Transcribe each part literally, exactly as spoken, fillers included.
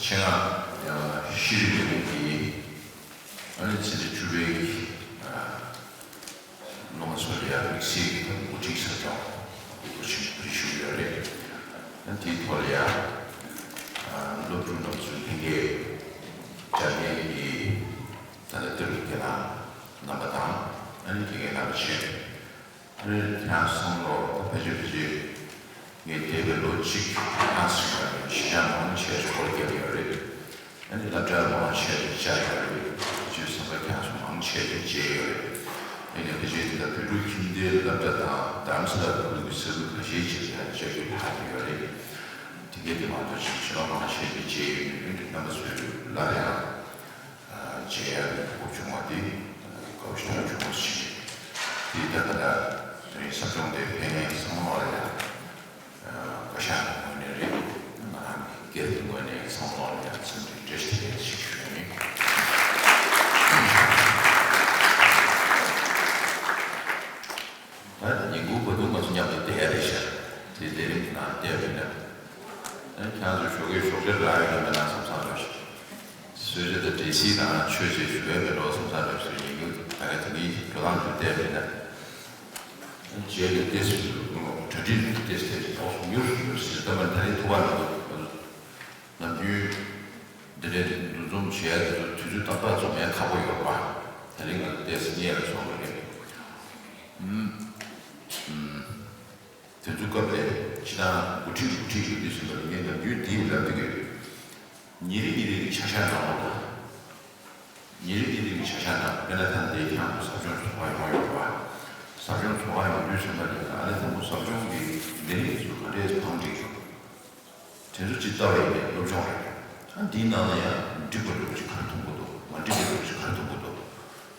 ཆེད་མངགས་ཤེས་རིག་ལས་ཁུངས་ཀྱིས་ཨ་ནི་ཚེས་བཅུ་པའི་སློབ་མ་ཚོ་ལ་ཡང་དམིགས་བསལ་གྱི་འགོ་ཁྲིད་ཟབ་སྦྱོང་འགོ་ཁྲིད་ཞུ་གི་ཡོད་རེད། ཨ་ནི་དེའི་ཐོག་ལ་ཡང་སློབ་ཕྲུག་རྣམས་ཚོའི་ལྷན་རྒྱས་བཅར་མཁན་གྱི་ད་ལྟ་ལྟ་གྲུབ་ཁྱེད་རང་རྣམ་པ་དང་ཨ་ནི་དེ་གའི་རྣམ་པ་ཆེ། ཨ་ནི་ཁྱེད་རང་བསམ་བློ་ད་ཕལ་ཆེར་ཕལ་ཆེར་ངས་འདས་པའི་ལོ་གཅིག་ལྷག་ཙམ་ལ་གཞི་བཞག་མང་ཆེ་ཞིག་སྐོར་བརྒྱབ་ཡོད་རེད། ཨ་ནི་སློབ་གྲྭ་མང་ཆེ་ཞིག་བཅར་ཡོད་རེད། ཅིའི་ཕྱིར་ཟེར་ན་ཁྱེད་རང་ཚོ་མང་ཆེ་ཞིག་མཇལ་ཡོད་རེད། ཨ་ནི་ཕལ་ཆེར་ད་བོད་ཕྲུག་ཁྱིམ་སྡེའི་སློབ་གྲྭ་དང་རྡ་རམ་ས་ལ་ཁུལ་གྱི་ས་ཁུལ་ཁ་ཤས་ཅིག་ལ་བཅར་རྒྱུ་ལྷག་གི་ཡོད་རེད། དེ་གའི་དེ་མ་གཏོགས་ཅིག་ཕྱི་ལོགས་མང་ཆེ་ཞིག་མཇལ་ཡོད་མེད་ཨ་ནི་རྣམ་པ་ཚོས་སླར་ཡང་མཇལ་ཡག་གི་གོ་སྐབས་བྱུང་བ་དེ་དགའ་པོ་ཞེ་དྲག་བྱུང་བ་ཞིག་རེད། དེ་ལྟར་ད་ལྟ་ཟབ་སྦྱོང་དེ་ཕེབས་མཁན་ཚང་མ་ལ་ཡང་བཀའ་ཤག་གི་ངོས་ནས་རེད། ང་རང་གི་སྒེར་གྱི་ངོས་ནས་ཚང་མ་ལ་ཡང་འཚམས་འདྲི་བཀྲ་ཤིས་བདེ་ལེགས་ཞིག་ཞུ་ཡ་ཡིན། ད་ཉིན་གུང་བར་དུ་ང་ཚོ་མཉམ་དུ་བསྡད་ཡ་རེད་ཤག་དེ་ལས་རིམ་གྱི་ནང་བསྡད་པ་ཡིན་ན། ཨ་ཁྱེད་རང་ཚོ་ཞོགས་ཀས་ཞོགས་ཇ་རག་ཡོད་ན་མེད་ན་བསམ་བསམ་རེད་ཤག་གསོལ་ཇ་དང་འབྲས་སིལ་དང་མཆོད་ཅེས་ཞུ་བའི་མེ་ཏོག་སོང་ས་རེད་ཟེར་ཡིན་གྱི། ད་ག་དེ་གའི་འགྲོ་སྟངས་དེ་བལྟས་པས་ན། རྗེས་ལ་ཏེས་གྲ་སྒྲིག་ཏེས་ཏེས་ཏོག་ཙམ་མྱུར་མྱུར་ཟེར་ལྟ་བ་ད་རེས་ཐུག་པ་མི་འདུག་ནམ་རྒྱུན་འདི་འདྲའི་འདུ་འཛོམས་བྱེད་ཡ་དེ་ཚོ་དུས་ཚོད་ཏག་ཏག་འཛོམས་ཡ་ཁག་པོ་ཡོད་པ། ད་རེས་ང་ཚོ་ཏེས་རྙེད་ལ་སོང་བ་རེད། ཨུམ། ཨུམ། དེ་ཚོའི་སྐབས་ལ་ཕྱི་ནང་འགོ་ཁྲིད་འགོ་ཁྲིད་ཡོད་དུས་ཟིན་པ་ལ་ངས་ནམ་རྒྱུན་འདི་ལབ་ཀྱི་ཡོད། ཉིན་རེ་ཉིན་རེ་གི་ཆ་ཤས་ནང་ལོགས་ལ། ཉིན་རེ་ཉིན་རེ་གི་ཆ་ཤས་ནང་དཔེར་ན་ད་ལྟའི་ཁྱེད་རང་ཚོ་ཟབ་སྦྱོང་ཚོགས་པ་ཡོང་ཡོད་པ། ཟབ་སྦྱོང་ཚོགས་པ་ཡོང་དུས་ཚོད་ལ་ཡིན་ན་ཨ་ནི་དང་པོ་ཟབ་སྦྱོང་གི་ལས་རིགས་ཚོ་ག་འདྲས་བང་སྒྲིག་དེ་ཚོ་ཅིག་ལྟ་བ་ཡིན་ནའི་སློབ་སྦྱོང་རེད། ད་འདིའི་ནང་ལ་ཡང་འགྲིག་པ་འགྲིག་པ་ཅིག་ག་རེ་མཐོང་གི་འདུག་མ་འགྲིག་པ་འགྲིག་པ་ཅིག་ག་རེ་མཐོང་གི་འདུག་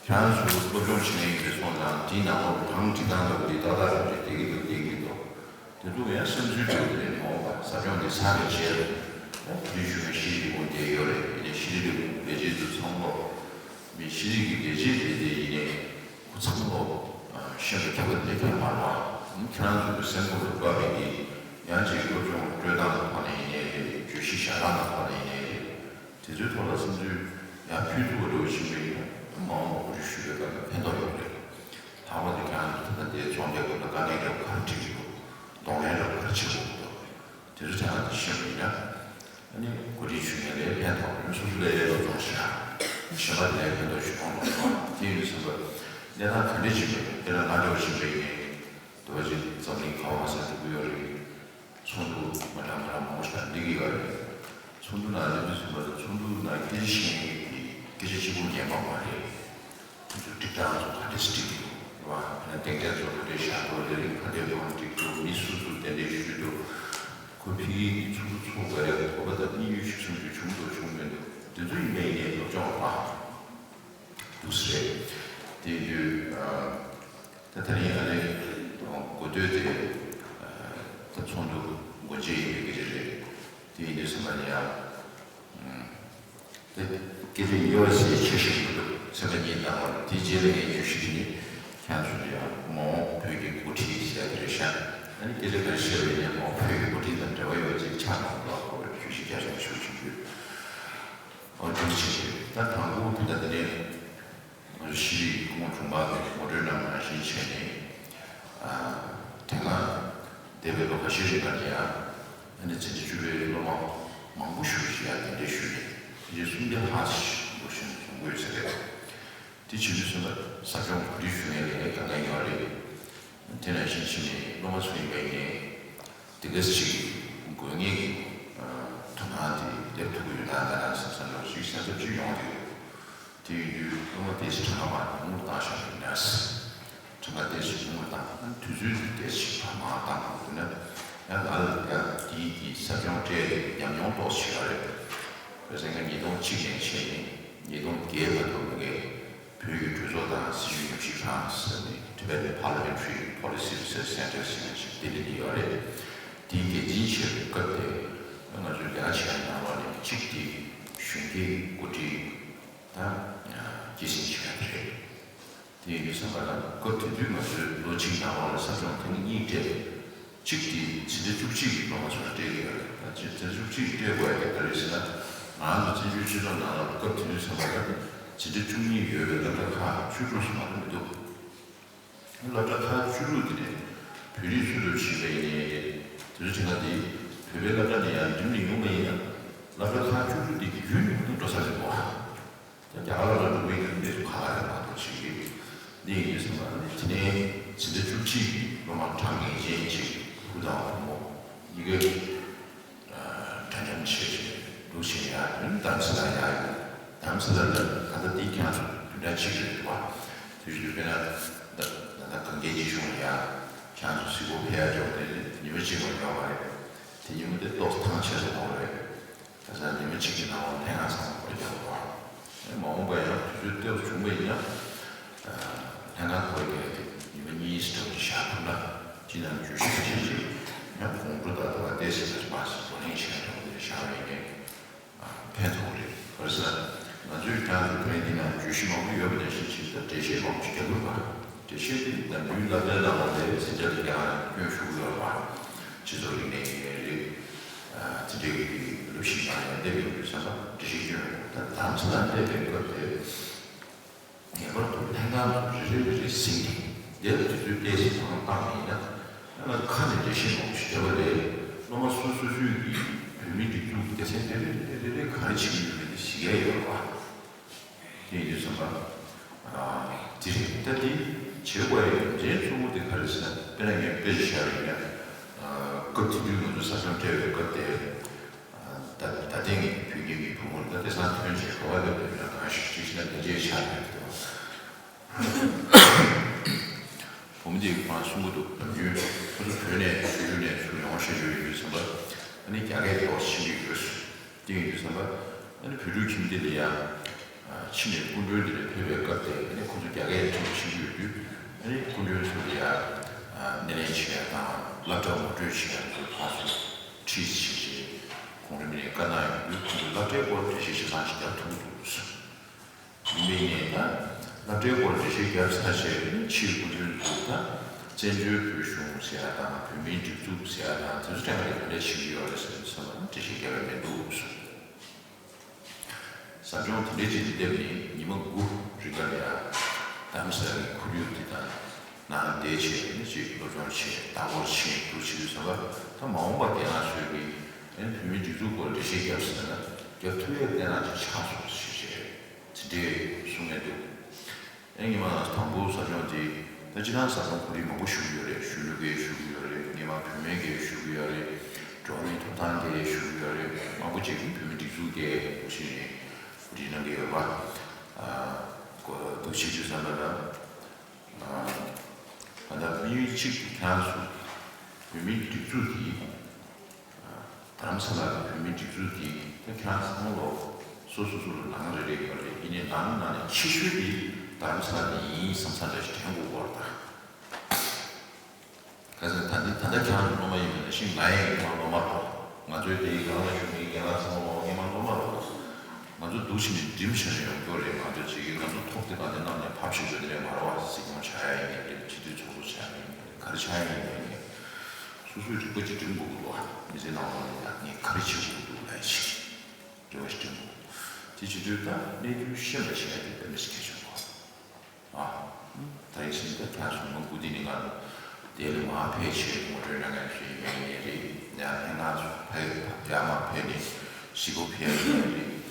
ཁྱེད་རང་ཚོ་སློབ་སྦྱོང་བྱེད་མཁན་ཡིན་པའི་སོང་ཙང་འདིའི་ནང་ལོགས་གང་འགྲིག་སྟངས་ལ་འདི་ཏག་ཏག་རེད་བསྡད་ཀྱི་འདུག་བསྡད་ཀྱི་འདུག་དེ་ཚོ་ཡང་བསམ་ཚུལ་འགྲོ་གི་རེད་མ་འོངས་པ་ཟབ་སྦྱོང་འདི་ཚར་བའི་རྗེས་ལ་ཡང་དེ་རིང་ཞུ་མཁན་ཤེས་རིག་དགོན་སྡེ་ཡོད་རེད། ཡིན་ནའི་ཤེས་རིག་ལས་ཁུངས་ལས་བྱེད་ཚོ་ཚང་མ་ལོག་མི་ཤེས་རིག་གི་ལས་བྱེད་རེད་དེ་ཡིན་ནའི། ཁོ་ཚང་མ་ཤེས་པའི་ཁྱད་པར་དེ་ཀྱང་མ་རེད་བ། ཁྱེད་རང་ཚོ་གི་སེམས་ཁོང་དུ་བབས་པའི་གི་ཡང་ཅིག་སློབ་སྦྱོང་སྤྲོད་སྟངས་ཐོག་ནས་ཡིན་ནའི་རེད། བརྗོད་གཞི་བཞག་སྟངས་ཐོག་ནས་ཡིན་ནའི་རེད། དེ་ཚོའི་ཐོག་ལ་སེམས་ཚུལ་ཡང་ཕུལ་ཐུབ་པ་འདྲ་བོ་ཞིག་མེད་ན་མ་འོངས་པ་གོ་སྒྲིག་ཞུ་བའི་སྐབས་ལ་ཕན་ཐོགས་ཡོང་གི་རེད། ལྷག་པར་དུ་ཁྱེད་རང་ཚོ་ད་ལྟ་འདིའི་ཚོགས་འདུའི་སྐབས་ལ་དཀའ་ངལ་འདྲ་བོ་ག་རེ་འཕྲད་ཀྱི་འདུག་གདོང་ལེན་འདྲ་བོ་ག་རེ་བྱེད་དགོས་ཀྱི་འདུག་དེ་ཚོ་ཐད་ཀར་དུ་ཤེས་པ་ཡིན་ན། ཨ་ནི་གོ་སྒྲིག་ཞུ་མཁན་ལ་ཕན་ཐོགས་ཡོང་། སོ་སོ་ལ་ཡང་སློབ་སྦྱོང་ཞིག་གཞན་པ་ལ་ཕན་ཐོགས་ཤིག་ཡོང་གི་འདུག་དེ་ཡིན་དུས་ཙམ་པ་གནས་སྟངས་ག་འདྲ་ཞིག་རེད། དཔེར་ན་ང་འདྲ་བ་ཞིག་རེད་ཡིན་ནའི་འདི་བ་ཅིག་འཛམ་གླིང་ག་བ་ག་ས་འགྲོ་གི་ཡོད་རེད། ཚོགས་འདུ་མ་འདྲ་མ་འདྲ་མང་པོ་ཞིག་དང་སླེབས་ཀྱི་ཡོད་རེད། ཚོགས་འདུ་ནང་སླེབས་དུས་ཙམ་པ་ལ་ཚོགས་འདུ་ནང་སྐད་ཆ་བཤད་མཁན་གྱི་སྐད་ཆ་གཅིག་པོ་ཉན་པ་མ་རེད། དེ་ཚོ་སྒྲིག་སྟངས་ཚོ་ག་འདྲས་སྒྲིག་གི་འདུག་རེད་བ། དེ་ནས་སྟེང་ཐད་ཚོ་ག་འདྲས་བཞག་འདུག་ལས་རིམ་ག་འདྲས་བང་སྒྲིག་འདུག་མི་སུ་སུ་གདན་འདྲེན་ཞུས་འདུག་ཁོ་ཕ་གིའི་ཚོགས་འདུ་ཚོགས་ག་རེ་གོ་བ་དང་དམིགས་ཡུལ་ཞིག་གསུང་རྒྱུ་བྱུང་འདུག་བྱུང་མེད་འདུག་དེ་ཚོ་ཡིན་པ་ཡིན་ནའི་སློབ་སྦྱོང་རེད་བ། འདུག་སེ་རེད། དེ་ཡིན་དུས་ད་ད་རིང་ཨ་ནི་འགོ་སྟོད་དེ་ད་ཚོགས་འདུ་འགོ་འབྱེད་ཡིན་པའི་སྐད་ཆ་རེད། དེ་ཡིན་དུས་ཙམ་པ་ལ་ཡང་། དེ་སྐད་ཆ་ཡོད་ཟེར་ཆེ་ཞིག་མི་འདུག་ཚན་པ་གཉིས་གནང་བ་དེ་རྗེས་ལ་ངས་བརྗོད་གཞི་དེ་ནི་ཁྱེད་ཚོ་ལ་ཡང་མ་འོངས་བོད་ཀྱི་འགོ་ཁྲིད་ཟེར་དེ་རེད་ཤག་ཨ་ནི་སྐད་ཆ་ག་རེ་བཤད་པ་ཡིན་ནའི་མ་འོངས་བོད་ཀྱི་འགོ་ཁྲིད་དང་འབྲེལ་བ་ཡོད་ཅིག་ཆགས་གནང་དགོས་པའི་བརྗོད་གཞི་རྒྱ་ཆེན་པོ་ཞིག་བྱུང་ཡོད། ཨོ་ཐུགས་རྗེ་ཆེ། ད་དང་པོ་དེ་ལ་དེ་ནས་ང་ཚོ་ཤེས་རིག་སྐུ་ངོ་དྲུང་འཕར་གྱིས་ངོ་སྤྲོད་གནང་བ་ནང་བཞིན་བྱས་ནས། དེ་སྔ་འདས་པའི་ལོ་ཁ་ཤས་རིང་ལ་ཡང་ཨ་ནི་ཚན་རིག་བཅུ་པའི་སློབ་མ་མང་པོ་ཞིག་ཅིག་ཡང་གདན་འདྲེན་ཞུས་ནས་ཕལ་ཆེར་སུམ་བརྒྱ་ལྷག་ཅིག་འགྲོ་བཞིན་ཡོང་གི་ཡོད་ས་རེད། དེ་བྱེད་དུས་ཙམ་པ་ཟབ་སྦྱོང་གོ་སྒྲིག་ཞུ་མཁན་ལ་ཡང་དཀའ་ངལ་ཡོད་རེད། དེ་ནང་བཞིན་ཕྱིན་ནས་སློབ་མ་ཚོ་ཡིན་པ་ཡིན་ནའི་དེ་ག་ཅིག་དགོས་ངེས་ཀྱི་དོ་སྣང་དེ་སླེབས་ཐུབ་ཀྱི་ཡོད་ན་མེད་ན་བསམ་བསམ་འདྲ་བོ་ཞིག་སེམས་འཚབ་ཅིག་ཡོང་གི་ཡོད། དེ་ཡིན་དུས་སློབ་མ་དེ་ཚོ་གྲངས་ཀ་མང་པོ་ཉུང་རུ་བཏང་བཞག་པ་ཡིན་ན། གྲངས་ཀ་དེ་ཚོ་ཉུང་རུ་བཏང་ན་དུས་ཚོད་དེ་དེ་ཚོ་མང་བཏང་དགོས་ན་ཡང་ང་ལ་ཡང་དེའི་གི་ཟབ་སྦྱོང་སྤྲད་ཉམས་མྱོང་ཏོག་ཙམ་ཡོད་རེད། བྱས་ཙང་ང་ཉིས་སྟོང་གཅིག་ནས་བྱས་ནས་ཉིས་སྟོང་བརྒྱད་བར་དུ་ངས་བོད་ཀྱི་གྲོས་ཚོགས་དང་སྲིད་བྱུས་ཉམས་ཞིབ་ཁང་ཟེར་ནས་Tibetan Parliamentary Policy Research Center ཟེར་ནས་ཞིག་ལྡི་ལི་ལ་ཡོད་རེད། དེའི་འགན་འཛིན་བྱས་པའི་སྐབས་དེ་ང་ཚོའི་ལས་ཀ་བྱེད་ཡག་ནང་ལོགས་ནས་གཅིག་དེ་གཞོན་སྐྱེས་འགོ་ཁྲིད་དང་སྐྱེད་སྲིང་བྱེད་ཡག་དེ་རེད། དེ་ཡིན་དུས་ཙམ་པ་ལ་སྐབས་དེ་དུས་ང་ཚོས་ལོ་གཅིག་ནང་ལོགས་ལ་ཟབ་སྦྱོང་ཐེངས་གཉིས་སྤྲད། གཅིག་དེ་ཚེས་གྲངས་བཅུ་གཅིག་གི་སློབ་མ་ཚོར་སྤྲད་ཀྱི་ཡོད་རེད། ད་ཚེས་གྲངས་བཅུ་གཅིག་སྤྲད་དགོས་ཡ་དེ་ག་རེ་ཟེར་ན། ང་ཚོ་བཙན་བྱོལ་སྤྱི་ཚོགས་ནང་ལ་སྐབས་དེ་དུས་ཙམ་པ་ལ་འཛིན་གྲྭ་བཅུ་གཉིས་ཡོད་པའི་སློབ་གྲྭ་ཁག་བཅུ་དྲུག་ཙམ་མ་གཏོགས་མི་འདུག་སློབ་གྲྭ་ཁག་བཅུ་དྲུག་དེ་ནས་བོད་རིགས་སུ་འདྲ་ཞིག་ཡིན་ནའི་རེད། དེ་ཚོ་དེ་ག་དེ་བོད་པའི་སློབ་གྲྭ་ནས་ཡར་འགྲིམས་ནས་ཡོང་བ་ཡིན་ན། སློབ་གྲྭ་ཁག་བཅུ་དྲུག་དེ་བརྒྱུད་ནས་འགྲོ་ས་རེད་འདུག་ད་རྒྱ་གར་ལ་འགྲོ་མཁན་གྱི་མི་ཚོ་ཁ་ཁ་རེད་མ་གཏོགས་ཅིག་གིས། འདི་ཡིན་དུས་ཙམ་པ་ནི་དེ་ནས་འཛིན་གྲྭ་བཅུ་གཅིག་གི་སློབ་མ་གྲངས་ངེས་ཅན་ཅིག་བུ་དང་བུ་མོ་གཉིས་ཀ་འདྲ་མཉམ་བྱས་བྱས་འདུག་བྱས་ཡ་རྡ་རམ་ས་ལ་ཡ་ཡོད། རྡ་རམ་ས་ལ་ལ་ད་ལྟ་འདི་ཁྱེད་རང་ཚོ་བདུན་ཕྲག་གཅིག་རེད་འདུག་བ། དེ་བཞིན་དུ་དཔེར་ན་ད་ད་ལྟ་གངས་སྐྱེས་སྐྱིད་གཤོངས་ལ་ཡ་ཁྱེད་རང་ཚོ་གཟིགས་སྐོར་ཕེབས་ཡ་འགྲོ་དེ་ཉི་མ་གཅིག་མ་འགྲོ་བ་རེད། དེ་ཉི་མ་དེ་ཏོག་ཙམ་ཐང་ཆད་སོང་བ་རེད། ད་ཆ་ཉི་མ་གཅིག་གི་ནང་ལ་ལྷན་ཁང་ཚང་མ་སྐོར་རྒྱག་དགོས། མ་འོངས་པ་ཡང་དུས་ཚོད་ལྟེ་བ་བྱུང་བ་ཡིན་ན། ལྷན་ཁང་སྐོར་རྒྱག་དེ་ཉི་མ་གཉིས་ཙམ་བཞག་ཐུབ་ན་སྤྱི་ནང་བརྗོད་གཞི་ཆེ་ཆེ་ཡང་དགོང་དྲོ་ད་ལྟ་བ་ཏོག་ཙམ་མ་ཞིག་བགྲོ་གླེང་བྱས་འགྲོ་དེ་བཞག་པ་ཡིན་ནའི་ཕན་ཐོགས་རེད། ག་རེ་ཟེར་ན། ང་ཚོས་ཀྱང་བོད་འདི་ནང་བརྗོད་གཞི་མང་པོ་ཡོད་པ་ནང་བཞིན་ཅིག་ད་འགྲེལ་བཤད་མང་པོ་ཞིག་རྒྱག་དགོས་པ། འགྲེལ་བཤད་དེ་ད་ལྟའི་སློབ་གྲྭའི་ནང་ལ་ལས་འཛིན་གྲྭ་དེ་ཀྱང་སྐྱོན་ཞུགས་ཡོད་པ། སྤྱི་ཚོགས་རིག་གནས་ཡིན་ནའི་རེད། ཨ་འཛིན་གྲྭའི་གི་སློབ་གཞི་ནང་ཡང་བསྡད་པའི་ཡོད་བསམ་པ་འགྲེལ་བཤད་སྐྱོན་ཡོད། ད་དམ་ཚིག་ལ་བསྡད་པའི་སྐབས་དེ་ངེས་པར་དུ་ལྷན་ཁང་དུ་རེ་རེ་རེ་རེ་ཟིན་ཏེ་དེ་ལ་དུས་ཚོད་ཏོག་ཙམ་ནང་བཏང་ཡིན་ན། ཨ་ཁ་ནས་འགྲེལ་བཤད་མང་པོ་ཞིག་བརྒྱབ་པ་ལས་སློབ་མ་སོ་སོ་སོའི་གི་བོད་མིའི་སྒྲིག་འཛུགས་ཀྱི་སྡེ་ཚན་རེ་རེ་རེ་རེ་རེ་ག་རེ་བྱེད་ཀྱི་ཡོད་མེད་དེ་གཟིགས་ཡ་ཡོད་པ། དེ་ཡིན་དུས་ཙམ་པ། ཨ་དེ་རེད། ད་དེ་བྱེད་དགོས་ཡ་རྒྱུ་མཚན་གཙོ་བོ་དེ་ག་རེ་ཟེར་ན། དཔེར་ན་ངས་དཔེ་ཞིག་བཞག་པ་ཡིན་ན། ཨ་སྐབས་དེ་དུས་ང་ཚོ་ས་སྐྱོང་སྤྲད་པའི་སྐབས་དེ། ཨ་ད་ད་ཐེངས་ཀྱི་བོད་ཁྱིམ་གྱི་བུ་མོ་ད་དེང་སང་ཐོན་བྱས་ག་བ་སླེབས་འདུག་ན། གང་ཞིག་ཅིག་ན་ལས་བྱེད་ཆགས་ཡོད་འདུག་བུ་མོ་དེས་ཁོ་རང་གསུང་གི་འདུག་ནམ་རྒྱུན་ཁོ་ཚོ་བོད་ནས་ཆུང་ཆུང་ནས་ཚུར་ཡོང་བ་ཤེས་ཀྱི་ཡོད་དུས་ཙམ་པ། ཨ་ནི་རྒྱ་སྐད་ཏོག་ཙམ་ཤེས་ཀྱི་ཡོད། དེ་ཡིན་དུས་ཙམ་པ། ཨ་ནི་བོད་ཕྲུག་ཁྱིམ་སྡེ་ལ་ཡང་ཕྱི་ནས་སྐུ་མགྲོན་དེ་འདྲ་ཕེབས་པའི་སྐབས་དེ། ཨ་ནི་ཁོ་ཚོ་རྒྱ་སྐད་ཁྲིད་ཤེས་ཀྱི་ཡོད་དུས། ཨ་ནི་སྐུ་མགྲོན་ཚོ་ལ་ཡང་སྣེ་ལེན་བྱེད་ཡ་དང་སློབ་གྲྭ་ངོ་སྤྲོད་བྱེད་ཡ་ཚོ་ཕར་ཚུར་ཁྲིད་བྱེད་བྱེད་ཁོང་རང་ནས་བཀའ་གནང་ཡོང་དུས། ཁོང་ཚོ་སློབ་གྲྭའི་སྐོར་འགྲེལ་བཤད་ཆ་ཚང་ཞིག་རྒྱག་ཐུབ་ཀྱི་འདུག་ཡིན་པའི་ནས་ད་སློབ་གྲྭའི་སྐོར་འགྲེལ་བཤད་བརྒྱབ་ཚར་རྗེས་ནི་ཕྱིའི་སྐུ་མགྲོན་ཚོས་ད་བཙན་བྱོལ་བོད་གཞུང་ཟེར་ཡ་དང་བོད་མིའི་སྒྲིག་འཛུགས་ཟེར་ཡ་དང་དེ་ཚོ་གྲས་ཀ་ལ་ག་འདྲ་བྱེད་ཀྱི་ཡོད་རེད་ཟེར་ནས་བསམ་པ་ན་འགྲེལ་བཤད་བརྒྱབ་ཡ་མི་འདུག་གསུངས། ཟབ་སྦྱོང་དེ་འདྲའི་ཅིག་ལ་སླེབས་ནས་ཉི་མ་དགུ་རིང་ག་ལ་ཡ་རྡ་རམ་ས་ལའི་ཁོར་ཡུག་དེ་དང་ནང་བསྡད་བྱས་ནས་ཅིག་སློབ་སྦྱོང་བྱས། ལྟ་སྐོར་བྱས་འདུག་བྱེད་དུས་ཙམ་པ། ད་མ་འོངས་པ་རྒན་ལགས་ཚོས་ཀྱིས་ཨ་ནི་བོད་མིའི་སྒྲིག་འཛུགས་སྐོར་ལ་འགྲེལ་བཤད་བརྒྱབ་ཟེར་ན་རྒྱབ་ཐུབ་ཡས་བལྟས་ན་ཅིག་ཆགས་སོང་ཞེས་བྱས་དེ་འདྲའི་གསུང་མཁན་འདུག་ཨེ་ཉི་མ་དང་པོ་ཟབ་སྦྱོང་དེ་ད་སྤྱིར་བཏང་ཟབ་སྦྱོང་གོ་སྒྲིག་མང་པོ་ཞུ་གི་ཡོད་རེད། གཞོན་ནུ་འགས་ཞུ་གི་ཡོད་རེད། སྔོན་མ་བུད་མེད་འགས་ཞུ་གི་ཡོད་རེད། འགྲོ་བ་མིའི་ཐོབ་ཐང་འགས་ཞུ་གི་ཡོད་རེད། མང་པོ་ཅིག་གིས་བོད་མིའི་སྒྲིག་འཛུགས་འགས་འདུག་བྱས་ནས་གོ་སྒྲིག་གནང་གི་ཡོད་པ། ཨ་གོ་འདུག་བྱེད་དུས་ཙམ་པ་ལ། ཨ་ད་དམིགས་ཡུལ་གཅིག་དེ་ཁྱེད་རང་ཚོ་བོད་མིའི་སྒྲིག་འཛུགས་དེ། རྡ་རམ་ས་ལ་གི་བོད་མིའི་སྒྲིག་འཛུགས་འདི་ད་ཁྱེད་རང་ཚང་མ་ལོ་སོ་སོ་སོ་ལ་ནང་རེ་རེ་ཡོད་རེད། ཡིན་ནའི་ནང་ནང་ནས་ཆེ་ཤོས་འདི་རྡ་རམ་ས་ལ་འདི་ཡིན་བསམ་བསམ་འདྲ་ཞིག་དྲན་དགོས་ཀྱི་ཡོད་རེད་ད། ག་ཟེར་ད་འདི་ད་ལྟ་ཁྱེད་རང་ཚོ་སློབ་མ་ཡིན་པ་ནང་བཞིན་ང་ཡང་སྔོན་མ་སློབ་མ་རེད། ང་ཚོའི་དེའི་སྒང་ལ་བཞུགས་མཁན་རྒན་ལགས་ཚང་མ་ལོ་སྔོན་མ་སློབ་མ་རེད། ང་ཚོ་འདུག་བྱས་ནས་འགྲིམ་བྱས་ནས་ཡོང་རྒྱུ་རེད། ང་ཚོ་ཅིག་གིས་ང་ཚོ་ཐོབ་དེ་ག་དེ་གནང་ནས་ཕབ་བཞག་རྒྱུ་དེ་རེད་མ་རེད་བ། སྲིད་སྐྱོང་ཆགས་ཡ་ཡིན་ནའི་རེད། སྤྱི་འཐུས་ཚོགས་གཙོ་ཆགས་ཡ་ཡིན་ནའི་རེད། ག་རེ་ཆགས་ཡ་ཡིན་ནའི་རེད། སོ་སོའི་རིག་པ་ཅིག་སྒྲིམ་དགོས་ཀྱི་འདུག་བ། མི་ཚེ་ནང་ལོགས་ལ་ཡང་ངས་ག་རེ་བྱེད་དགོས་ཀྱི་འདུག་ལབ་ཡ་ཞིག་རེ་བ་ཞིག་སྒྲིམ་དགོས། དེ་བྱེད་དུས་ད་གནས་ཚུལ་ཤེས་པ་བྱེད་ཡ་དེ་དཔེ་མི་སྲིད་གལ་ཆེན་པོ། ཨ། ད་ཡིན་ཕྱིན་ད་ཁྱེད་ཚོ་མ་སྐུ་དེ་ནི་ང་ཚོ་དེ་ལ་མར་ཕེབས་བྱས་ངོ་སྤྲོད་གནང་མཁན་ཞིག་ཡིན་ངེས་རེད། ཡང་ནས་ང་ཚོ་ཕེབས་ཡར་མར་ཕེབས་ནས་གཟིགས་སྐོར་ཕེབས་ཡིན་ངེས་རེད།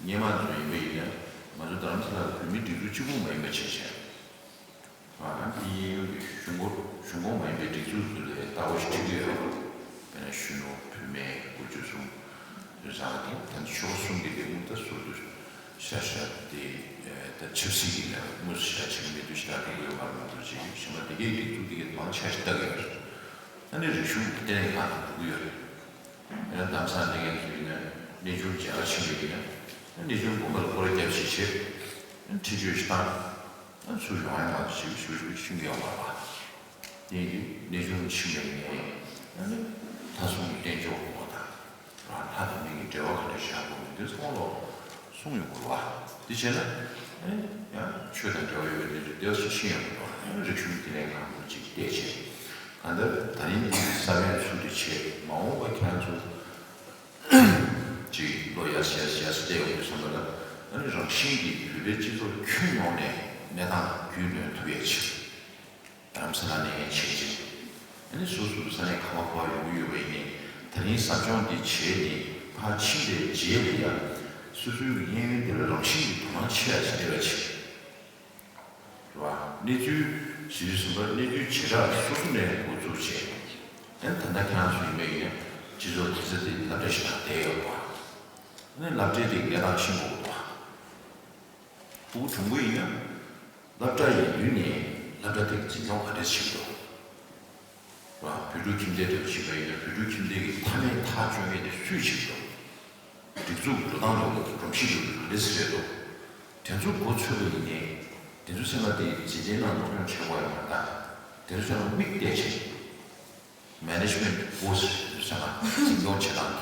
སྔོན་མ་ཚོ་ཡིན་པ་ཡིན་ན་ང་ཚོ་རྡ་རམ་ས་ལ་བོད་མིའི་སྒྲིག་འཛུགས་གཅིག་པུ་མ་ཡིན་པ་བྱས་བྱས། ཨ་ནི་གཞུང་གོ་གཞུང་གོང་མ་ཡིན་པའི་སྒྲིག་འཛུགས་ཚོ་ལ་ལྟ་བ་ཞིག་ཁྲིད་ཀྱི་ཡོད་རེད། དཔེར་ན་གཞོན་ནུ་བུད་མེད་དགུ་བཅུ་གསུམ་དུས་ཚང་དེ་ད་ནི་ཆོལ་ཁ་གསུམ་གྱི་ལས་ཁུངས་ད་ཟུར་དུ་ཤ་ཤ་དེ་ད་ཆབ་སྲིད་ཀྱི་ལས་དངོས་སུ་ཤ་ཆེ་གི་མི་འདུག་ཤ་སྟག་གི་ཡོད་མ་རེད། མ་གཏོགས་ཅིག་གཞན་པ་དེ་གའི་སྒྲིག་འཛུགས་དེ་གའི་མང་ཆེ་ཞིག་ལྟ་གི་ཡོད་རེད། ད་ནི་རིག་གཞུང་གི་བརྟེན་ནས་ང་ཚོ་འགྲོ་གི་ཡོད་རེད། ཡང་གཏམ་བཟང་ལེན་མཁན་ཚོ་ཡིན་ན་གནས་ཆུང་རྒྱ་གར་ཕྱིན་པ་ཡིན་ན་གནས་ཆུང་དགོན་པ་ལ་སྐོར་ར་བརྒྱབ་ཞིག་བྱེད། ཁྲིད་ཆོས་ཤིག་བཏང་། ཚུར་ཡོང་ཡ་མ་གཏོགས་ཞིག་ཞུ་ཞུ་ཤུང་གི་ཡོང་བ་ལ། དེ་ཡིན་དུས་གནས་ཆུང་ཕྱིན་པ་ཡིན་ནའི་མཐའ་སྲུང་གི་བསྟན་བཅོས་དགོས་དང་། ལྷ་དང་མི་གི་འབྲེལ་བ་ག་འདྲ་བཞག་དགོས་མིན་དེ་ཚོ་ལོ་གསུང་ཡོང་དགོས་བ། དེ་བྱས་ན་ཡང་ཆོས་དང་འབྲེལ་བ་ཡོད་པའི་གནས་ཚུལ་དེ་ཚོ་ཤེས་ཡོང་དགོས་བ། རིག་གཞུང་དེ་ནས་གང་དགོས་ཅིག་བལྟས་བྱས། གང་ལྟར་ད་རིང་འདི་ས་བོན་ཚུལ་དུ་བྱས་མ་འོངས་པ་ཁྱེད་རང་ཚོ། སྤྱི་ ཅིག་བློ་ཡར་ཞེ་ཡར་ཞེ་ཡར་སླེབས་ཡོང་དུས་ཙམ་པ་ལ། ཨ་ནི་རང་བཞིན་གྱིས་བོད་པའི་སྤྱི་ཚོགས་ཁྱོན་ཡོངས་ནས་གནས་སྟངས་རྒྱུས་ལོན་ཐུབ་ཡས་ཆེད། རྡ་རམ་ས་ལ་ནས་བྱས་རྗེས། ཨ་ནི་སོ་སོའི་ས་གནས་ག་པར་ག་པར་ཡོང་གི་ཡོད་པ་ཡིན་ནའི། ད་རིང་ཟབ་སྦྱོང་འདི་བྱས་ནས་ཕར་ཕྱིན་པའི་རྗེས་ལ་ཡང་། སོ་སོའི་གཡས་གཡོན་འདི་ལ་རང་བཞིན་གྱིས་དོ་སྣང་ཆེ་ཡ་ཞིག་སླེབས་ཡ་ཆེད། རེད་བ། གནས་ཚུལ་ཟེར་དུས་ཙམ་པ་གནས་ཚུལ་བྱེ་བྲག་སོ་སོ་ནས་འགོ་འཛུགས་བྱས། ཨ་ནི་ད་ལྟ་ཁྱེད་རང་ཚོ་ཡིན་པ་ཡིན་ན་སྤྱི་ཚོགས་དེ་ཚོ་དེ་སློབ་གྲྭ་ཞིག་ནང་བསྡད་ཡོད་པ། ཨ་ནི་སློབ་གྲྭའི་དེ་གནས་སྟངས་ཤེས་དགོས་པ། ཕྲུ་གུ་གྲུང་པོ་ཡིན་ན། སློབ་གྲྭ་ཡིན་དུས་ནས་སློབ་གྲྭ་དེ་འཛིན་སྐྱོང་ག་འདྲས་བྱེད་ཀྱི་འདུག་བ། བོད་ཕྲུག་ཁྱིམ་སྡེ་འདྲ་བོ་ཞིག་ཡིན་ན་བོད་ཕྲུག་ཁྱིམ་སྡེ་གི་མཐའ་མའི་ཐག་གཅོད་མཁན་དེ་སུས་བྱེད་ཀྱི་འདུག་སྒྲིག་འཛུགས་འགྲོ་སྟངས་འདྲ་བོ་སྒྲོམ་གཞི་འདྲ་བོ་ག་འདྲས་རེད་འདུག་དེ་ཚོ་མགོ་ཚོས་པ་ཡིན་ནའི། དེ་ཚོ་ཚང་མ་དེ་འཛིན་གྲྭའི་ནང་སློབ་སྦྱོང་བྱེད་དགོས་ཡོད་མ་རེད་ད། དེ་ཚོ་ཚང་མ་དམིགས་གཏད་བྱེད། མེ་ནེཇ་མེན་ཊི་པོ་སི་ཊི་ཟེར་ན་འཛིན་སྐྱོང་བྱེད་སྟངས་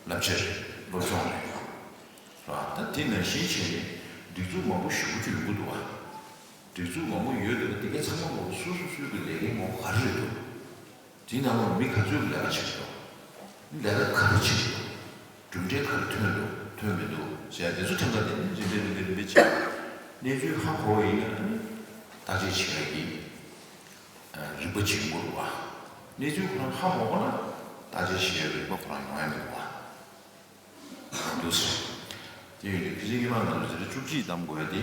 ཀྱི་བསླབ་བྱ་རེད། སློབ་སྦྱོང་རེད། རེད་བ། ད་དེ་ནང་བཞིན་བྱས་ནས་སྒྲིག་འཛུགས་མང་པོ་ཞེ་པོ་ཅིག་ཡོང་གི་འདུག་བ། སྒྲིག་འཛུགས་མང་པོ་ཡོད་འདུག་བ། དེ་གའི་ཚང་མ་མང་པོ་སོ་སོ་སོའི་གི་ལས་འགན་མང་པོ་ག་རེ་རེད་འདུག་དེའི་ནང་ལ་མི་ག་ཚོད་ལས་ཀ་བྱེད་ཀྱི་འདུག་ལས་ཀ་ག་རེ་བྱེད་ཀྱི་འདུག་གྲུབ་འབྲས་ག་རེ་ཐོན་འདུག་ཐོན་མི་འདུག་ཟེར་ཡ་དེ་ཚོ་ཐད་ཀར་དེ་ནི་རིམ་པས་རིམ་པས་རིམ་པས་བྱས། གནས་ཚུལ་ཧ་གོ་བ་ཡིན་ན་ཨ་ནི་བརྟག་དཔྱད་བྱེད་ཡ་གི་རིག་པ་བྱེད་དགོས་རེད་བ། གནས་ཚུལ་ཁོ་རང་ཧ་མ་གོ་ན་བརྟག་དཔྱད་བྱེད་ཡ་རིག་པ་ཁོ་རང་ཡོང་ཡ་མི་འདུག་བ། འདུག་ཟེར། དེ་ཡོད་དུས་ཕལ་ཆེར་སྔོན་མ་ང་ཚོ་ཟེར་བཅུ་གཅིག་བདམས་དགོས་ཡ་དེ་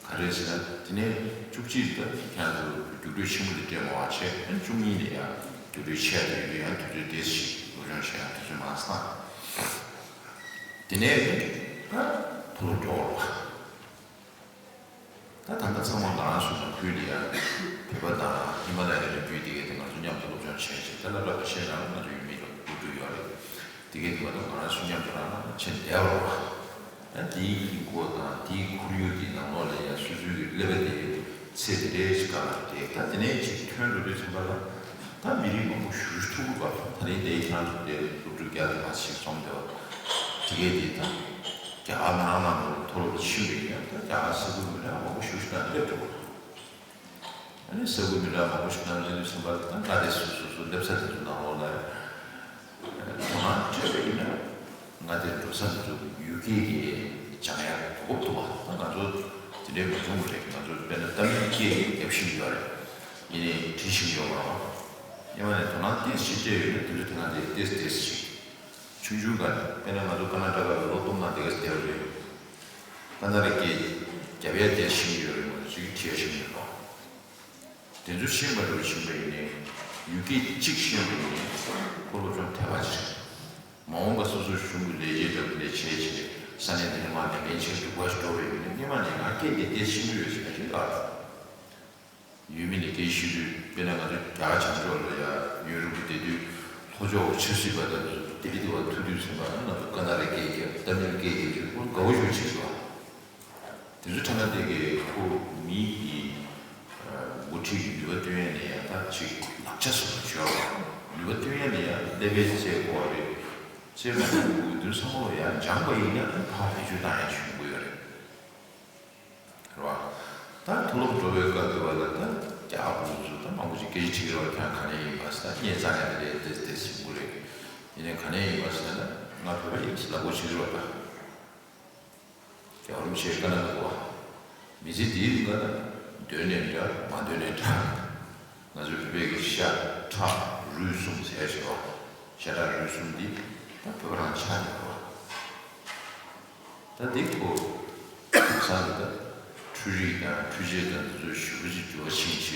ག་རེ་ཟེར་ན། དེ་ནས་བཅུ་གཅིག་ད་ཁྱེད་རང་ཚོ་རྒྱུགས་སྤྲོད་ཆེན་པོ་དེ་སྤྲད་མ་བ་བྱས། ཨ་ནི་བཅུ་གཉིས་ནས་ཡང་རྒྱུགས་སྤྲོད་ཆེ་ཡ་དེ་ཡོད་དུས་ཡང་དུས་ཚོད་ཏོག་ཙམ་ཞིག་སློབ་སྦྱོང་བྱེད་ཡ་དུས་ཚོད་མང་སོང་། དེ་ནས་ད་མཐོ་སློབ་མགྱོགས་པོ་རེད་བ། ད་ད་ལྟ་ཚང་མ་ང་རང་ཚོ་ནང་ཁུལ་ལ་ཡ་བོད་པ་དང་ཧི་མ་ལ་ཡའི་རི་རྒྱུད་དེ་གའི་དེ་ང་ཚོ་མཉམ་དུ་སློབ་སྦྱོང་བྱས་བྱས། ད་སློབ་གྲྭ་ཁ་ཤས་ནང་ང་ཚོ་ཡུལ་མི་སློབ་ཕྲུག་ཡོད་རེད། དེ་གའི་དེ་མ་གཏོགས་ང་རང་ཚོ་མཉམ་དུ་རང་ནང་ཕྱིན་བསྡད་པ་རེད་བ། ད་དེའི་དཀྱིལ་འཁོར་དང་དེའི་ཁོར་ཡུག་དེའི་ནང་ལོགས་ལ་ཡ་སོ་སོའི་གི་ཀླད་པ་དེ་ཚེ་དེ་འདྲའི་ཞིག་ག་ལ་བསྡད། ད་དེ་ནས་ཅིག་ཐོན་འགྲོ་དུས་ཙམ་པ་ལ། ད་མི་རིགས་མང་པོ་ཞེ་པོ་ཅིག་ཐུག་གི་འདུག་བ། ད་རིང་དེ་ཁྱེད་རང་ཚོ་དེ་སློབ་ཕྲུག་བརྒྱ་དང་ལྔ་ཞིག་འཛོམས་བསྡད་པ། དེ་གའི་དེ་ད་རྒྱ་གར་ནང་ནང་ལ་མཐོ་སློབ་ལ་ཕྱིན་པ་ཡིན་ན་ད་རྒྱ་གར་ས་ཁུལ་མི་གྲངས་མང་པོ་ཞེ་པོ་ཅིག་ནང་སླེབས་འགྲོ་གི་འདུག་ཨ་ནི་ས་ཁུལ་མི་གྲངས་མང་པོ་ཞིག་ནང་སླེབས་དུས་ཙམ་པ་ལ་ད་ང་དེ་སོ་སོ་སོ་སོ་སླེབས་ས་དེ་ཚོ་ནང་ལོགས་ལ་དོ་སྣང་སྤྲད་པ་ཡིན་ན། ང་དེར་འགྲོ་ས་ང་ཚོ་ཡུལ་སྐད་ཀྱི་སྦྱང་ཡག་གོ་སྐབས་ཐོབ་པ། ད་ང་ཚོ་དེ་འདྲའི་མ་བྱུང་བ་རེད། ང་ཚོ་དཔེར་ན་ཏ་མིལ་སྐད་ཀྱི་རྒྱབ་ཤིང་ཡོད་རེད། ཡིན་ནའི་བྲིས་ཤིང་ཡོད་མ་རེད། སྔོན་མ་ནས་དོ་སྣང་ཏོག་ཙམ་སྤྲད་ཡོད་ན་དེ་ཚོ་དེ་སྔ་དེ་ཏོག་ཙམ་ཏོག་ཙམ་ཞིག་ཆུང་ཆུང་སྒང་ནས། དཔེར་ན་ང་ཚོ་ཀར་ན་ཊ་ཀ་ལ་ལོ་སྟོང་ནང་དེ་ག་ཚོད་བསྡད་པ་རེད། ཀར་ན་ཊ་ཀའི་རྒྱབ་ཡ་དེ་ཤིང་ཡོད་རེད། ང་ཚོ་ཅིག་བྲིས་ཡ་ཤིང་ཡོད་རེད། དེ་ཚོ་ཤེས་པ་འདྲ་བོ་ཕྱིན་པ་ཡིན་ནའི། ཡུལ་སྐད་གཅིག་ཤེས་པ་ཡིན་ནའི་ཁོ་སློབ་སྦྱོང་ཐེབས་པ་ཅིག་རེད། མ་འོངས་པ་སོ་སོའི་གཞུང་གི་ལས་བྱེད་འདྲ་བོ་ལས་བྱེད་བྱེད། ས་གནས་འདི་ནས་མར་ལས་འགན་ཆེ་རུ་འགྲོ་དགོས་ཞིག་འགྲོ་བ་ཡིན་ན་སྔོན་མ་ནས་ང་སྐད་འདི་སྐད་ཤེས་ཀྱི་ཡོད་ཟེར་ན་ཞིག་ལ། ཡུལ་མི་ལ་སྐད་ཤེས་དུས་དཔེར་ན་ང་ཚོ་རྒྱ་གར་བྱང་ཕྱོགས་ལ་ཡ་ཡུན་རིང་པོ་བསྡད་དུས་ལྷོ་ཕྱོགས་ཆབ་སྲིད་པ་དང་ལྡི་ལི་དུ་བ་ཐུག་དུས་ཚང་མ་ང་ཚོ་ཀར་ན་ཊ་ཀའི་སྐད་ཀྱི་ཏ་མིལ་སྐད་ཀྱི་ཅིག་ཁོ་དགའ་བོ་ཞེ་པོ་ཅིག་རེད་བ། དེ་ཚོ་ཐ་ན་དེ་གའི་ཁོ་མི་གི་འགོ་ཁྲིད་ཀྱི་ནུས་པ་སྟོན་ཡ་ལ་ཡ་ད་ཅིག་ལག་ཆ་བཟོ་བ་བྱོས་རོགས། ནུས་པ་སྟོན་ཡ་ལ་ཡ་ཀླད་པའི་རྩལ་དགོས་རེད། རྩལ་མང་པོ་དགོས་དུས་ཚང་མ་ལ་ཡ་སྦྱངས་པ་ཡིན་ན་ཕར་བེད་སྤྱོད་བཏང་ཡ་ཞིག་ཡོང་གི་ཡོད་རེད། རེད་བ། ད་མཐོ་སློབ་འགྲོ་བའི་སྐབས་དེ་བ་ལ་ད་རྒྱ་གར་བུ་ཚོ་ད་མང་པོ་ཅིག་སྐད་ཆ་དྲིས་ཀྱི་རེད་བ། ཁྱེད་རང་ག་ནས་ཡིན་པ་ཟེར། ད་སྙན་གསང་ཡ་དེ་རེད། དེ་དེ་ཟིན་པོ་རེད། ཡིན་ནའི་ག་ནས་ཡིན་པ་ཟེར་ན་ང་བོད་པ་ཡིན་ཟེར་ལབ་དགོས་བྱེད་ཀྱི་རེད་བ་ད། རྒྱལ་བ་རིན་པོ་ཆེས་བཀའ་གནང་འདུག་བ། མི་ཚེ་འདིའི་རིང་ལ་འདོད་ནའི་འདྲ་མ་འདོད་ནའི་འདྲ། ང་ཚོའི་བོད་པའི་གི་ཤ་ཁྲག་རུས་གསུམ་ཟེར་ཞེས་པ། ཤ་ཁྲག་རུས་གསུམ་འདི་ད་བོད་པ་རང་ཆགས་ཀྱི་རེད་བ། ད་འདི་ཁོ་དེང་སང་གི་ད་འཕྲུལ་རིག་དང་འཕྲུལ་ཆས་དང་འདི་ཚོ་ཞེ་པོ་ཅིག་འགྱུར་བ་ཕྱིན་བྱས་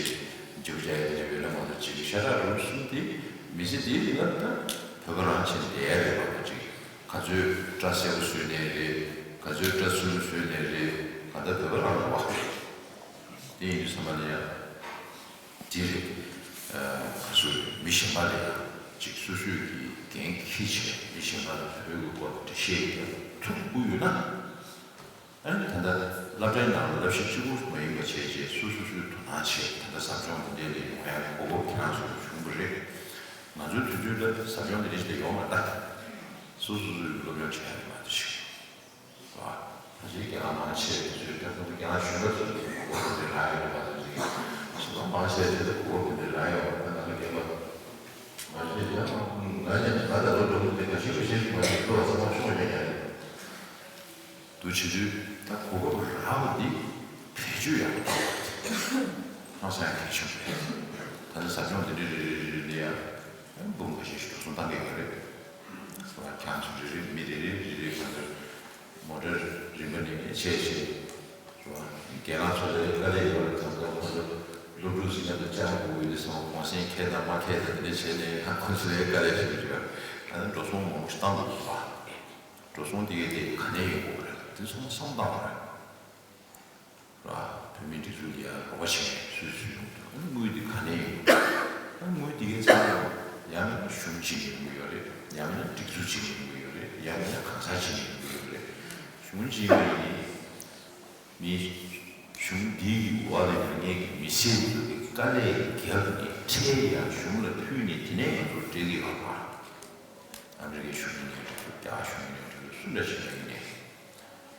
འཇིགས་པ་རྒྱག་ཡ་དེ་འདྲ་ཡོད་ན་མ་གཏོགས། ཅིག་ཤ་ཁྲག་རུས་གསུམ་འདི་མི་ཚེ་འདིའི་རིང་ལ་ད་བོད་པ་རང་བྱས་བསྡད་ཡ་རེད་བ། ཅིག་ག་ཚོད་སྐྲ་སེར་པོ་བཟོས་ནའི་རེད། ག་ཚོད་སྐྲ་སུན་པོ་བཟོས་ནའི་རེད། གང་ལྟར་བོད་པ་རང་རེད་བ། དེ་ཡིན་དུས་ཙམ་པ་ལ་ཡ། འདི་རེད། ཨ། ག་ཚོད་མི་གཞན་པ་ལ་ཡ་ཅིག་སོ་སོས་ཀྱི་འགན་འཁྱེར་བྱས་མི་གཞན་པ་ལ་བོད་ཀྱི་སྐོར་འགྲེལ་བཤད་རྒྱབ་ཐུབ་དགོས་ཡོད་ན། ཨ་ནི་ད་ལྟ་སློབ་གྲྭའི་ནང་ལ་བསླབ་གཞི་གཅིག་པུ་མ་ཡིན་པ་བྱས་རྗེས་སོ་སོ་སོའི་དོ་སྣང་བྱས། ད་ལྟ་ཟབ་སྦྱོང་དེ་འདྲའི་ལ་ཡོང་ཡ་གོ་སྐབས་ཁྱེད་རང་ཚོར་བྱུང་བ་རེད། ང་ཚོའི་དུས་ཚོད་ལ་ཟབ་སྦྱོང་དེ་འདྲ་ཞིག་ད་ཡོད་མ་རེད་ད། སོ་སོ་སོའི་སློབ་སྦྱོང་བྱེད་ཡ་རེད་མ་གཏོགས་ཞིག་ད་ཅིག་རྒན་ལགས་མང་ཆེ་བ་ཚོས་ད་ཁོང་ཚོ་རྒན་ལགས་གཞོན་པ་ཚོས་གོ་སྐབས་དེ་རག་ཡོད་པ་དང་ཅིག་གཞོན་པ་མང་ཆེ་བ་དེ་ད་གོ་སྐབས་དེ་རག་ཡོད་པ། ད་ང་ཚོ་རྒན་པ་མང་ཆེ་བ་ཡང་ཁོང་ ང་ཡང་ང་ལ་ལོ་དྲུག་ཅུ་དེ་ག་ཤེད་པ་ཤེད་ཀྱི་མ་རེད། ལོ་ཚང་མ་ཆུང་བ་ཡང་ཡང་རེད། དུ་བྱེད་དུས་ད་གོ་སྐབས་རག་པ་འདི་བེད་སྤྱོད་ཡག་པོ་གཏོང་བ་དེ་ཧང་སང་ཡང་གལ་ཆེན་པོ་རེད། ད་ནི་ཟབ་སྦྱོང་འདི་འདྲ་རེ་རེ་རེ་རེ་འདི་ཡང་འབུམ་ཁ་ཤས་ཤིག་འགྲོ་སོང་བཏང་གི་ཡོད་རེད། ཁྱེད་ཚོ་རེ་རེ་མི་རེ་རེ་རེ་རེ་གང་ལྟར་མོ་ཊ་རིམ་པ་ནས་བྱས་བྱས། རྒན་ལགས་ཚོ་ལ་དཀའ་ལས་ཡོད་རེད། དམ་དཀར་ཁོང་ཚོ་སློབ་ཕྲུག་ཟིན་ན་ད་ལྕགས་པོ་ཡོད་དུས་སོང་གུང་སེང་ཁེལ་དང་མ་ཁེལ་དང་དེ་འདྲ་བྱས་ནས་ཧ་ཁོ་ཚོ་ལ་དཀའ་ལས་ཞིག་རེད། ཨ་ནི་འགྲོ་སོང་མང་པོ་ཞིག་བཏང་འདུག་པ། འགྲོ་སོང་དེ་གས་དེ་ག་ནས་ཡོང་དགོས་རེད། དེ་ཚོ་བསམ་བཏང་བ་རེད། ར། བོད་མིའི་སྒྲིག་འཛུགས་ལ་ཡང་རོགས་པ་བྱེད་མཁན་སུ་སུ་ཡོང་འདུག་ཨ་ནི་དངུལ་དེ་ག་ནས་ཡོང་འདུག་ཨ་ནི་དངུལ་དེ་གས་ཚང་མ་ཡང་མིན་ན་གཞུང་བྱེད་མཁན་དངུལ་ཡོད་རེད། ཡང་མིན་ན་སྒྲིག་འཛུགས་བྱེད་མཁན་དངུལ་ཡོད་རེད། ཡང་མིན་ན་གང་ཟག་བྱེད་མཁན་དངུལ་ཡོད་རེད། གཞུང་བྱེད་མཁན་ནི། མི། གཞུང་འདིའི་འོག་ལ་ཡོད་མཁན་གྱི་མི་སེར་ཚོ་གི་དཀའ་ལས་བརྒྱབ་ནས་ཁྲལ་ཡང་གཞུང་ལ་ཕུལ་ནས་དེ་ནས་ང་ཚོར་སྤྲད་ཀྱི་ཡོད་པ། ཨ་མི་རི་ཀའི་གཞུང་ཡིན་ནའི་འགྲིག་གི་རྒྱ་གར་གཞུང་ཡིན་ནའི་འགྲིག་གི་སུ་འདྲ་ཞིག་ལ་ཡིན་ནའི།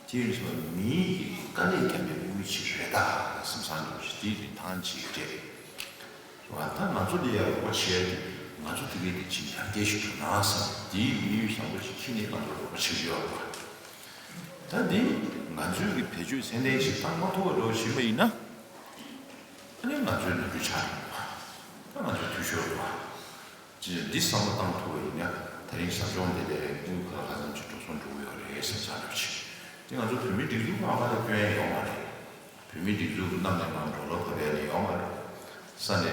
དེ་ཡིན་ཙང་མིའི་གི་དཀའ་ལས་བརྒྱབ་པའི་དངུལ་ཅིག་རེད་ད་བསམ་བསམ་འདུག་དེའི་རིན་ཐང་ཅིག་སྤྲད། ད་ང་ཚོ་འདི་ཡར་རོགས་པ་བྱས་ཏེ་ང་ཚོ་དེ་གའི་དེ་ཅིག་ཡར་རྒྱས་ཤིག་འགྲོ་ན་བསམ་དེའི་དམིགས་ཡུལ་བཟང་པོ་ཅིག་འཁྱེར་ནས་ང་ཚོ་རོགས་པ་བྱེད་ཀྱི་ཡོད་རེད་པ། ད་འདི་ང་ཚོའི་གི་བེད་སྤྱོད་ཚད་ལྡན་ཞིག་བཏང་མ་ཐུབ་པ་འདྲ་བོ་ཞིག་ཡིན་པ་ཡིན་ན། ཨ་ནི་ང་ཚོའི་ནོར་འཁྲུལ་ཆགས་ཡོང་བ། ད་ང་ཚོའི་འཐུས་ཤོར་བ། ཅི་འདི་བསམ་བློ་བཏང་ཐུབ་པ་ཡིན་ན་ད་རིང་ཟབ་སྦྱོང་འདི་ལས་དངུལ་ག་ལ་ག་ཙམ་ཅིག་འགྲོ་སོང་འགྲོ་གི་ཡོད་རེད་བསམ་བསམ་འདྲ་བོ་ཞིག་འདི་ང་ཚོ་བོད་མིའི་སྒྲིག་འཛུགས་ཁང་ཁ་ལ་སྐྱོན་ཡོད་མ་རེད། བོད་མིའི་སྒྲིག་འཛུགས་ནང་ནས་མར་འགྲོ་ལོག་ཕབ་ཡ་ནི་ཡོད་མ་རེད། ས་ནས་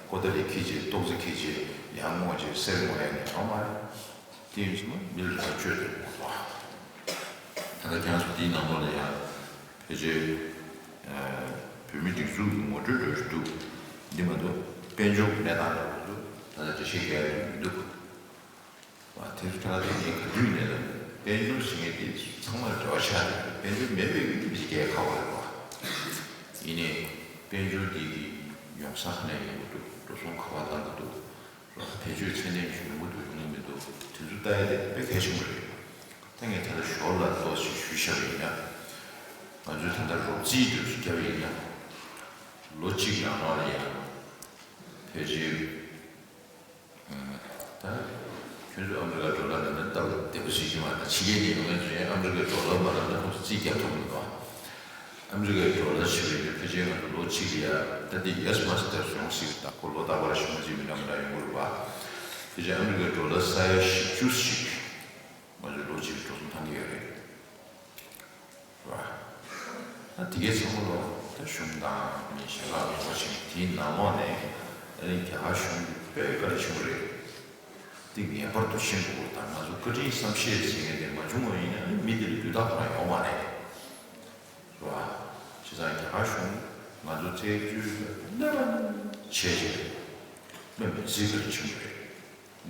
ཀོ་ཏ་ལི་འཁྱེར་བྱས་ཏོག་ཙེ་འཁྱེར་བྱས་ཡར་སྔོག་བྱས་གསེར་སྔོག་ཡ་ནི་ཡོད་མ་རེད། དེ་ཡིན་ཙང་མི་ལ་རོགས་བཅོས་ཏེ་དགོས་པ། ད་ལྟ་ཁྱེད་ཚོ་འདིའི་ནང་ལོགས་ལ་ཡང་ཕལ་ཆེར་བོད་མིའི་སྒྲིག་འཛུགས་ཀྱི་ངོ་སྤྲོད་འདྲ་ཞིག་འདུག་འདི་མ་གཏོགས་དཔལ་འབྱོར་གྱི་གནས་སྟངས་འདྲ་བོ་འདུག་ད་ལྟ་འགྲེལ་བཤད་རྒྱག་ཡ་མི་འདུག་དེ་ཚོ་ཁྱེད་རང་ཚོ་ངས་ག་དུས་ནས་ལབ་དཔལ་འབྱོར་ཟེར་མཁན་དེ་ཚང་མར་འབྲེལ་བ་ཆགས་ཀྱི་འདུག་དཔལ་འབྱོར་མེད་པའི་མི་ཞིག་སྐད་ཁག་པོ་རེད་པ། ཡིན་ནའི་དཔལ་འབྱོར་འདི་གི་ཡོང་ས་ག་ནས་ཡོང་གི་འདུག་འགྲོ་སོང་ག་པར་བཏང་གི་འདུག་བེད་སྤྱོད་ཚད་ལྡན་ཞིག་ཡོང་གི་འདུག་ཡོང་གི་མི་འདུག་དེ་ཚོ་ལྟ་ཡ་དེ་དཔེ་གལ་ཆེན་པོ་རེད། ད་ངས་ད་ལྟ་ཞོར་ལ་ཏོག་ཙམ་ཞུས་བཞག་པ་ཡིན་ན། ང་ཚོས་ད་ལྟ་རོབ་རྩིས་འདྲ་ཞིག་བརྒྱབ་པ་ཡིན་ན། ལོ་གཅིག་ནང་ལོགས་ལ་ཡང་ཕལ་ཆེར། ད་ཁྱོད་ཚོས་ཨ་མི་རི་ཀ་ཌོ་ལར་ལབ་ན་ལྟ་བུ་བདེ་པོ་ཞིག་གི་མ་རེད། ད་ཕྱི་རྒྱལ་ནས་ཡོང་མཁན་ཚོས་ཡང་ཨ་མི་རི་ཀའི་ཌོ་ལར་མ་ལབ་ན་ཁོང་ཚོ་རྩིས་རྒྱག་ཐུབ་མི་འདུག་ཨ་མི་རི་ཀའི་ཌོ་ལར་བྱས་པ་ཡིན་ན་ཕལ་ཆེར་ང་ཚོ་ལོ་གཅིག་ལ་ཡ་ད་འདི་ཡས་མ་སི་ཏར་ཡོང་སྲིད་ད་ཁོ་ལོ་རྟག་པར་ཞུ་མ་བྱེད་མི་འདྲ་མི་འདྲ་ཡོང་གི་རེད་པ། ཕལ་ཆེར་ཨ་མི་རི་ཀའི་ཌོ་ལར་ས་ཡ་བཞི་བཅུ་ཞིག་ང་ཚོའི་ལོ་གཅིག་གི་འགྲོ་སོང་ཐོན་གྱི་ཡོད་རེད། ར། ད་དེ་གའི་ཚང་མ་ལོ་ད་གཞུང་དང་མི་གཞན་ལ་རོགས་པ་བྱེད་དེའི་ནང་ལོགས་ནས་ཨ་ནི་རྒྱ་གར་གཞུང་གི་དཔེ་བཀའ་དྲིན་ཆེན་པོ་རེད། འདི་ངེས་པར་དུ་ཤེས་དགོས་ད་ང་ཚོ་བཀའ་དྲིན་བསམ་ཤེས་བྱེད་མཁན་དེ་མ་བྱུང་བ་ཡིན་ན་ཨ་ནི་མི་འདི་ལ་དུས་རྟག་ཁོ་རང་ཡོང་བ་རེད། ར། བྱས་ཙང་རྒྱ་གར་གཞུང་ང་ཚོ་བཙན་བྱོལ་གནས་པ་བྱས་བྱས་དཔེ་མི་སྲིད་བཀའ་དྲིན་ཆེན་པོ་རེད།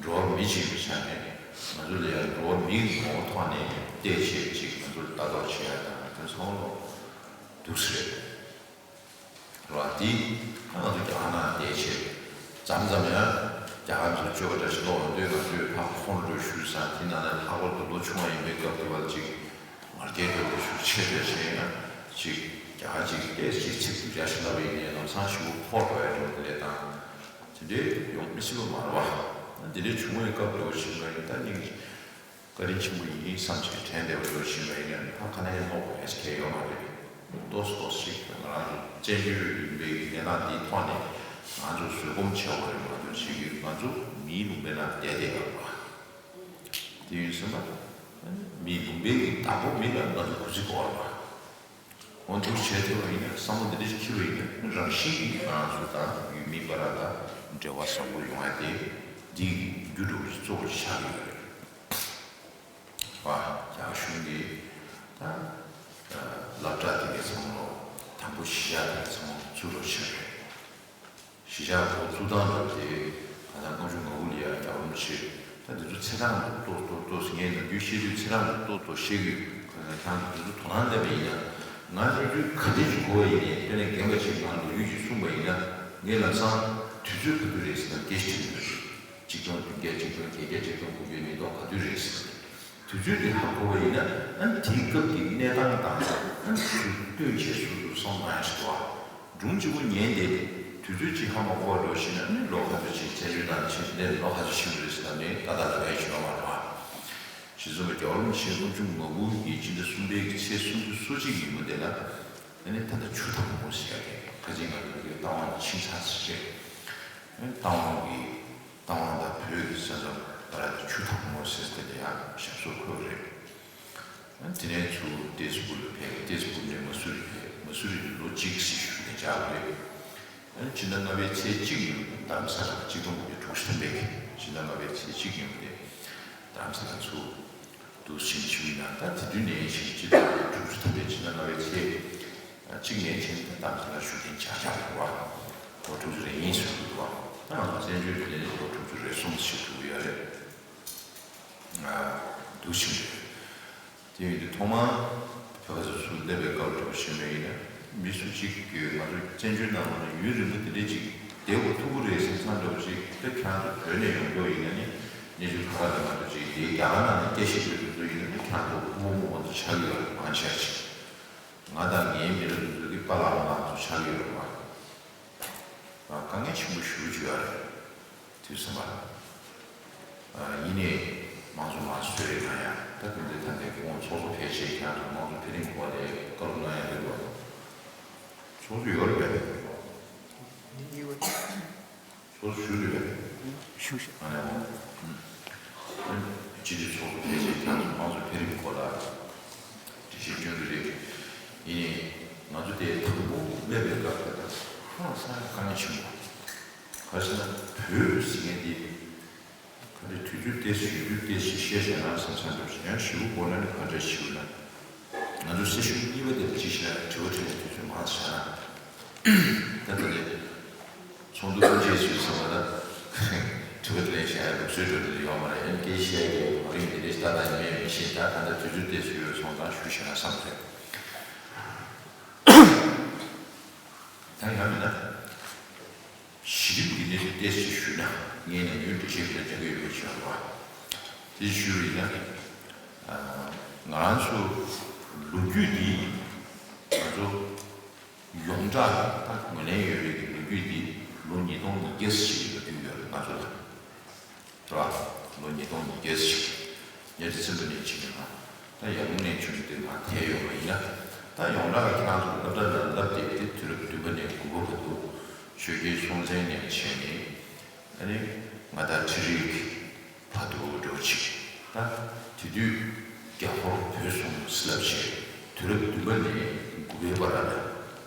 འགྲོ་བ་མི་གཅིག་གི་ཆ་ནས་ང་ཚོ་ལ་ཡང་འགྲོ་བ་མིའི་ངོ་བོ་ཐོག་ནས་བལྟས་བྱས་ཅིག་ང་ཚོར་ལྟ་རྟོག་བྱེད་ཡ་དང་དེ་ཚོ་ལོ་འདུག་སེ་རེད། ར་འདི་ད་ང་ཚོ་རྒྱ་གར་ནང་བསྡད་བྱས་མཚམས་མཚམས་ཡང་རྒྱ་གར་ཚོ་སྤྱོད་པ་འདྲ་ཞིག་ལོག་ཡོང་དུས་ང་ཚོས་ཕར་ཕོན་འགྲོ་ཞུས་ཙང་དེ་ནང་ནས་ལྷག་པར་དུ་ལོ་ཆུང་བ་ཡིན་པའི་སྐབས་དེ་བར་ཅིག་ང་རྒྱལ་དེ་ལོ་ཞུ་ཆེ་བས་བྱས་ན་ཅིག་རྒྱ་གར་ཅིག་ཏེ་ཅིག་ཚིག་འདི་འདྲ་ཞིག་ལབ་པ་ཡིན་ནའི་ལམ་སང་ཞིག་པོ་འཁོར་དགོས་ཡ་འགྲོ་དེ་ལས་དང་། དེ་འདྲའི་ཡོང་མི་སྲིད་པ་མ་རེད་བ། དེ་འདྲའི་བྱུང་བའི་སྐབས་འདྲ་བོ་ཞིག་ལ་ཡིན་ད་སྙིང་བཀའ་དྲིན་ཆེན་པོ་ཡིན་བསམ་བྱས་དྲན་བདེ་བ་འདྲ་བོ་ཞིག་ལ་ཡིན་ན་ད་ག་ནས་ནོར་བ་ཨེ་སི་ཁེ་ཡོད་མ་རེད། ཏོག་ཙམ་ཏོག་ཙམ་ཞིག་ང་རང་ཚོ་བཙན་བྱོལ་ཡིན་པའི་གནས་སྟངས་འདིའི་ཐོག་ནས་ང་ཚོ་བཟོད་སྒོམ་བྱེད་དགོས་རེད་མ་གཏོགས་ཞིག་གིས་ང་ཚོ་མིའི་ལུང་པའི་ནང་བསྡད་བསྡད་ཡོད་རེད་བ། དེ་ཡིན་ཟེར་ན་མིའི་ལུང་པའི་གི་བདག་པོ་མི་ལ་ང་ཚོ་གུས་བརྩི་དགོས་རེད་བ། འོ་འདུག་བྱས་ཐུབ་པ་ཡིན་ན་བསམ་བློ་འདི་འདྲ་ཞིག་འཁྱེར་བ་ཡིན་ན་རང་བཞིན་གྱིས་ང་རང་ཚོ་དང་ཡུལ་མི་བར་ལ་འབྲེལ་བ་བཟང་པོ་ཡོང་ཡ་དེ་འདི་རྒྱུ་འགྲོ་གི་གཙོ་བོ་ཆགས་ཀྱི་ཡོད་རེད། བ། རྒྱ་གཞུང་གིས་ད་སློབ་གྲྭ་དེ་གའི་ཚང་མ་ལོ་དང་པོ་གཞིས་ཆགས་དེ་གའི་ཚང་མ་ཚུར་ལོ་ཕྱིན་རེད། གཞིས་ཆགས་འགོ་བཙུགས་སྟངས་འདྲ་དེ་ད་ལྟ་ལྔ་བཅུ་ང་དགུ་ལ་ཡ་རྒྱལ་བ་རིན་པོ་ཆེ་ད་འདི་ཚོ་ཚེས་གྲངས་འདུག་ཏོག་ཏོག་ཏོག་ངས་ནམ་རྒྱུན་བཤད་དུས་ཚེས་གྲངས་འདུག་ཏོག་ཏོག་བཤད་གི་ཁྱང་འདི་ཚོ་དོ་སྣང་བསྟན་པ་ཡིན་ན་ང་ནམ་རྒྱུན་ག་འདྲ་ཞིག་གོ་བ་ཡིན་ནའི་དཔེར་ན་རྒན་པ་ཞིག་ང་ལོ་རྒྱུས་ཤིག་གསུངས་པ་ཡིན་ན་ངས་ལམ་སང་དུས་ཚོད་ག་དུས་རེད་ཟེར་ན་སྐད་ཆ་དྲིས་ཡོད་རེད། ཆིག་སྟོང་བདུན་བརྒྱ་ཆིག་སྟོང་བརྒྱད་བརྒྱ་ཆིག་སྟོང་དགུ་བརྒྱ་ཉིས་སྟོང་ག་དུས་རེད་ཟེར་ན། དུས་ཚོད་དེ་ཧ་གོ་བ་ཡིན་ན་ཨ་ནི་དེའི་སྐབས་ཀྱི་གནས་སྟངས་དང་ཨ་ནི་དུས་ཚོད་བསྟུན་བྱས་སོ་སོ་སོང་མ་ཡང་ཞིག་འདུག་ཨ། སྒྲུང་གཅིག་པོ་ཉན་དེ་དུས་ དུས་ཚོད་ཅིག་ཧ་མ་གོ་བ་འགྲོ་ཞིག་ན་ནི་ལོ་ག་ཚོད་ཅིག་བཙན་བྱོལ་ནང་ཕྱིན་ནས་ལོ་ག་ཚོད་ཕྱིན་པ་རེད་ཟེར་ན་ནི་ཏག་ཏག་ལབ་ཡ་ཞིག་ཡོད་མ་རེད་བ། ཞེས་གསུངས་པའི་རྒྱལ་བ་རིན་པོ་ཆེ་ལྔ་བཅུ་ང་དགུ་གི་སྤྱི་ཟླ་གསུམ་པའི་གི་ཚེས་སུམ་ཅུ་སོ་གཅིག་ཉིན་མོ་དེ་ལ་ཨ་ནི་ད་ལྟ་ཆུ་དྭངས་མོ་ཟེར་ཡ་དེ་ཁ་ཆེ་ང་ཚོ་གི་རྟ་དབང་ཆིངས་ཆགས་ཟེར་བྱས། ཨ་ནི་རྟ་དབང་གི་རྟ་དབང་དང་བོད་ཀྱི་ས་མཚམས་བར་དུ་ཆུ་དྭངས་མོ་ཟེར་དེ་ལ་ཡང་ཞབས་སོར་འཁོད་རེད། དེ་ནས་ཚུར་ཏེས་པུར་ལ་ཕེབས། ཏེས་པུར་ནས་མ་སུ་རི་ཕེབས། མ་སུ་རི་ནས་ལོ་གཅིག་སྲིད་བཞུགས་ནས་བཅར་བ་རེད། ཕྱི་ཟླ་ལྔ་པའི་ཚེས་གཅིག་ཉིན་རྡ་རམ་ས་ལ་གཅིག་སྟོང་དགུ་བརྒྱ་དྲུག་ཅུ་ཐམ་པའི་ཕྱི་ཟླ་ལྔ་པའི་ཚེས་གཅིག་ཉིན་དེ་རྡ་རམ་ས་ལ་ཚུར་འདུག་ཕྱིན་བཞུགས་ཡིན་ན། ད་དེ་དུས་ནས་ཕྱིན་སྤྱི་ཟླ་དྲུག་ཅུ་ཐམ་པའི་ཕྱི་ཟླ་ལྔ་པའི་ཚེས་གཅིག་ནས་ཕྱིན་ད་རྡ་རམ་ས་ལ་བཞུགས་གདན་འཇགས་འཇགས་པ་རེད་བ། ལོ་དྲུག་ཅུ་རེ་གཉིས་སུ་འདུག་བ། ད་ང་ཚོ་བཙན་བྱོལ་དེ་ནས་ལོ་དྲུག་ཅུ་རེ་གསུམ་ཞིག་འདུག་ཡོད་རེད། འདུག་ཕྱིན་རེད། དེ་ཡིན་དུས་ཐོག་མར་བོད་པ་ཚོ་ཚུར་སླེབས་པའི་སྐབས་དུ་བྱས་པ་ཡིན་ན་མི་སུ་གཅིག་གིས་ང་ཚོ་བཙན་བྱོལ་ནང་ལོགས་ནས་ཡུན་རིང་པོ་དེ་འདྲ་ཅིག་བསྡད་དགོས་ཐུག་གི་རེད་ཟེར་མཚམས་འདྲ་པོ་ཅིག་ད་ཁྱེད་རང་ཚོ་བོད་ནས་ཡོང་རྒྱུ་ཡིན་ན་ནི་གནས་ཚུལ་ཁ་ཁ་དང་ང་ཚོ་ཅིག་འདིའི་རྒྱ་གར་ནང་ནས་སྐད་ཆ་ཤོད་དུས་ཚོད་ཡིན་ན་ནི་ཁྱེད་རང་ཚོ་ཕྲུ་གུ་རྨོ་མོ་ཚོ་ཆགས་ཀྱི་ཡོད་རེད། མང་ཆེ་ཆེ་ང་དང་ངའི་མི་རབས་དེ་ཚོ་གི་པཱ་ལགས་རོགས་ལགས་ཚོ་ཆགས་ཀྱི་ཡོད་རེད་བ། དཀའ་ངལ་ཆེན་པོ་ཞེ་པོ་ཅིག་ཡོད་རེད། དུས་ཙམ་པ། ཡིན་ནའི་མང་གཙོ་མང་གཙོ་རེད་གང་ཡང་ད་དེ་འདྲའི་ཐད་ནས་ཁོང་ཚོགས་གཙོ་ཕལ་ཆེར་ཁྱེད་རང་ཚོ་མང་གཙོ་འཕེལ་རིམ་སྐོར་ལ་བཀའ་སློབ་གནང་ཡ་རེད་བ། ཚོགས་གཙོ་ཡོད་རེད་པས། ཚོགས་གཙོ་ཞུ་རེད་པས། ཞུ་ཞུ། ཨ་ནི་འོ། སྤྱི་འཐུས་ཚོགས་གཙོ་ཕལ་ཆེར་ཁྱེད་རང་ཚོ་མང་གཙོ་འཕེལ་རིམ་སྐོར་ལ་འགྲེལ་བཤད་སྐྱོན་གྱི་རེད། ཡིན་ནའི་ང་ཚོ་དེ་དང་པོ་སླེབས་པའི་སྐབས་དེ་དང་ཁོང་ས་ཡ་དཀའ་ངལ་ཆེན་པོ། ག་རེ་ཟེར་ན་བོད་ཟེར་མཁན་དེ། ག་རེ་དུས་ཚོད་ཏོག་ཙམ་ཡོད་དུས་ཏོག་ཙམ་བཤད་བྱས་ན་བསམ་བསམ་འདུག་ཡང་ཞེ་པོ་འགོར་ན་ནི་ག་འདྲ་ཞིག་ཡོད་ན། ང་ཚོ་སེ་ཤུལ་གཉིས་པ་དེར་ཅིག་བཤད་དྲི་བ་དྲིས་ལན་དུས་ཚོད་མང་ཙམ་བཞག་ན། ད་ལྟ་ནས་ཚོགས་འདུ་དབུ་འབྱེད་ཞུས་ཚར་བ་ལ་དྲི་བ་དྲིས་ལན་བྱེད་ཡ་ལུགས་སྲོལ་འགྲོ་དེ་ཡོད་མ་རེད། ཨ་ནི་སྐད་ཆ་བཤད་ཡ་གི་བང་རིམ་འདི་འདྲ་ཞིག་ཏག་ཏག་ཡིན་མིན་མི་ཤེས། ད་ད་ལྟ་དུས་ཚོད་ཏོག་ཙམ་ཡོད་སོང་ཙང་ཞུ་བྱས་ན་བསམ་སོང་། ད་ཡང་མིན་ན། གཞི་རིམ་གྱི་གནས་ཚུལ་ཏོག་ཙམ་ཞུས་ན་ངས་ནས་ཉུང་འགྲེལ་བཤད་ཞིག་རྒྱག་གི་ཡོད་པའི་ཕྱིར་རོ། དེ་ཞུས་པ་ཡིན་ན། ང་རང་ཚོ་ལོ་རྒྱུས་འདི་ང་ཚོ་ཡོངས་གྲགས་ད་ངོས་ལེན་ཡོད་པའི་གི་ལོ་རྒྱུས་འདི་ལོ་ཉིས་སྟོང་ཉིས་བརྒྱ་ཞིག་ལ་ཐུག་ཡོད་རེད་ང་ཚོ་ལ། རེད་བ། ལོ་ཉིས་སྟོང་ཉིས་བརྒྱ་ཞིག་ཉེར་གཅིག་ཚེས་པ་ནས་ཕྱིན་ནས་ང་ད་ཡར་ཀླུང་ནས་བྱུང་སྟེ་ང་དེ་ཡོང་བ་ཡིན་ན། ད་ཡོངས་གྲགས་ལ་ཁྱེད་རང་ཚོ་སློབ་གྲྭ་ནང་བསླབ་བསྡད་དེ་དུས་རབས་བདུན་པ་ནས་དགུ་པ་བར་དུ་ཆོས་རྒྱལ་སྲོང་བཙན་ནས་བྱས་ནས་ཨ་ནི་མངའ་བདག་ཁྲི་རལ་གྱི་བར་དུ་འགྲོ་ཅིག་ད་དེ་དུས་རྒྱ་ཧོར་བོད་གསུམ་ཟེར་ལབ་བྱས་དུས་རབས་བདུན་པ་ནས་དགུ་པའི་བར་ལ་ཨ་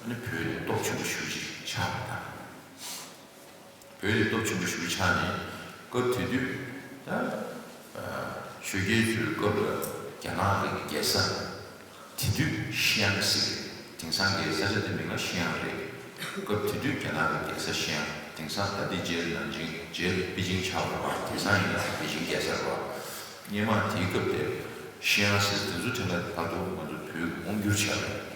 ནི་བོད་ནས་སྟོབས་ཆེན་པོ་ཞེ་པོ་ཅིག་ཆགས་པ་དང་། བོད་དེ་སྟོབས་ཆེན་པོ་ཞེ་པོ་ཆགས་ནས་སྐབས་དེ་དུས་ད་ཆོས་རྒྱལ་ཚོའི་སྐབས་ལ་རྒྱ་ནག་གི་རྒྱལ་ས་དེ་དུས་ཤི་ཡང་ཟེར་གི་རེད། དེང་སང་གི་ས་ཆ་དེ་མིང་ལ་ཤི་ཡང་རེད། སྐབས་དེ་དུས་རྒྱ་ནག་གི་རྒྱལ་ས་ཤི་ཡང་དེང་སང་ད་དེ་རྗེས་ནང་ཆེན་རྗེས་པེ་ཅིང་ཆགས་པ་རེད་བ། དེང་སང་ཡིན་ན་པེ་ཅིང་རྒྱལ་ས་རེད་བ། སྔོན་མ་དེའི་སྐབས་དེ་ཤི་ཡང་ཟེར་དེ་ཚོ་དེ་ལ་ད་དུང་ང་ཚོ་བོད་དབང་བསྒྱུར་བྱས་པ་རེད།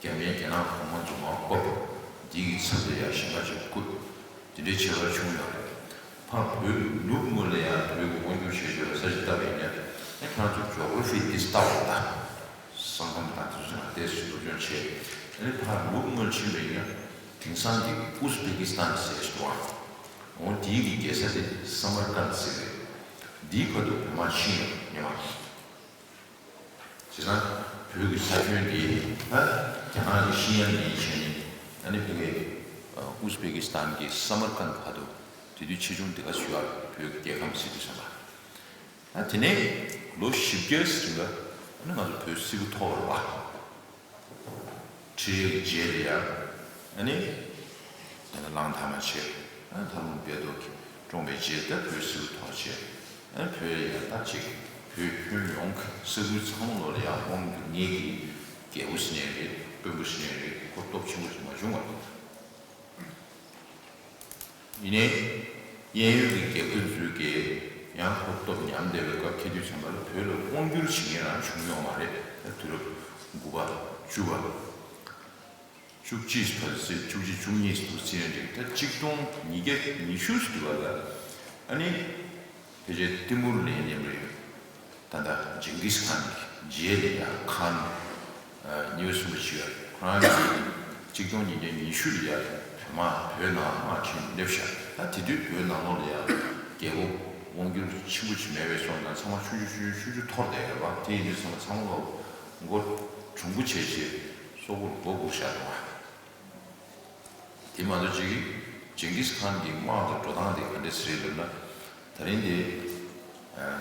རྒྱ་མིས་རྒྱ་ནག་གོང་མ་རྫོང་དམག་བཀབ། འདི་གི་ཚབ་ཏུ་ཡང་གཞན་པ་ཅིག་བཀུར། འདི་འདྲའི་བྱེད་པར་བྱུང་ཡོད་རེད། ཕར་བོད་ཀྱི་ནུབ་ངོས་ལ་ཡང་བོད་ཀྱི་དབང་བསྒྱུར་བྱེད་བྱེད་པའི་ས་ཆ་ལྟ་བ་ཡིན་ན་ཨེ་ཁྱེད་རང་ཚོ་ཇོ་གྷ་ར་ཕི་འདི་ལྟ་བ་ད། ས་ཁམས་དང་དེ་ཚོ་ནང་ཏོག་ཙམ་སློབ་སྦྱོང་བྱས། ཨ་ནི་ཕར་ནུབ་ངོས་ཕྱིན་པ་ཡིན་ན་དེང་སང་གི་ཨུ་ཛི་བེ་ཀི་སི་ཐན་ཟེར་ཞིག་འདུག་ཨ། འོ་འདིའི་གི་རྒྱལ་ས་དེ་སམ་མར་ཀན་ཟེར་རེད། འདིའི་བར་དུ་བོད་དམག་ཕྱིན་ཡོད་ཉེ་བ། བྱས་ཙང་བོད་ཀྱི་ས་ཁྱོན་འདི་ད་རྒྱ་ནག་གི་ཤི་ཡང་ནས་བྱས་ནས་ཨ་ནི་ཕ་གི་ཨུ་ཛི་བེ་ཀི་སི་ཐན་གྱི་སམ་མར་ཀན་བར་དུ་དེ་དུས་ཆེ་ཆུང་དེ་ག་ཚོད་ཡོད་རེད། བོད་ཀྱི་རྒྱལ་ཁམས་ཟེར་དུས་ཙམ་པ། ད་དེ་ནས་ལོ་བཞི་བརྒྱ་ཟིན་པ་ཨ་ནི་ང་ཚོ་བོད་སིལ་བུ་ཐོར་བ། ཁྲི་རལ་གྱི་རྗེས་ལ་ཡང་ཨ་ནི་དེ་ནས་གླང་དར་མ་བྱས། ཨ་ནི་མཐར་ལུང་དཔལ་རྡོ་རྗེ་བཀྲོངས་པའི་རྗེས་ད་བོད་སིལ་བུ་ཐོར་བྱས། ཨ་ནི་བོད་ལ་ཡང་ད་ཅིག་བོད་ཁྱོན་ཡོངས་ཀྱི་ས་ཁུལ་ཚང་མ་ལོག་ལ་ཡང་དབང་བསྒྱུར་མཁན་གྱི་རྒྱལ་པོ་ཟེར་ནའི་རེད། དཔོན་པོ་ཟེར་ནའི་རེད། ཁོ་སྟོབས་ཆེན་པོ་ཞིག་མ་བྱུང་བ་རེད། ཡིན་ནའི་གཡས་གཡོན་གྱི་རྒྱལ་ཁབ་ཚོས་ཀྱིས་ཡང་ཁོ་སྟོབས་ཉམས་བསྡད་པའི་སྐབས་ཁེལ་དུས་ཙམ་པ་ལ་བོད་ལ་དབང་བསྒྱུར་བྱེད་མཁན་རང་བྱུང་ཡོད་མ་རེད། ད་དུས་རབས་དགུ་པ་བཅུ་པ། བཅུ་གཅིག་བར་དུ་བརྩིས། བཅུ་གཅིག་བཅུ་གཉིས་བར་དུ་བརྩིས་ན་འགྲིག་ད་གཅིག་སྟོང་ཉིས་བརྒྱ་ཉི་ཤུ་ཟེར་དུས་བ་ལ་ཨ་ནི་ཕལ་ཆེར་ཏི་མུར་ལེན་མཁན་རེད། ད་ལྟ་ཇིང་གིས་ཁཱན་གྱི་རྗེས་ལ་ཡ་ཁཱན་གཉིས་པ་གསུམ་པ་ཞིག་ཡོད། ཁོ་རང་གིས་གཅིག་སྟོང་ཉིས་བརྒྱ་ཉི་ཤུ་ལ་ཡ་ དེ་མ་བོད་ནང་དམག་ཁྲིད་སླེབས་ཤག་ད་དེ་དུས་བོད་ནང་ལོགས་ལ་ཡང་རྒྱལ་པོ་དབང་སྒྱུར་ཆེན་པོ་ཅིག་མེད་པའི་སོང་ཙང་ཚང་མ་ཆུང་ཆུང་ཆུང་ཆུང་ཆུང་འཐོར་བསྡད་ཡོད་པ། དེ་ཡིན་དུས་ཚང་མ་ཚང་མ་ལོ་མགོ་གྲུང་པོ་བྱས་བྱས་སོག་པོར་མགོ་སྒུར་བཞག་འདུག་བ། དེ་མ་གཏོགས་ཅིག་ཇིང་གིས་ཁཱན་གྱི་དམག་གི་འགྲོ་སྟངས་དེ་ག་འདྲས་རེད་ལབ་ན། ད་རིང་དེ་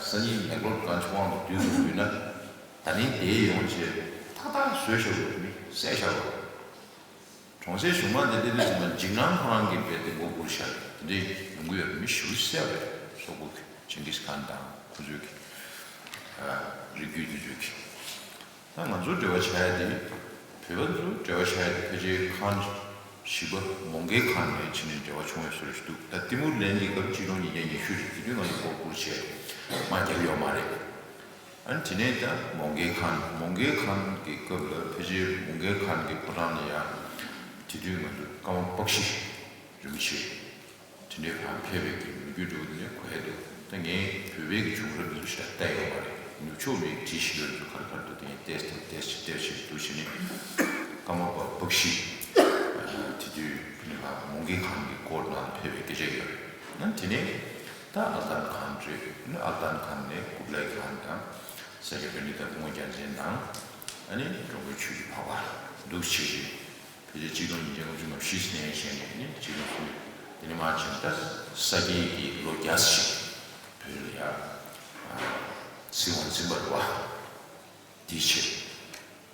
སང་ཉིན་མེག་ལོར་གང་ཆུང་དབང་དུ་བསྡུས་ཐུབ་ཡོད་ན། ད་རིང་དེ་ཡོང་བྱས་ཏག་ཏག་བཟོས་བཞག་དགོས་མི་བསད་བཞག་དགོས། གྲོང་གསེབ་གཞུང་མང་དེ་སླེབས་དུས་ཙམ་པ་འཇིགས་སྣང་ཁོ་རང་གི་རྦད་དེ་མགོ་སྒུར་བཞག་དེ་འདྲས་ཡོང་གི་ཡོད་རེད། མི་ཞེ་པོ་བསད་པ་རེད། སོག་པོ་གི་ཇིང་གིས་ཁཱན་དང་ཁོ་ཚོའི་གི་རིགས་རྒྱུད་དེ་ཚོའི་གི། ད་ང་ཚོ་འབྲེལ་བ་ཆགས་ཡ་དེ། བོད་པ་ཚོ་འབྲེལ་བ་ཆགས་ཡ་དེ་ཕལ་ཆེར་ཁཱན་བཞི་པ་མོང་གའི་ཁཱན་ནས་ཕྱི་ནས་འབྲེལ་བ་བྱུང་བའི་བཟོ་འདྲ་ཞིག་འདུག་ད་ཏི་མུར་ལན་གྱི་སྐབས་ཆིག་སྟོང་ཉིས་བརྒྱ་ཉི་ཤུ་རེད། དེ་དུས་ང་ཚོ་མགོ་སྒུར་བྱས་དམག་རྒྱབ་ཡོད་མ་རེད། ཨ་ནི་དེ་ནས་ད་མོང་གའི་ཁཱན། མོང་གའི་ཁཱན་གྱི་སྐབས་ལ་ཕལ་ཆེར་མོང་གའི་ཁཱན་གྱི་ཕོ་བྲང་ལ་ཡང་དེ་དུས་ང་ཚོ་ཀརྨ་པཀྵི་རིན་པོ་ཆེ་དེ་འདྲའི་བར་ཕེབས་པའི་གི་ལོ་རྒྱུས་འདྲ་བོ་དེ་ནས་གོ་ཡ་འདུག་ད་ངས་བོད་པའི་གི་བྱུང་རབས་འདི་ཚོ་ཞེ་དྲག་བལྟས་ཡོད་མ་རེད། ནུབ་ཕྱོགས་མིའི་བྲིས་ཤིག་ཡོད་ཚོ་ག་རེ་ག་རེ་འདུག་དེ་ངས་བལྟས་བལྟས་བལྟས་བྱས་བལྟས་བྱས་འདུག་བྱས་ནས་ཀརྨ་པ་པཀྵི་དེ་དུས་ཕ་མོང་གའི་ཁཱན་གྱི་སྐོར་ནང་ལ་ཕེབས་པའི་སྐད་ཆ་ཡོད་རེད། ན་དེ་ནས་ད་ཨལ་ཏན་ཁཱན་རེད། ཨལ་ཏན་ཁཱན་ནས་ཀུབ་ལའི་ཁཱན་དང་ས་སྐྱ་པཎྜི་ཏ་སྐུ་ངོ་རྒྱལ་མཚན་དང་ཨ་ནི་འགྲོ་མགོན་ཆོས་ཀྱི་འཕགས་པ་འདུག་བྱས་བྱས། ཕལ་ཆེར་ཆིག་སྟོང་ཉིས་བརྒྱ་ལྔ་བཅུ་ང་བཞི་ནས་བྱས་ནས་ནི་ཆིག་སྟོང་སུམ་ཅུ་དེ་ནས་མར་བྱས་ནས་ད་ས་སྐྱའི་གི་ལོ་བརྒྱ་ཞིག་བོད་ལ་ཡ་ཚིག་དབང་འཛིན་པ་རེད་བ། དེའི་ཕྱིར་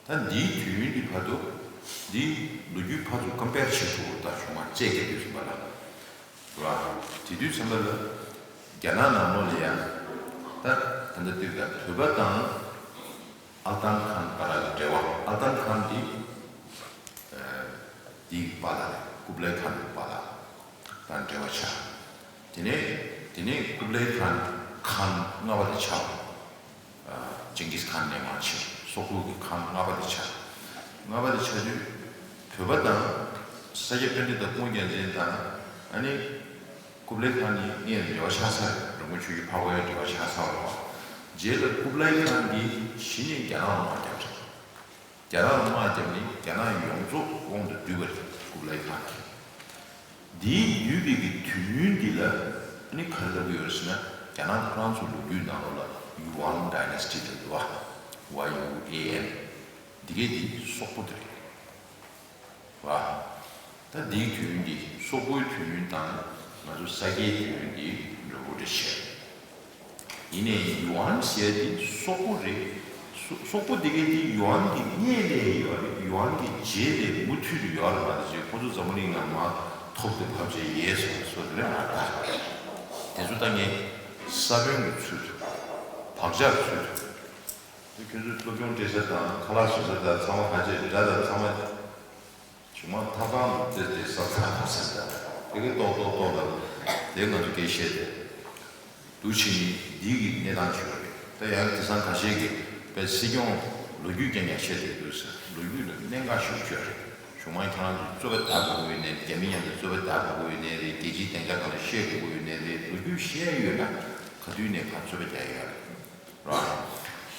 ད་འདིའི་དུས་ཡུན་འདི་བར་དུ་འདིའི་ལོ་རྒྱུས་ཕར་ཚུར་ཀམ་པེར་བྱེད་ཐུབ་པ་ད་བྱུང་བ་བཅས་ཀྱི་དུས་ཙམ་པ་ལ་རེད་བ། དེ་དུས་ཙམ་པ་ལ་རྒྱ་ནག་ནང་ལོགས་ལ་ཡ་ད་ད་ལྟ་དུས་ད་བོད་པ་དང་། ཨལ་ཏན་ཁཱན་བར་ལ་འབྲེལ་བ། ཨལ་ཏན་ཁཱན་འདི་ཨ་འདིའི་པཱ་ལགས་རེད། ཀུབ་ལའི་ཁཱན་གྱི་པཱ་ལགས་དང་འབྲེལ་བ་ཆགས། དེ་ནས་དེ་ནས་ཀུབ་ལའི་ཁཱན་ཁཱན་ལྔ་པ་དེ་ཆགས། ཨ་ཇིང་གིས་ཁཱན་ནས་མར་ཕྱིན། སོག་པོ་གི་ཁཱན་ལྔ་པ་དེ་ཆགས། ལྔ་པ་དེ་ཆགས་དུས་བོད་པ་དང་ས་སྐྱ་པཎྜི་ཏ་སྐུ་ངོ་རྒྱལ་མཚན་དང་ཨ་ནི། ཀུབ་ལའི་ཁཱན་ནི་ངས་འབྲེལ་བ་ཆགས་ས་རེད། འགྲོ་མགོན་ཆོས་ཀྱི་འཕགས་པའི་འབྲེལ་བ་ཆགས་ས་རེད་བ། རྗེས་ལ་ཀུབ་ལའི་ཁཱན་གྱིས་གཞི་ནས་རྒྱ་ནག་ལ་དམག་བརྒྱབ་རེད། རྒྱ་ནག་ལ་དམག་བརྒྱབ་ནས་རྒྱ་ནག་ཡོངས་རྫོགས་དབང་དུ་བསྡུས་པ་རེད། ཀུབ་ལའི་ཁཱན་གྱིས། འདིའི་བསྡུས་པའི་གི་དུས་ཡུན་འདི་ལ་ནི་ག་རེ་ལབ་ཀྱི་ཡོད་རེད་ཟེར་ན། རྒྱ་ནག་ཁོ་རང་ཚོ་ལོ་རྒྱུས་ནང་ལོགས་ལ་ཡུ་ཨན་ཌའི་ནེ་སི་ཊི་ལབ་འདུག་བ། ཝའི་ཡུ་ཨེ་ཨེན། འདི་གའི་འདི་སོག་པོ་དེ་རེད། བ། ད་འདིའི་དུས་ཡུན་འདི་སོག་པོའི་དུས་ཡུན་དང་ང་ཚོ་ས་སྐྱའི་དུས་ཡུན་འདི་འདྲ་པོ་རེད་བཤད། ཡིན་ནའི་ཡུ་ཨན་ཟེར་ཡ་འདི་སོག་པོ་རེད། སོ་སོག་པོ་འདི་གའི་འདི་ཡུ་ཨན་གྱི་སྔོན་ལ་ཡོད་རེད། ཡུ་ཨན་གྱི་རྗེས་ལ་མུ་མཐུད་དུ་ཡོད་རེད་མ་གཏོགས་ཅིག་ཁོ་ཚོ་འཛམ་བུ་གླིང་ནང་མར་ཐོབ་སྟེ་བབས་བྱས་ཡལ་སོང་བ་ཚོ་དེ་རེད་མ་གཏོགས། དེ་ཚོ་ད་ངས་ས་བོན་གྱི་ཚུལ་དུ་བག་ཆགས་ཀྱི་ཚུལ་དུ། ཁྱོད་ཚོས་སློབ་སྦྱོང་སྤྲད་ས་དང་ཁ་ལག་བཟོ་ས་དང་ཚང་མ་ཕལ་ཆེར་འདྲ་དང་ཚང་མ། གཞུག་མ་ཐབ་ཁང་དུ་བལྟས་ཏེ་ས་ཚ་ཐབ་ཟེར་ད་དེ་གའི་ཏོག་ཏོག་ཏོག་ལ་དེ་ང་ཚོ་སྐད་བཤད་དེ། འདུག་ཕྱིན་ནི་འདི་གི་གནས་སྟངས་ཤིག་རེད། ད་ཡང་དེང་སང་ཁ་ཤས་ཀྱིས་དཔེ་སྲིད་སྐྱོང་ལོ་རྒྱུས་རྐྱང་རྐྱང་བཤད་དེ་འདུག་ཟེར། ལོ་རྒྱུས་ལ་གནད་འགག་ཤོར་ཆོག་རེད། གཞུག་མ་ཁྱེད་རང་ཚོ་རྩོད་པ་བརྡར་དགོས་ཀྱི་ཡོད་ནའི་རེད། རྒྱ་མི་མཉམ་དུ་རྩོད་པ་བརྡར་དགོས་ཀྱི་ཡོད་ནའི་རེད། རྒྱལ་སྤྱིའི་སྡིངས་ཆ་སྒང་ལ་བཤད་དགོས་ཀྱི་ཡོད་ནའི་རེད། ལོ་རྒྱུས་བཤད་ཡོད་ན་ག་དུས་ནས་ཕར་རྩོད་པ་རྒྱག་ཡོད་རེད། རེད་བ།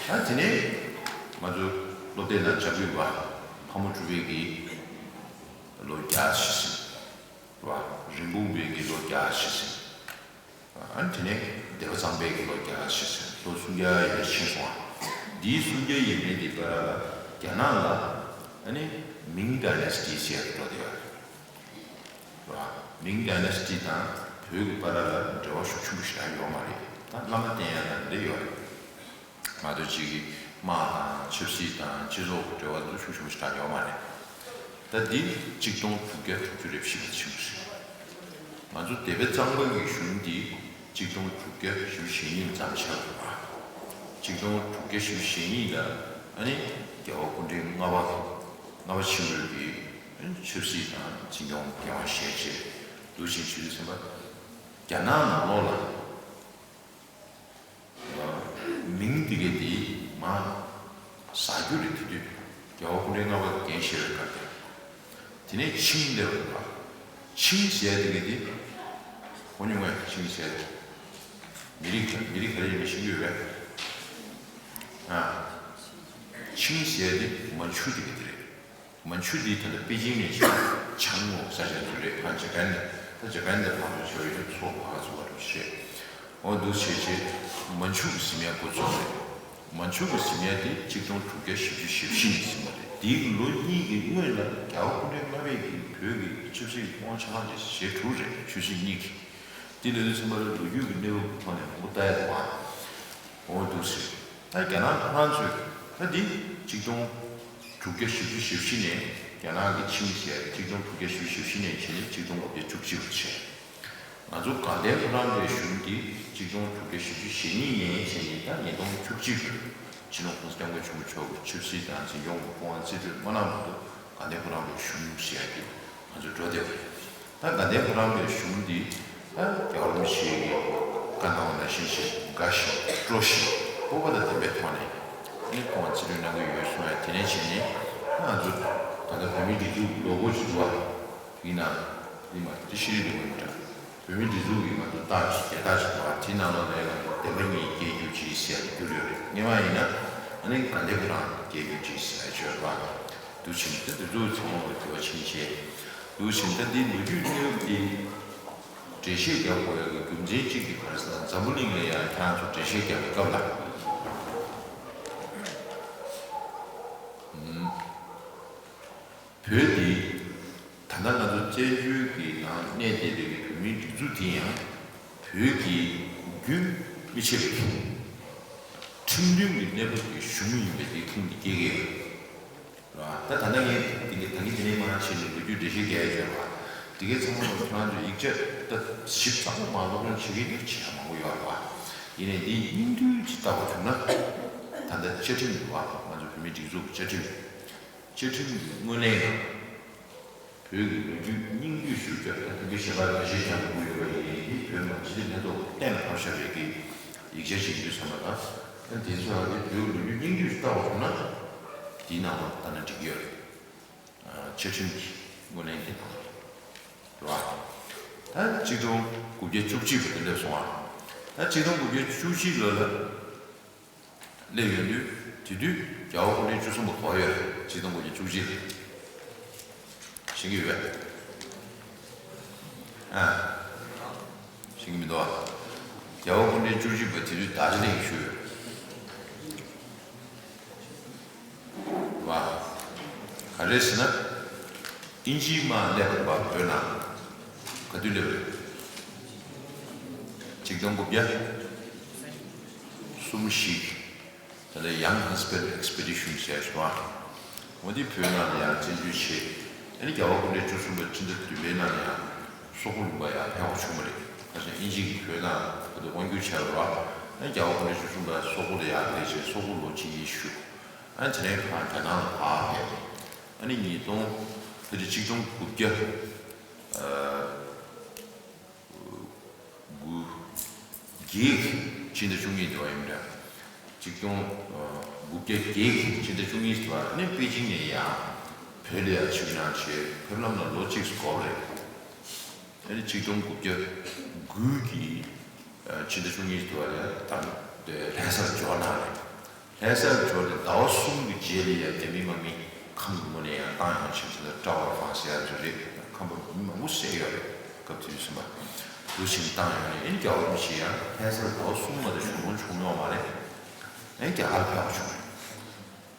ད་དེ་ནས་ང་ཚོ་སློབ་དེབ་ནང་སྦྱང་གི་ཡོད་པ། ཕག་མོ་གྲུ་པའི་གི་ལོ་བརྒྱ་ཞེ་ཟིན། རེད་བ། རིན་སྤུངས་པའི་གི་ལོ་བརྒྱ་ཞེ་ཟིན། ཨ་ནི་དེ་ནས་སྡེ་པ་གཙང་པའི་གི་ལོ་བརྒྱ་ཞེ་ཟིན། ལོ་སུམ་བརྒྱ་ཡས་མས་ཕྱིན་སོང་བ། འདིའི་སུམ་བརྒྱ་ཡས་མས་འདི་བར་ལ་རྒྱ་ནག་ལ་ཨ་ནི་མིང་ཌའི་ནེ་སི་ཊི་ཟེར་འགྲོ་བསྡད་ཡོད་རེད། རེད་བ། མིང་ཌའི་ནེ་སི་ཊི་དང་བོད་ཀྱི་བར་ལ་འབྲེལ་བ་ཤུགས་ཆེན་པོ་ཞེ་དྲག་ཡོད་མ་རེད། ད་བླ་མ་བསྟེན་ཡ་དང་འདི་ཡོད་རེད། མ་གཏོགས་གཅིག་གིས་དམག་དང་ཆབ་སྲིད་དང་སྤྱི་ཚོགས་འབྲེལ་བ་འདི་ཤུགས་ཆེན་པོ་ཞེ་དྲག་ཡོད་མ་རེད། ད་འདི་གཅིག་སྟོང་དྲུག་བརྒྱ་དྲུག་ཅུ་རེ་བཞི་ལ་ཕྱིན་པ་རེད། ང་ཚོ་སྡེ་པ་གཙང་པ་གི་གཞུང་འདི་གཅིག་སྟོང་དྲུག་བརྒྱ་བཞི་བཅུ་ཞེ་གཉིས་ལ་བརྩམས་ཆགས་འདུག་པ། གཅིག་སྟོང་དྲུག་བརྒྱ་བཞི་བཅུ་ཞེ་གཉིས་ལ་ཨ་ནི་རྒྱལ་བ་སྐུ་ཕྲེང་ལྔ་པ། ལྔ་པ་ཆེན་པོའི་གི་ཆབ་སྲིད་དང་འཛིན་སྐྱོང་འགན་དབང་བཞེས་བྱས་འདུག་ཕྱིན་ཆོས་སྲིད་ཚན་པ། རྒྱ་ནག་ནང་ལོགས་ལ་མིང་འདི་གའི་འདི་མ་ཟ་རྒྱུ་རེད། དེ་དུས་རྒྱལ་བ་སྐུ་ཕྲེང་ལྔ་པ་འགན་བཞེས་པའི་སྐབས་དེ། དེ་ནས་ཆིང་སླེབས་པ་རེད་པ། ཆིང་ཟེར་དེ་གའི་འདི་ཧོ་ཉུང་བས་ཆིང་ཟེར། མི་རིགས་མི་རིགས་ག་རེ་ཡིན་པ་ཤེས་ཀྱི་ཡོད་པས། ཨ། ཆིང་ཟེར་དེ་མན་ཇུ་དེ་གའི་འདི་རེད། མན་ཇུ་འདི་ད་ལྟ་པེ་ཅིང་ནས་བྱང་ངོ་ས་ཆ་ཚོ་རེད། ཕར་ཇ་པན་ནས། ད་ཇ་པན་ནས་ཕར་ཚུར་བྱ་བའི་ཚོ་ཕར་ཚུར་བ་རུ་བྱས། འོ་འདུག་བྱས་བྱས་མན་ཇུ་གི་གཟིམ་ཡ་འགོ་བཙུགས་རེད། མན་ཇུ་གི་གཟིམ་ཡ་དེ་གཅིག་སྟོང་དྲུག་བརྒྱ་བཞི་བཅུ་ཞེ་བཞི་ནས་ཟིན་པ་རེད། དེའི་ལོ་གཉིས་ཀྱི་སྔོན་ལ་རྒྱལ་བ་སྐུ་ཕྲེང་ལྔ་པས་ཀྱིས་བོད་ཀྱི་ཆབ་སྲིད་དབང་ཆ་ལག་བྱས་ཞེ་དྲུག་རེད། ཆོས་སྲིད་གཉིས་ཀྱི། དེ་ལས་དུས་ཚང་མ་ལ་ལོ་རྒྱུས་ཀྱི་གནས་བབ་ཐོག་ནས་མང་པོ་ལྟ་ཡ་འདུག་ཨ། འོ་འདུག་ཟེར། ད་རྒྱ་ནག་ཁོ་རང་ཚོས་ད་འདི་གཅིག་སྟོང་དྲུག་བརྒྱ་བཞི་བཅུ་ཞེ་བཞི་ནས་རྒྱ་ནག་གི་ཆིངས་ཟེར་གཅིག་སྟོང་དྲུག་བརྒྱ་བཞི་བཅུ་ཞེ་བཞི་ནས་བྱས་ནས་གཅིག་སྟོང་དགུ་བརྒྱ་བཅུ་གཅིག་བར་བྱས། ང་ཚོ་དགའ་ལྡན་ཕོ་བྲང་པའི་གཞུང་འདི་གཅིག་སྟོང་དྲུག་བརྒྱ་བཞི་བཅུ་ཞེ་གཉིས་ནས་བྱས་ནས་ད་ཉིས་སྟོང་བཅུ་གཅིག་ལོར་སྤྱི་ནོར་༸གོང་ས་༸སྐྱབས་མགོན་ཆེན་པོ་མཆོག་གི་ཆབ་སྲིད་དང་འཛིན་སྐྱོང་གི་སྐུ་དབང་རྩིས་སྤྲོད་མ་གནང་བར་དུ་དགའ་ལྡན་ཕོ་བྲང་པའི་གཞུང་ཟེར་ཡ་དེ་ང་ཚོ་འགྲོ་བསྡད་པ་རེད། ད་དགའ་ལྡན་ཕོ་བྲང་པའི་གཞུང་འདི་ད་རྒྱལ་བ་རིན་པོ་ཆེ་གིས་བཀའ་གནང་བ་ནང་བཞིན་བྱས་དགའ་ཞིང་སྤྲོ་ཞིང་སྤོབས་པ་དང་ལྡན་པའི་ཐོག་ནས་ཨ་ནི་སྐུ་དབང་རྩིས་སྤྲོད་གནང་གི་ཡོད་གསུང་ཡ། དེ་ནས་བྱས་ནས་ང་ཚོ་ད་ལྟ་བོད་མིའི་སྒྲིག་འཛུགས་ལོ་འཁོར་ཅིག་འདུག་བ། དེའི་ནང་འདི་མ་འདི་ཤེས་རིག་ལས་ཁུངས་ཡིན་འདྲ། བོད་མིའི་སྒྲིག་འཛུགས་ཀྱི་ང་ཚོ་རྟགས་ཅིག་རྒྱལ་རྟགས་ཅིག་འདུག་བ། དེའི་ནང་ལོགས་ལ་ཡ་ང་ཚོ་བདེན་པ་གཉིས་རྒྱལ་གྱུར་ཅིག་ཟེར་ཡ་བསྒྱུར་ཡོད་རེད། སྔོན་མ་ཡིན་ན་ཨ་ནི་དགའ་ལྡན་ཕོ་བྲང་རྒྱལ་གྱུར་ཅིག་ཟེར་ཡ་ཅིག་ཡོད་རེད་བ། འདུག་བྱས་ནས་ད་འདི་ཚོ་ཚང་མ་ལ་དུ་བ་ཕྱིན་བྱས། འདུག་བྱས་ནས་ད་འདི་ལོ་རྒྱུས་གནས་བབ་འདི་འགྲེལ་བཤད་རྒྱག་དགོས་ཡག་གི་རྒྱུ་མཚན་གཅིག་དེ་ག་རེ་ཟེར་ན། འཛམ་བུ་གླིང་ལ་ཡང་ཁྱེད་རང་ཚོ་འགྲེལ་བཤད་རྒྱག་པའི་སྐབས་ལ། ཨུམ། བོད་འདི་ད་ལྟ་ང་ཚོ་བཙན་བྱོལ་གྱི་ནང་གནས་བསྡད་པའི་བོད་མིའི་སྒྲིག་འཛུགས་འདི་ཡང་བོད་ཀྱི་རྒྱུན་མི་ཆད་པའི་ཁྲིམས་མཐུན་གྱི་གནས་བབ་ཀྱི་གཞུང་ཡིན་པའི་འདི་ཁུངས་འདི་སྐྱེལ་གྱི་ཡོད་རེད། ར། ད་ད་ལྟ་ངས་འདི་ག་ད་གིན་འདི་ནས་མར་བྱས་ནས་ལོ་རྒྱུས་འགྲེལ་བཤད་རྒྱག་ཡ་བྱས་པ། འདི་གའི་ཚང་མ་ལ་ཁྱེད་རང་ཚོས་ཡིག་ཆ་ད་ཞིབ་ཚགས་པོ་མ་སློབ་སྦྱོང་བྱེད་ཀྱི་འདུག་བྱེད་ཡ་མང་པོ་ཡོད་རེད་བ། ཡིན་ནའི་འདི་སྙིང་བསྡུས་ཅིག་ལྟ་བ་བྱུང་ན། ད་ལྟ་བཅའ་ཁྲིམས་འདུག་བ། ང་ཚོ་བོད་མིའི་སྒྲིག་འཛུགས་ཀྱི་བཅའ་ཁྲིམས། བཅའ་ཁྲིམས་ཀྱི་སྔོན་གླེང་ནང་། བོད་ཀྱི་ལོ་རྒྱུས་སྙིང་བསྡུས་ཞུ་རྒྱུ་ད་དེ་གའི་ཞལ་པར་འགྲེལ་བཤད་རྒྱག་དགོས་ཡོད་པ་ཡིན་ནའི་འདི་བོད་མི་སྤྱི་འཐུས་ལྷན་ཚོགས་གཏན་ལ་ཕབ་བཞག་པའི་གི་ཡིག་ཆ་ཞིག་ཡིན་དུས་ཙམ་པ་ལ། ད་དེ་ཚོ་ལ་དེ་བོད་ཀྱི་ལོ་རྒྱུས་སྙིང་བསྡུས་ཞིག་ལྟ་བ་བྱུང་ན། དེའི་ནང་ལ་ལྟ་ན་འགྲིག་གི་ཡོད་རེད། བཅའ་ཁྲིམས་ཀྱི་སྔོན་གླེང་དེ་དང་། རེད་བ། ད་གཅིག་སྟོང་དགུ་བརྒྱ་བཅུ་གཅིག་ལོ་དེ་འདྲ་སོང་ཨ། ད་གཅིག་སྟོང་དགུ་བརྒྱ་བཅུ་གཅིག་ལོ་ལ་སླེབས་ཡོང་དུས་དེ་དུས་རྒྱལ་བ་སྐུ་ཕྲེང་བཅུ་གསུམ་པ་ག་པར་ཡོད་རེད། གཅིག་སྟོང་དགུ་བརྒྱ་བཅུ་གཅིག་ལ་ཤེས་ཀྱི་ཡོད་པས། ཨ། ཤེས་ཀྱི་མི་འདུག་ཨ། རྒྱལ་བ་སྐུ་ཕྲེང་བཅུ་གཅིག་པ་དེ་དུས་རྡོ་རྗེ་གླིང་བཞུགས་ཡོད། བ། ག་རེ་ཟེར་ན། དབྱིན་ཇིའི་དམག་སླེབས་པ་བོད་ནང་། ག་དུས་སླེབས་རེད། གཅིག་སྟོང་དགུ་བརྒྱ་གསུམ་བཞི། ད་ལྟ་Young Husband Expedition ཟེར་ཞུ་བ། འོ་དེ་བོད་ནང་ལ་ཡང་བཙན་འཛུལ་བྱས། ཨ་ནི་རྒྱལ་བ་སྐུ་ཕྲེང་བཅུ་གསུམ་པ་ཕྱི་ཟླ་བདུན་པའི་ནང་ལ་ཡང་སོག་པོ་ལུང་པ་ཡང་ཕེབས་པ་བྱུང་བ་རེད། ད་ཆ་དབྱིན་ཇི་གིས་བོད་ནང་བོད་དུ་དབང་བསྒྱུར་བྱས་པ་རེད་བ། ཨ་ནི་རྒྱལ་བ་སྐུ་ཕྲེང་བཅུ་གསུམ་པ་སོག་པོ་ལ་ཡང་ཕེབས་བྱས་སོག་པོ་ལོ་གཅིག་གཉིས་བཞུགས། ཨ་ནི་དེ་ནས་ཕར་རྒྱ་ནག་ལ་ཕར་ཕེབས། ཨ་ནི་ཉིས་སྟོང་ཕལ་ཆེར་གཅིག་སྟོང་དགུ་བརྒྱ་དགུ་བརྒྱད་ཕྱི་ཟླ་བཅུ་གཉིས་དེ་བ་ཡིན་འདྲ། གཅིག་སྟོང་དགུ་བརྒྱ་བརྒྱད་ཕྱི་ཟླ་བཅུ་གཉིས་དེ་བ་ནས་པེ་ཅིང་ནས་ཡང་བོད་ལ་ཡང་ཆིབས་གནང་བྱས་ཕེབས་ལམ་ལ་ལོ་གཅིག་འགོར་བ་རེད། ཨ་ནི་གཅིག་སྟོང་དགུ་བརྒྱ་དགུ་གི་ཕྱི་ཟླ་བཅུ་གཉིས་དེ་བ་ལ་ཡང་ད་ལྷ་སར་འབྱོར་གནང་རེད། ལྷ་སར་འབྱོར་ཏེ་ཟླ་བ་གསུམ་གྱི་རྗེས་ལ་ཡང་རྒྱ་མི་དམག་མི་ཁམས་ཀྱི་ངོས་ནས་ཡང་བཏང་ཡོང་ཕྱིན་ཚུལ་ལ་ཀྲའོ་ཧྥང་ཟེར་ཡ་ཚོ་རེད། ཁམས་པ་མི་མང་པོ་བསད་ཡོད་རེད། སྐབས་དེ་དུས་ཙམ་པ་འདུག་ཕྱིན་བཏང་ཡོང་ནས་ཨེ་རྒྱལ་བ་རིན་པོ་ཆེ་ཡང་ལྷ་སར་ཟླ་བ་གསུམ་མ་གཏོགས་བྱུང་མྱོང་བྱུང་མྱོང་མ་རེད། ཨེ་རྒྱ་གར་ཕེབས་པ་བྱུང་རེད།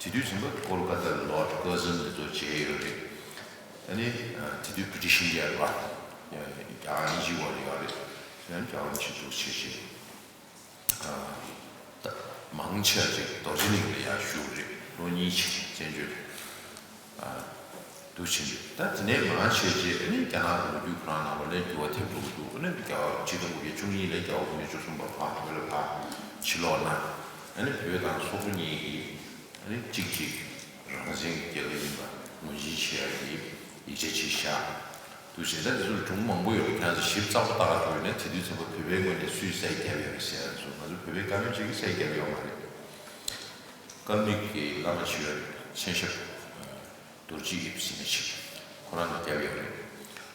དེ་དུས་ཙམ་པ་ཀོལ་ཀ་ཏ་ལོར་ཌི་ཀར་ཛན་དེ་ཚོ་མཇལ་ཡོད་རེད། ཨ་ནི་དེ་དུས་བྷི་རི་ཊིཤ་ཨིན་ཌི་ཡ་རེད་བ། རྒྱ་གར་དབྱིན་ཇིའི་འོག་ལ་ཡོད་རེད། ཡང་རྒྱལ་བ་རིན་པོ་ཆེ་འདུག་བྱས་བྱས། ད་མང་ཆེ་བ་ཅིག་རྡོ་རྗེ་གླིང་ལ་ཡར་བཞུགས་རེད། ལོ་གཉིས་ཅིག་བཙན་བྱོལ་ལ་འདུག་ཕྱིན་རེད། ད་དེ་ནས་མང་ཆེ་ཆེ་ཨ་ནི་རྒྱ་ནག་གི་ལོ་རྒྱུས་ཁོ་རང་ནང་ལ་ལས་འགྱུར་བ་ཐེབས་འགྲོ་གི་འདུག་ཨ་ནི་རྒྱ་གཅིག་སྟོང་དགུ་བརྒྱ་བཅུ་གཉིས་ལ་རྒྱལ་བ་སྐུ་ཕྲེང་བཅུ་གསུམ་པ་ཕར་བོད་ལ་ཕར་ཕྱིར་ལོག་གནང་། ཨ་ནི་བོད་དང་སོག་པོ་གཉིས་ཀྱིས་ཨ་ནི་གཅིག་གཅིག་རང་བཙན་གྱི་རྒྱལ་ཁབ་ཡིན་པ་ངོས་འཛིན་བྱེད་ཡ་གི་ཡིག་ཆ་ཅིག་བཞག་འདུག་བྱས་ཙང་དེ་ཚོར་སྒྲུང་མང་པོ་ཡོད་རེད། ཁྱེད་ཚོ་ཞིབ་ཚགས་པོ་ལྟ་ག་འགྲོ་ཡོད་ན་དེ་དུས་ཚོད་པ་བོད་པའི་ངོས་ནས་སུས་གསལ་བརྒྱབ་ཡོད་རེད་ཟེར་ཡ་ཚོ་ང་ཚོ་བོད་པའི་བཀའ་མོལ་ཅིག་གིས་གསལ་བརྒྱབ་ཡོད་མ་རེད། ཀལ་མིག་གི་བླ་མ་ཅིག་ཡོད་རེད། མཚན་ཞབས་རྡོ་རྗེ་དབྱིབས་ཟེར་མཁན་ཅིག་ཁོ་རང་གིས་བརྒྱབ་ཡོད་རེད།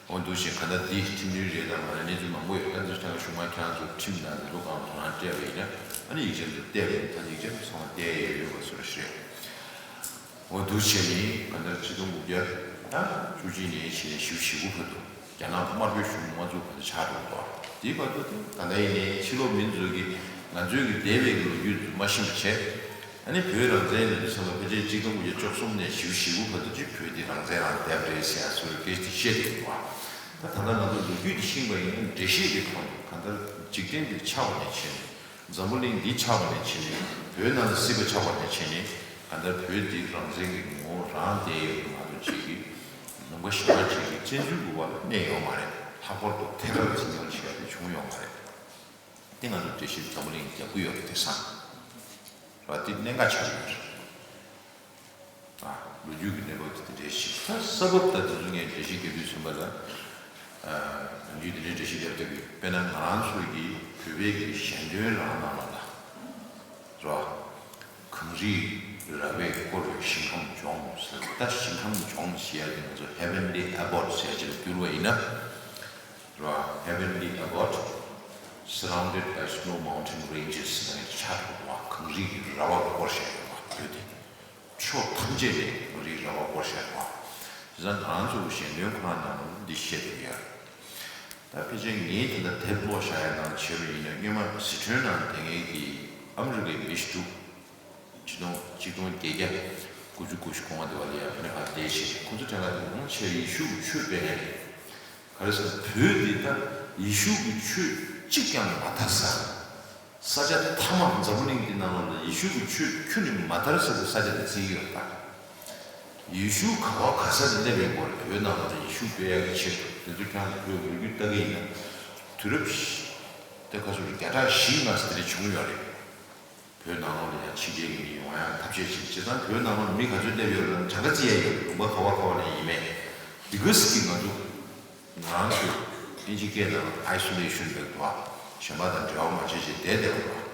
འོ་འདུག་བྱས་ག་ད་འདི་ཁྲིམས་མཐུན་རེད་དམ་མ་རེད་གནས་ཚུལ་མང་པོ་ཡོད། ད་འདིར་ཐང་གཞུག་མ་ཁྱེད་རང་ཚོ་ཁྲིམས་དང་འདི་ཚོ་གང་དོ་སྣང་སྤྲད་པ་ཡིན་ན་ཨ་ནི་ཡིག་ཆ་འདི་བལྟས་པ་ཡིན་ད་ཡིག་ཆ་ཚང་མ་བལྟས་ཡོད་ཡོད་པ་བཟོ་འདྲ་ཞིག་རེད། འོ་འདུག་བྱས་ནས་གང་ལྟར་ཆིག་སྟོང་དགུ་བརྒྱ་དང་བཅུ་གཅིག་ནས་བྱས་ནས་བཞི་བཅུ་ཞེ་དགུ་བར་དུ་རྒྱ་ནག་དམར་པོའི་གཞུང་དམག་འཛུགས་བར་དུ་ཆགས་འགྲོ་འདུག་དེའི་བར་དུ་ད་ལྟ་ཡིན་ནའི་ཕྱི་ལོགས་མི་ཚོ་གིས་ང་ཚོའི་གི་འདས་པའི་གི་ལོ་རྒྱུས་ཚོ་མ་ཤེས་པ་བྱས། ཨ་ནི་བོད་རང་བཙན་ལབ་དུས་ཙམ་པ་ཕལ་ཆེར་ཆིག་སྟོང་དགུ་བརྒྱ་བཅུ་གསུམ་ནས་བཞི་བཅུ་ཞེ་དགུ་བར་དུ་ཅིག་བོད་འདི་རང་བཙན་རང་བསྡད་པ་རེད་ཟེར་ཡ་སོགས་སྐད་ཆ་དེ་བཤད་བསྡད་ཡོད་པ། ད་ད་ལྟ་ང་ཚོ་ལོ་རྒྱུས་འདི་ཤེས་པ་ཡིན་ན་འགྲེལ་བཤད་ཀྱི་ཐོག་ནས་གང་ལྟར་འཇིག་རྟེན་འདི་ཆགས་པ་ནས་བྱས་ནས། འཛམ་བུ་གླིང་འདི་ཆགས་པ་ནས་བྱས་ནས་བོད་ནང་ལ་སྲིད་པ་ཆགས་པ་ནས་བྱས་ནས་གང་ལྟར་བོད་འདི་རང་བཙན་གྱི་ངོ་བོ་རང་བསྡད་ཡོད་པ་མ་གཏོགས་ཅིག་གིས་ལུང་པ་གཞན་པ་ཅིག་གིས་བཙན་འཛུལ་གྱི་འོག་ལ་གནས་ཡོད་མ་རེད། ལྷག་པར་དུ་ཐད་ཀར་འཛིན་སྐྱོང་བྱེད་ཡ་དེ་བྱུང་ཡོད་མ་རེད། དེ་ང་ཚོ་འགྲེལ་བཤད་འཛམ་བུ་གླིང་རྒྱག་གི་ཡོད་རེད། དེང་སང་ར་དེ་གནད་འགག་ཆགས་ཡོད་རེད། ཨ། ལོ་རྒྱུས་ཀྱི་གནས་བབ་དེ་འདྲའི་ཞིག་ད་ས་བབ་ད་དེ་ཚོ་ངས་འགྲེལ་བཤད་རྒྱག་དུས་ཙམ་པ་ལ། ཨ། ལོ་རྒྱུས་དེ་འདྲའི་འགྲེལ་བཤད་རྒྱག་དུས་དཔེར་ན་ང་རང་ཚོ་གི་བོད་པའི་གི་ཞལ་འདོན་རང་ནང་ལ་ལ། རོ། གངས་རིས་ར་བས་བསྐོར་བའི་ཞིང་ཁམས་ལྗོངས་ཟེར། ད་ཞིང་ཁམས་ལྗོངས་ཞེས་ཡ་དེ་ང་ཚོ་Heavenly Abode ཟེར་ཡ་ཅིག་ལ་བསྒྱུར་བ་ཡིན་ན། རོ། Heavenly Abode surrounded by snow mountain ranges ཟེར་ནས་ཆགས་འདུག་བ། གངས་རིས་ཀྱི་ར་བ་བསྐོར་བཞག་ཡོད་པ་བོད་དེ། ཕྱོགས་ཐམས་ཅད་ནས་གངས་རིའི་ར་བ་བསྐོར་བཞག་པ། བྱས་ཙང་ང་རང་ཚོ་གི་ཞལ་འདོན་ཁོ་རང་ནང་ལ་འདི་བཤད་འདུག་ཡ། ད་ཕལ་ཆེར་ངས་དེ་འདྲ་དེབ་ཀློག་བཞག་ཡ་ནང་བྱས་པ་ཡིན་ན་སྔོན་མ་ཟི་ཁྲོན་ནང་དེ་སྔའི་གི་ཨ་མི་རི་ཀའི་མི་ཞིག་འདུག་ཆིག་སྟོང་ཆིག་སྟོང་བརྒྱད་བརྒྱ་དགུ་བཅུ་གོ་བཞི་གོ་ལྔ་དེ་བ་ལ་ཡ་ཕ་ནི་ཧ་བསྡད་བྱས་ཁོ་ཚོ་དྲན་ག་དེ་མང་ཆེ་ཡེ་ཤུ་གི་ཆོས་སྤེལ་མཁན་རེད། ག་རེ་ཟེར་ན་བོད་འདི་ད་ཡེ་ཤུ་གི་ཆོས་གཅིག་ཀྱང་མ་དར་ས། ས་ཆ་མཐའ་མ་འཛམ་བུ་གླིང་འདི་ནང་ལ་ཡེ་ཤུ་གི་ཆོས་ཁྱོན་ནས་མ་དར་ས་གི་ས་ཆ་དེ་བརྩི་གི་ཡོད་ད། ཡེ་ཤུ་ག་བ་ག་ས་ནས་སླེབས་ཡོང་གི་རེད། བོད་ནང་ལ་ཡེ་ཤུ་སྤེལ་ཡག་གི་ཆེད་དུ་དེ་ཚོ་ཁྱེད་རང་ཚོ་བོད་ལོ་རྒྱུས་ལྟ་གི་ཡིན་ན། དུས་རབས་དེ་ག་ཚོད་རེད། བརྒྱ་ཕྲག་བཞིའི་ནང་ཙམ་དེ་འདྲ་བྱུང་ཡོད་རེད། བོད་ནང་ལོགས་ལ་ཡང་ཕྱི་རྒྱལ་གྱི་མི་ཡོང་ཡག་ཐབས་ཤེས་བྱེད། བྱས་ཙང་བོད་ནང་ལོགས་མི་ག་ཚོད་སླེབས་ཡོད་ལ་གྲངས་ཀ་བརྩི་ཡ་ཡོད། ལུང་པ་ག་བ་ག་བ་ནས་ཡིན་མེད། འདི་ག་ཟིག་གི་ང་ཚོ་ང་རང་ཚོས་ཨིན་ཇི་སྐད་ནང་ཨའི་སོ་ལེ་ཤོན་འདྲ་འདུག་བ། གཞན་པ་དང་འབྲེལ་བ་མ་བྱེད་ཅེས་བསྡད་བསྡད་པ་རེད།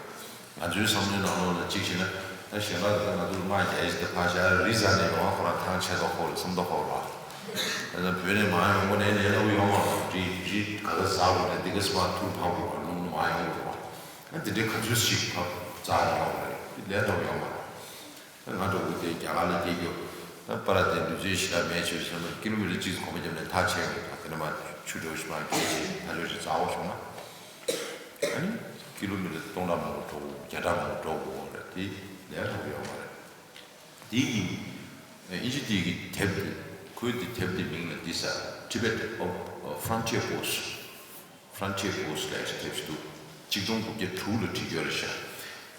ང་ཚོའི་བསམ་བློའི་ནང་ལོགས་ལ་གཅིག་བྱས་ན་ད་གཞན་པ་དང་ང་ཚོར་དམག་རྒྱག་ཡས་དེ་ཕར་བཞག་རི་ཟ་ནས་ཡོང་བ་ཁོ་རང་ཐང་ཆད་མདོག་ཁ་པོ་རེད། བསམ་མདོག་ཁ་པོ་རེད་བ། ད་ལྟ་བོད་ནས་མར་ཡོང་གོ་ནས་ལས་སླ་པོ་ཡོང་མ་རེད། རི་རི་ག་ལ་ཟ་དགོས་ནས་འདི་ག་སི་མར་ཐུར་འཕག་དགོས་པ་རླུང་ལ་མར་ཡོང་དགོས་པ། ཨ་འདི་འདྲའི་ག་ཚོད་ཞིག་འཕག་རྩ་ཡོང་བ་རེད། འདི་ལས་སླ་པོ་ཡོང་མ་རེད། ང་འདྲ་བོ་དེ་རྒྱ་གར་ལ་སྐྱེས་རྒྱུ། ད་པ་ར་དེ་ལུས་རྩལ་ཞེ་དྲག་མེད་ཆོས་སོང་ན་ཀི་ལོ་མི་ཊར་གཅིག་གོམ་པ་བརྒྱབ་ནས་ཐག་ཆད་ཡོང་གི་འདུག་དེ་ནས་མར་ཆུ་འདྲ་བོ་ཞིག་མར་འཁྱེར་བྱས་ཐག་ཆོད་ཅིག་འཛེག་པ་སོང་ན། ཨ་ནི་ཀི་ལོ་མི་ཊར་སྟོང་ཕྲག་མང་པོ་འགྲོ་དགོས། བརྒྱ་ཕྲག་མང་པོ་འགྲོ་དགོས་རེད། དེ་ལས་སླ་པོ་ཡོད་མ་རེད། དེ་ཡིན། ཨིན་ཇི་དེ་གི་དེབ་དེ། ཁོའི་དེ་དེབ་དེ་མིང་ལ་འདི་ཟེར། Tibet of Frontier Posts། Frontier Post ལབ་ཡག་དེབ་ཞིག་འདུག་ཆིག་སྟོང་དགུ་བརྒྱ་དྲུག་ལ་བྲིས་ཡོད་རེད་ཤག་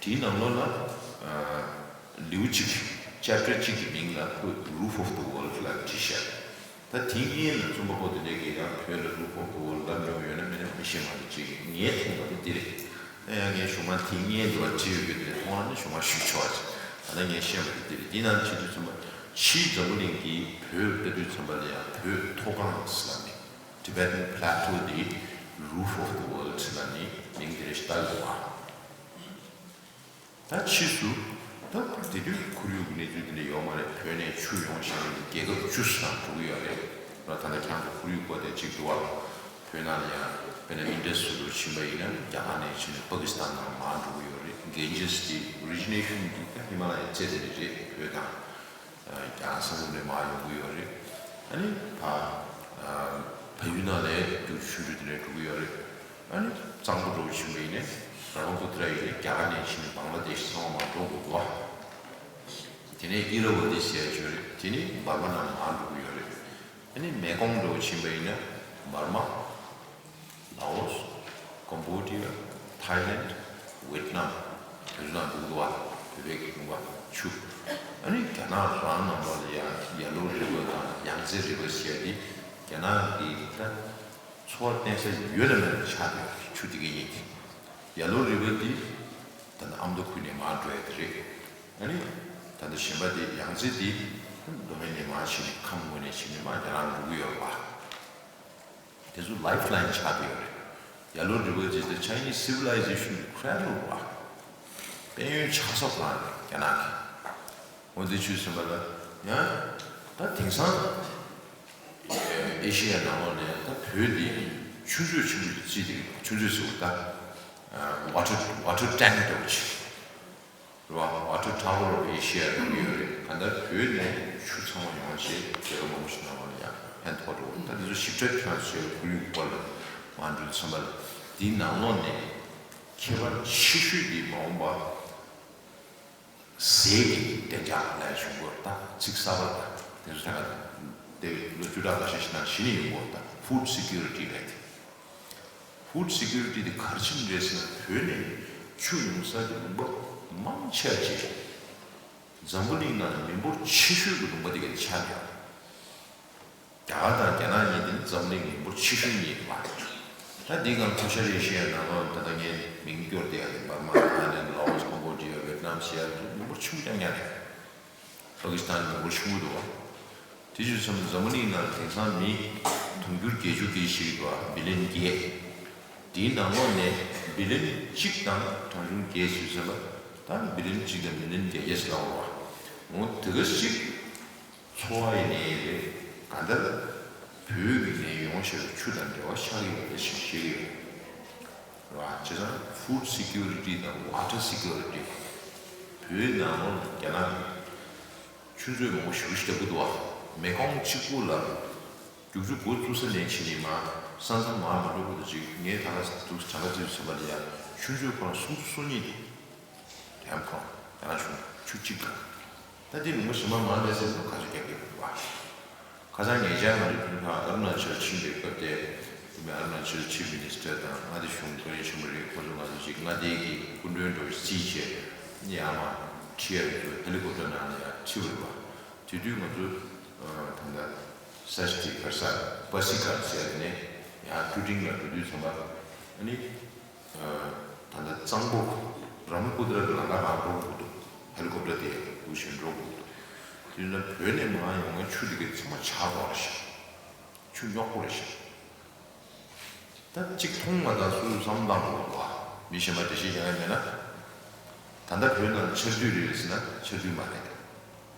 དེའི་ནང་ལོགས་ལ། ཨ། ལེའུ་གཅིག chapter གཅིག་གི་མིང་ལ་ཁོས་Roof of the World ལབ་བྲིས་ཤག་ད་དེའི་སྔོན་ལ་རྩོམ་པ་པོ་དེ་འདྲས་ཀྱིས་ཡང་བོད་ལ་Roof of the World ལབ་མྱོང་ཡོད་ན་མེད་ན་མི་ཤེས་མ་རེད། ཅིག་ངས་མཐོང་བ་དེ་འདི་རེད། ད་ཡང་ངས་གཞུག་མ་དེའི་སྔོན་དུ་བ་བྲིས་ཡོད་རྒྱུ་དེ་མཐོང་བ་ན་གཞུག་མ་ཞུ་ཆོག་ཅིག་ད་ལྟ་ངས་ཤེས་པ་དེ་འདི་རེད། འདི་ནང་བྱེད་དུས་ཙམ་པ་ཕྱིའི་འཛམ་བུ་གླིང་གིས་བོད་ལྟ་དུས་ཙམ་པ་ལ་ཡང་བོད་མཐོ་སྒང་ཟེར་ལབ་ནས། Tibetan Plateau འདི་Roof of the World ལབ་ནས་མིང་དེ་རེ་ཞིག་བཏགས་ཡོད་པ། ད་ཕྱིས་སུ་ད་དེ་དུས་ཁོར་ཡུག་གི་གནས་ཚུལ་དེ་འདྲ་ཡོད་མ་རེད། བོད་ནས་ཆུ་ཡོང་བྱས་ནས་རྒྱལ་ཁབ་བཅུ་ཙམ་འགྲོ་གི་ཡོད་རེད། ད་ལྟ་ཁྱེད་རང་ཚོ་ཁོར་ཡུག་སྐོར་དེ་གཅིག་འདུག་བ། བོད་ནང་ལ་ཡང་དཔེར་ན་ཨིན་ཌས་ཟེར་དུ་ཕྱིན་པ་ཡིན་ན་རྒྱ་གར་ནས་ཕྱིན་ནས་པ་ཀི་སི་ཐན་ནང་མར་འགྲོ་གི་ཡོད་རེད། གེན་ཇེས་དེ་ཨོ་རི་ཇི་ནེ་ཤན་དེ་ད་ཧི་མ་ལ་ཡའི་རྩེ་དེ་ནས་རེད། བོད་དང་། རྒྱ་གར་ས་ཁུལ་ནས་མར་ཡོང་གི་ཡོད་རེད། ཨ་ནི་ཕ་བལ་ཡུལ་ནང་ལ་རྒྱུག་ཆུང་ཆུང་དེ་ནས་འགྲོ་གི་ཡོད་རེད། ཨ་ནི་གཙང་པོ་འགྲོ་བཞིན་པ་ཡིན་ནའི་བྷ་ར་མ་པུ་ཏྲ་ཡིན་ནའི་རྒྱ་གར་ནས་ཕྱིན་ནས་བང་ལ་དེ་ཤི་ཚང་མ་མར་འགྲོ་དགོས་འདུག་བ། དེ་ནས་ཨི་ར་ཝ་ཏི་ཟེར་ཡ་ཅིག་ཡོད་རེད། དེ་ནི་འབར་མ་ནང་མར་འགྲོ་གི་ཡོད་རེད། ཨ་ནི་མེ་ཀོང་འགྲོ་ཕྱིན་པ་ཡིན་ན་འབར་མ། ལའོ་སི། ཀམ་བོ་ཌི་ཡ། ཐའི་ལེན་ཌི། ཝེད་ནམ། དེ་ཚོ་ནང་འདུག་འདུག་བ། བོད་པའི་གི་ལུང་པ་ཆུ། ཨ་ནི་རྒྱ་ནག་རང་ནང་ལོགས་ལ་ཡ་ཡེ་ལོ་རི་ཝར་དང་ཡང་ཙེ་རི་ཝར་ཟེར་ཡ་དེ་རྒྱ་ནག་གི་ད་འཚོ་བ་བརྟེན་ས་ཡོད་ན་མེད་ན་ཆགས་ཡོད་རེད། ཆུ་དེ་གའི་ཡིན་ཏེ། ཡེ་ལོ་རི་ཝར་དེ་ད་ནི་ཨ་མདོ་ཁུལ་ནས་མར་འགྲོ་ཡ་དེ་རེད། ཨ་ནི་ད་ནི་གཞན་པ་དེ་ཡང་ཙེ་དེ་མདོ་སྨད་ནས་མར་ཕྱིན་ནས་ཁམས་ངོས་ནས་ཕྱིན་ནས་མར་རྒྱ་ནག་འགྲོ་གི་ཡོད་རེད་བ། དེ་ཚོ་ལའིཕ་ལའིན་ཆགས་བསྡད་ཡོད་རེད། Yellow River is the Chinese civilization cradle བ། དཔལ་ཡོན་ཆགས་ས་ཁོ་རང་རེད་རྒྱ་ནག་གི། འོ་འདི་ཆུ་ཟིན་པ་ལ་ཡང་ད་དེང་སང་ཨེ་ཤི་ཡ་ནང་ལོགས་ནས་ད་བོད་འདི་ཆུ་མཛོད་ཆེན་པོ་ཅིག་བརྩིས་ཏེ་ཆུ་མཛོད་ཟེར་བ་ད་water water tank འདྲ་བོ་ཅིག་རེད་བ། Water Tower of Asia ལབ་ཀྱི་ཡོད་རེད། གང་ལྟར་བོད་ནས་ཆུ་ཚང་མ་ཡོང་བྱས་རྒྱལ་ཁབ་མང་པོ་ཞིག་ནང་ལ་ཡང་ཕན་ཐོགས་འགྲོ། ད་འདི་ཚོ་ཞིབ་ཕྲ་ཁྱོད་རང་ཚོའི་ཁོར་ཡུག་སྐོར་ལ་མ་འགྲོ་ཙམ་པ་ལ། འདིའི་ནང་ལོགས་ནས་ཁྱད་པར་ཆེ་ཤོས་འདི་མ་འོངས་པ་ཟས་ཀྱི་བདེ་འཇགས་ལ་ཞུ་དགོས། ད་ཚིག་གསར་པ་དང་དེ་ཚོ་ད་ག་དེ་ལོ་བཅུ་ཕྲག་ཁ་ཤས་ཤིག་ནང་གཞི་ནས་ཡོང་གི་ཡོད། ད་Food Security ལབ་དེ། Food Security དེ་ག་རེ་བྱས་ནས་རེད་ཟེར་ན། བོད་ནས་ཆུ་ཉུང་ས་ཀྱི་ལུང་པ་མང་ཆེ་བ་ཅིག་འཛམ་བུ་གླིང་ནང་མི་འབོར་ཆེ་ཤོས་ཀྱི་ལུང་པ་དེ་ག་ཆགས་ཡོད། རྒྱ་གར་དང་རྒྱ་ནག་གཉིས་དེ་ནི་འཛམ་གླིང་མི་འབོར་ཆེ་ཤོས་གཉིས་རེད་པ། ད་འདིའི་སྒང་ཁ་ཤས་རེ་ཤི་ཡ་ནང་ལོགས་ད་ལྟ་ངས་མིང་སྐྱོར་བསྡད་ཡ་རེད། འབར་མ། ཐའི་ལེན། ལའོ་སི། ཀམ་བོ་ཌི་ཡ། ཝེད་ནམ་ཟེར་ཡ་དེ་ཚོ་མི་འབོར་ཆེན་པོ་རྐྱང་རྐྱང་རེད། པ་ཀི་སི་ཐན་མི་འབོར་ཆུང་ངུ་འདུག་བ། དེ་བྱས་ཙང་འཛམ་བུ་གླིང་ནང་དེང་སང་མི་དུང་ཕྱུར་བརྒྱད་ཅུ་གྱ་བཞི་འདུག་བ། བི་ལི་ཡན་བརྒྱད། དེའི་ནང་ལོགས་ནས་བི་ལི་ཡན་གཅིག་དང་གྲངས་ཆུང་བརྒྱད་ཟེར་ཙམ་པ། ད་བི་ལི་ཡན་གཅིག་དང་བི་ལི་ཡན་བརྒྱད་ཟེར་ལབ་དགོས་རེད་བ། འོ་དེ་ག་ཅིག་འཚོ་བ་ཡི་ནད་རེད། གང་ལྟར་བོད་ཀྱི་ནད་ཡོང་བྱས་པའི་ཆུ་དང་འབྲེལ་བ་ཆགས་ཀྱི་ཡོད་རེད་ཅེས་བཤད་ཀྱི་ཡོད་རེད་བ། བྱས་ཙང་Food Security དང་Water Security། བོད་ནང་ལོགས་ལ་རྒྱ་ནག་གིས་ཆུ་མཛོད་མང་པོ་ཞེ་པོ་ཞིག་བརྒྱབ་ཀྱི་འདུག་བ། མེ་ཀོང་གཅིག་པུ་ལ་རྒྱུག་ཆུ་འགོ་བཙུགས་ས་ནས་བྱས་ནས་མར་ས་མཚམས་མར་མ་འགྲོ་བར་དུ་ཅིག་ངས་ད་ག་འདུག་གྲངས་ཀ་བརྩིས་ཙམ་པ་ལ་ཡ་ཆུ་མཛོད་ཁོ་རང་སུམ་ཅུ་སོ་གཉིས་འདུག་ཌེམ་ཁོ་རང་རྒྱ་ནག་གཞུང་ཆུ་གཅིག་ག། ད་དེ་ལུང་པ་གཞན་པ་མང་ནས་ཟེར་ན་ག་ཚོད་རྒྱག་གི་ཡོད་རེད་བ། ཁ་སང་ཉེ་ཆར་ང་ཚོ་ཁྱོད་ཚོ་ཨ་རུ་ན་ཅལ་ཕྱིན་པའི་སྐབས་དེ། ཨ་རུ་ན་ཅལ་ཆིབ་མི་ནི་སི་ཊར་དང་མངའ་སྡེ་གཞུང་དཔོན་ཆེན་པོ་རེད། ཁོ་ཚོ་ང་ཚོ་ཅིག་མངའ་སྡེ་གི་སྐུ་མགྲོན་འདྲ་བོ་ཞིག་རྩིས་བྱས་ནས་ཡར་མར་ཁྲིད་ཡ་ཡོད་དུས་ཧེ་ལི་ཀོབ་ཊར་ནང་ལ་ཡར་ཁྲིད་པ་རེད་བ། དེ་དུས་ང་ཚོ་ད་ལྟ་ས་ཆ་དེ་ག་རེ་ཟེར། པ་སི་ཀར་ཟེར་ནས་ཡར་ཀྲུ་ཀྲིང་ལ་འགྲོ་དུས་ཙམ་པ། ཨ་ནི། ད་ལྟ་གཙང་པོ་བྷྲ་མ་པུ་ཏྲ་གི་ལམ་ཁ་རང་འགྲོ་དགོས་འདུག་ཧེ་ལི་ཀོབ་ཊར་དེ་འགྲོ་བཞིན་འགྲོ་དགོས་འདུག་དེ་ཡིན་ན་བོད་ནས་མར་ཡོང་མཁན་ཆུ་དེ་གའི་ཚང་མ་ཇག་པ་རེད་ཤག་ཆུ་རྙོག་པོ་རེད་ཤག་ད་གཅིག་མཐོང་མ་ཐག་སུ་བསམ་བློ་བཏང་དགོས་འདུག་མི་གཞན་པ་འགྲེལ་བཤད་རྒྱག་ཡ་མེད་ན། ད་ལྟ་བོད་ནང་ཆར་དུས་རེད་ཟེར་ན་ཆར་དུས་མ་རེད།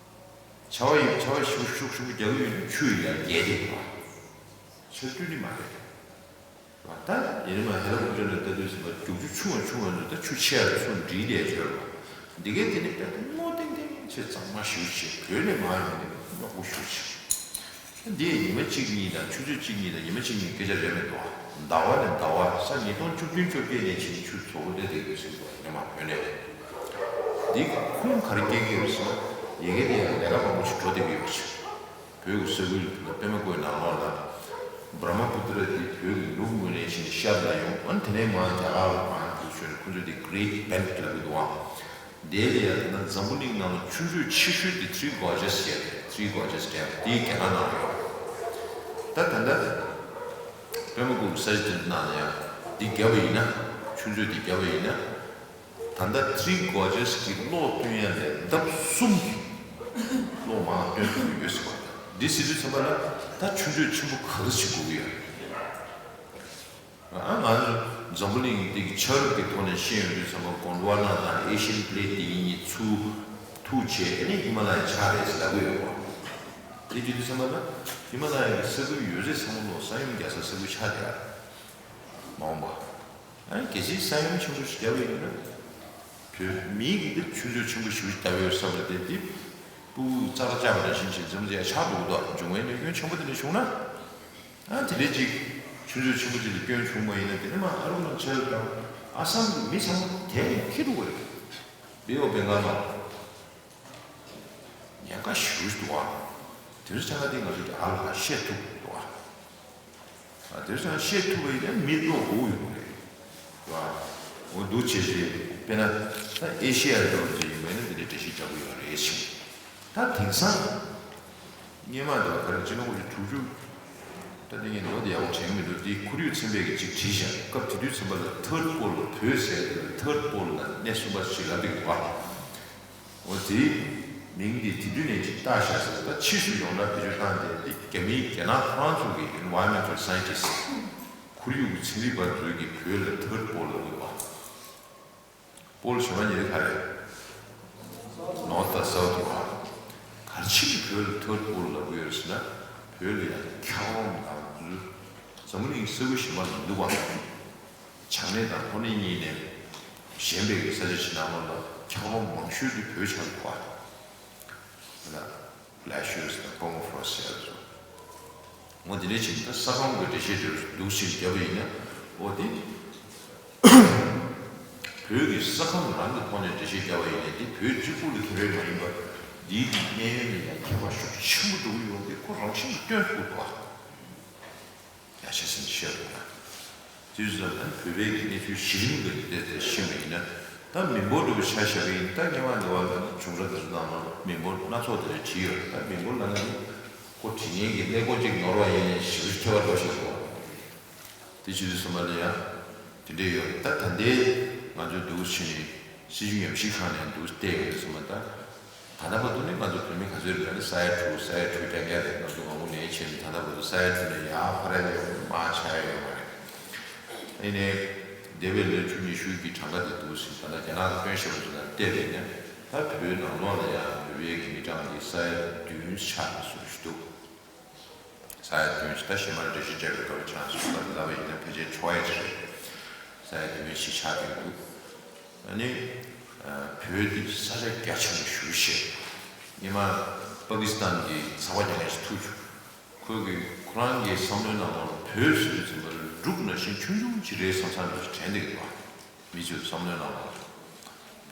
ཆར་པ་ཡིན། ཆར་པ་ཤུགས་ཤུགས་ཤུགས་རྒྱག་གི་ཡོད་ན་ཆུ་ཡིས་ཡར་རྒྱས་བསྡད་ཡོད་པ། ཆར་དུས་ནི་མ་རེད། ད་ཡིན་ན་མ་ཧེ་ལ་ཀོབ་ཊར་ནས་ལྟ་དུས་ཟིན་པ་རྒྱུག་ཆུ་ཆུང་བ་ཆུང་བ་ཚོ་ད་ཆུ་ཆེ་བ་ཚོ་འགྲིལ་བསྡད་ཡོད་པ། འདི་གའི་དེ་ནི་དཔེ་སྔོ་ཏིང་ཏིང་ཆེ་གཙང་མ་ཞེ་པོ་ཅིག་བོད་ནས་མར་ཡོང་ནི་རྙོག་པོ་ཞེ་པོ་ཅིག་འདི་ཉི་མ་གཅིག་གཉིས་དང་ཆུ་ཚོད་གཅིག་གཉིས་དང་ཉི་མ་གཅིག་གཉིས་སྐད་ཆ་རེད་མི་འདུག་ཟླ་བ་ནས་ཟླ་བ། ས་ཉིས་སྟོང་བཅུ་བདུན་བཅོ་བརྒྱད་ནས་བྱས་ནས་ཆུ་བཙོག་པོ་སླེབས་བསྡད་ཡོད་ཟེར་གྱི་འདུག་ཉི་མ་བོད་ནས། འདི་ཁུངས་ག་རེ་སྐྱེལ་གྱི་ཡོད་ཟེར་ན། ཡ་གི་དེ་ཡང་ལས་ཀ་མང་པོ་ཞིག་འགྲོ་བསྡད་ཀྱི་ཡོད་ཅིག་བོད་ཀྱི་ས་ཁུལ་དེ་ལ་པདྨ་བཀོད་ནང་ལོགས་ལ་བྷྲ་མ་པུ་ཏྲ་དེ་བོད་ཀྱི་ནུབ་ངོས་ནས་ཕྱིན་ནས་ཤར་ལ་ཡོང་། ཨ་ནི་དེ་ནས་མར་རྒྱ་གར་ལ་མར་འགྲོ་ཞོར་ཁོ་ཚོས་དེ་གྷི་རེཊ་བེལ་ཊི་ལབ་ཀྱི་འདུག་ཨང་། དེ་ལ་ཡང་ད་ལྟ་འཛམ་བུ་གླིང་ནང་ལ་ཆུ་མཛོད་ཆེ་ཤོས་དེ་ཐི་རི་གོ་ཇེས་ཟེར་ཡ་རེད། ཐི་རི་གོ་ཇེས་ཌེམ་དེ་རྒྱ་ནག་ནང་ལ་ཡོད། ད་ད་ལྟ་པདྨ་བཀོད་ས་ཆ་དེ་ནང་ལ་ཡང་འདི་བརྒྱབ་པ་ཡིན་ན། ཆུ་མཛོད་འདི་བརྒྱབ་པ་ཡིན་ན། ད་ལྟ་ཐི་རི་གོ་ཇེས་ཀྱི་གློག་སྟོན་ཡ་ལས་ལྡབ་གསུམ་གྱི་གློག་མང་སྟོན་ཐུབ་ཀྱི་ཡོད་ཟེར་བ་དང་། འདི་ཟེར་དུས་ཙམ་པ་ལ་ད་ཆུ་མཛོད་ཆེན་པོ་ག་ཚོད་ཅིག་དགོས་ཀྱི་ཡོད་རེད། ཨ་ང་ཚོ་འཛམ་བུ་གླིང་འདི་གི་ཆ་རོགས་ཀྱི་ཐོག་ནས་བཤད་ཡོང་དུས་ཙམ་པ་གོན་ཌི་ཝ་ན་དང་ཨེ་ཤི་ཡན་པི་ལེ་ཊི་དེ་གཉིས་ཚུར་ཐུག་བྱས་ཨ་ནི་ཧི་མ་ལ་ཡ་ཆགས་རེད་ཟེར་ལབ་ཀྱི་ཡོད་པ། དེ་བྱེད་དུས་ཙམ་པ་ལ་ཧི་མ་ལ་ཡ་གི་ས་ཁུལ་ཡོད་ཚད་ཚང་མ་ལོག་ས་ཡོམ་རྒྱག་ས་ས་ཁུལ་ཆགས་བསྡད་ཡོད་རེད། མ་འོངས་པ། ཨ་ནི་གལ་སྲིད་ས་ཡོམ་ཆེན་པོ་ཞིག་བརྒྱབ་པ་ཡིན་ན། བོད་མིའི་གི་འདི་ཆུ་མཛོད་ཆེན་པོ་ཞིག་བརྒྱབ་ཡོད་བསམ་པ་དེ་འདི་སྤུ་གུ་རྩ་ར་བཅག་པ་ནང་བཞིན་བྱས་འཛོམས་བྱས་ཆགས་འགྲོ་གི་འདུག་འབྱུང་བའི་གནོད་སྐྱོན་ཆེན་པོ་དེ་འདྲ་བྱུང་ན། ཨ་དེ་འདྲའི་ཅིག་ཆུ་མཛོད་ཆེན་པོ་ཅིག་ལ་སྐྱོན་བྱུང་བ་ཡིན་ན་དེ་ནི་མ་ཨ་རུ་ན་ཅལ་དང་ཨ་སམ་གི་མི་ཚང་མ་དེ་ནས་འཁྱེར་འགྲོ་གི་རེད། བེ་ཨོ་བེ་ང་མ། ཉེན་ཁ་ཞེ་པོ་ཞིག་འདུག་བ། དེ་ཚོ་ཆ་ལ་དེ་ང་ཚོ་རྒྱ་གར་ལ་བཤད་ཐུབ་འདུག་བ། ཨ་དེ་ཚོ་བཤད་ཐུབ་པ་ཡིན་ན་མི་བློ་འགུག་ཡོང་གི་རེད། བ། འོ་འདུག་བྱས་རྗེས་དཔེར་ན་ད་ཨེ་ཤེ་ཡ་ལ་འགྲོ་རྒྱུ་ཡིན་པ་ཡིན་ན་འདི་འདྲའི་འགྲེལ་བཤད་རྒྱག་གི་ཡོད་རེད་ཞེས། ད་དེང་སང་སྔོན་མ་དང་ག་རེ་སྤྱི་ལོ་ཉིས་སྟོང་དྲུག་ཅུ། ད་དེ་ངས་ལོ་དེ་ཡག་པོ་དྲན་གྱི་མི་འདུག་དེའི་ཁོར་ཡུག་ཚན་པས་ཀྱི་ཅིག་བྲིས་ཤག་སྐབས་དེ་དུས་ཚན་པ་ལ་ཐར་ཌི་པོལ་ལ་བོད་ཟེར་དེ་ལ་ཐར་ཌི་པོལ་ལ་གནས་གསུམ་པ་ཞིག་ལབ་ཀྱི་འདུག་བ། འོ་དེའི་མིང་འདི་དེ་དུས་ནས་ཅིག་བཏགས་བཞག་ཟེར། ད་ཕྱིས་སུ་ཡོངས་གྲགས་བེད་སྤྱོད་བཏང་སྟེ་འདི་རྒྱ་མིའི་རྒྱ་ནག་ཁོ་རང་ཚོ་གི་environmental scientist ཁོར་ཡུག་གི་ཚན་རིག་པ་ཚོས་ཀྱིས་བོད་ལ་ཐར་ཌི་པོལ་ལབ་ཀྱི་འདུག་བ། པོལ་གཞན་པ་གཉིས་ཀ་ག་རེ། ནོར་ཐ་སའུ་ཐི་བ། ག་རེ་བྱས་ནས་བོད་ལ་ཐར་ཌི་པོལ་ལབ་ཀྱི་ཡོད་ཟེར་ན། བོད་ལ་ཡང་འཁྱགས་རོམ་དང་འཛུལ། འཛམ་བུ་གླིང་ས་ཁུལ་གཞན་པ་ལ་མི་འདུག་བ། བྱང་སྣེ་དང་ལྷོ་སྣེ་གཉིས་ནས་གཞན་པའི་གི་ས་ཆ་ཞིག་ནང་ལོགས་ལ་ ཁྱབ་པ་མང་ཤོས་དེ་བོད་ཆགས་འདུག་པ། ལ་ཤོས་དང་པོ་མོ་ཕོ་རོ་སི་ཟེར་སོང་། འོ་དེ་འདྲ་བྱས་ད་ས་ཁམས་ཀྱི་འགྲེལ་བཤད་དེ་འདུག་སེ་བརྒྱབ་པ་ཡིན་ན། འོ་དེ་བོད་ཀྱི་ས་ཁམས་རང་གི་ཐོག་ནས་འགྲེལ་བཤད་བརྒྱབ་པ་ཡིན་ན། དེ་བོད་གཅིག་པུ་ལ་ཁྱབ་པ་མ་ཡིན་པར་འདིའི་གི་གནས་ཡུལ་ལ་ཡང་ཁྱད་པར་ཤུགས་ཆེན་པོ་འགྲོ་གི་ཡོད་པ་དེ་ཁོ་རང་བཞིན་གྱིས་སྟོན་ཐུབ་འདུག་པ། ཡ་ཆེ་སེམས་བཤད་དགོས་ན། དུས་ཙམ་ན་བོད་པའི་གི་གནས་ཚུལ་གཞི་རིམ་གྱི་སྟེང་དེ་ཤེས་པ་ཡིན་ན། ད་མི་འབོར་འདྲ་པོ་ཆ་བཞག་པ་ཡིན་ན། ད་སྔོན་མ་འདི་བ་ལ་ནི་བྱུང་རབས་དེ་ཚོ་ནང་ལ་མི་འབོར་སྣ་ཚོགས་དེ་འདྲ་བྲིས་ཡོད་རེད། ད་མི་འབོར་ལབ་ན་ནི་ཁོ་བྲིས་མཁན་གྱི་ཀླད་ཀོར་གཅིག་ནོར་བ་ཡིན་ནའི་ཞེ་པོ་ཁྱད་པར་འགྲོ་བཞག་འདུག་དེ་བྱེད་དུས་ཙམ་པ་ལ་ཡང་དེ་འདྲ་ཡོད། ད་ད་ལྟའི་ང་ཚོ་འདུག་སེ་བྱས་ནས་སྲིད་བྱུས་ཉམས་ཞིབ་ཁང་ནས་འདུག་སེ་བལྟས་ཡོང་དུས་ཙམ་པ། ད་ད་ལྟ་བར་དུ་ནི་ང་ཚོ་བོད་མི་ག་ཚོད་རེད་ལབ་ན། ས་ཡ་དྲུག་ས་ཡ་དྲུག་བརྒྱད་བརྒྱད་རེད། ང་ཚོ་མང་པོ་ནས་བྱས་ནས་ད་ལྟ་བར་དུ་ས་ཡ་དྲུག་ནས་ཡར་འཕར་ཡ་ཡོད་མ་རེད། ཡིན་ནའི་འདས་པའི་ལོ་བཅུ་ཉི་ཤུ་གི་གྲངས་ཀ་དེ་འདུག་སེ་ད་ལྟ་རྒྱ་ནག་གི་སྟོན་བཤད་པ་ཚོ་དང་བལྟས་པ་ཡིན་ན། ད་བོད་ནང་ལོགས་ལ་ཡང་བོད་པའི་གི་མི་གྲངས་དེ་ས་ཡ་བདུན་ཆགས་ནས་སོང་ཞིག་འདུག་ས་ཡ་བདུན་ཞིག་ད་གཞན་མར་འགྲེལ་བཤད་བྱས་པའི་སྐབས་ལ་ཆ་ཚང་ལ་ལབ་པ་ཡིན་ན་ཕལ་ཆེར་བཅོ་ལྔ་ཞིག་རེད། ས་ཡ་བདུན་ཞིག་ཆགས་བསྡད་འདུག་ཨ་ནི་བོད་འདི་ས་ཆ་རྒྱ་ཆེན་པོ་ཞེ་པོ་ཞིག་སྔོན་མ་པ་ཀི་སི་ཐན་གྱི་ཚགས་པར་རྒྱག་མཁན་ཞིག་ཐུག་བྱུང་། ཁོས་གི་ཁོ་རང་གི་བསམ་བློའི་ནང་ལ་བོད་ཟེར་དུས་ཙམ་པ་ལ་འབྲུག་ནང་བཞིན་ཆུང་ཆུང་ཅིག་རེད་བསམ་བསམ་ཞིག་དྲན་བསྡད་ཀྱི་འདུག་མི་ཚོའི་བསམ་བློའི་ནང་ལ་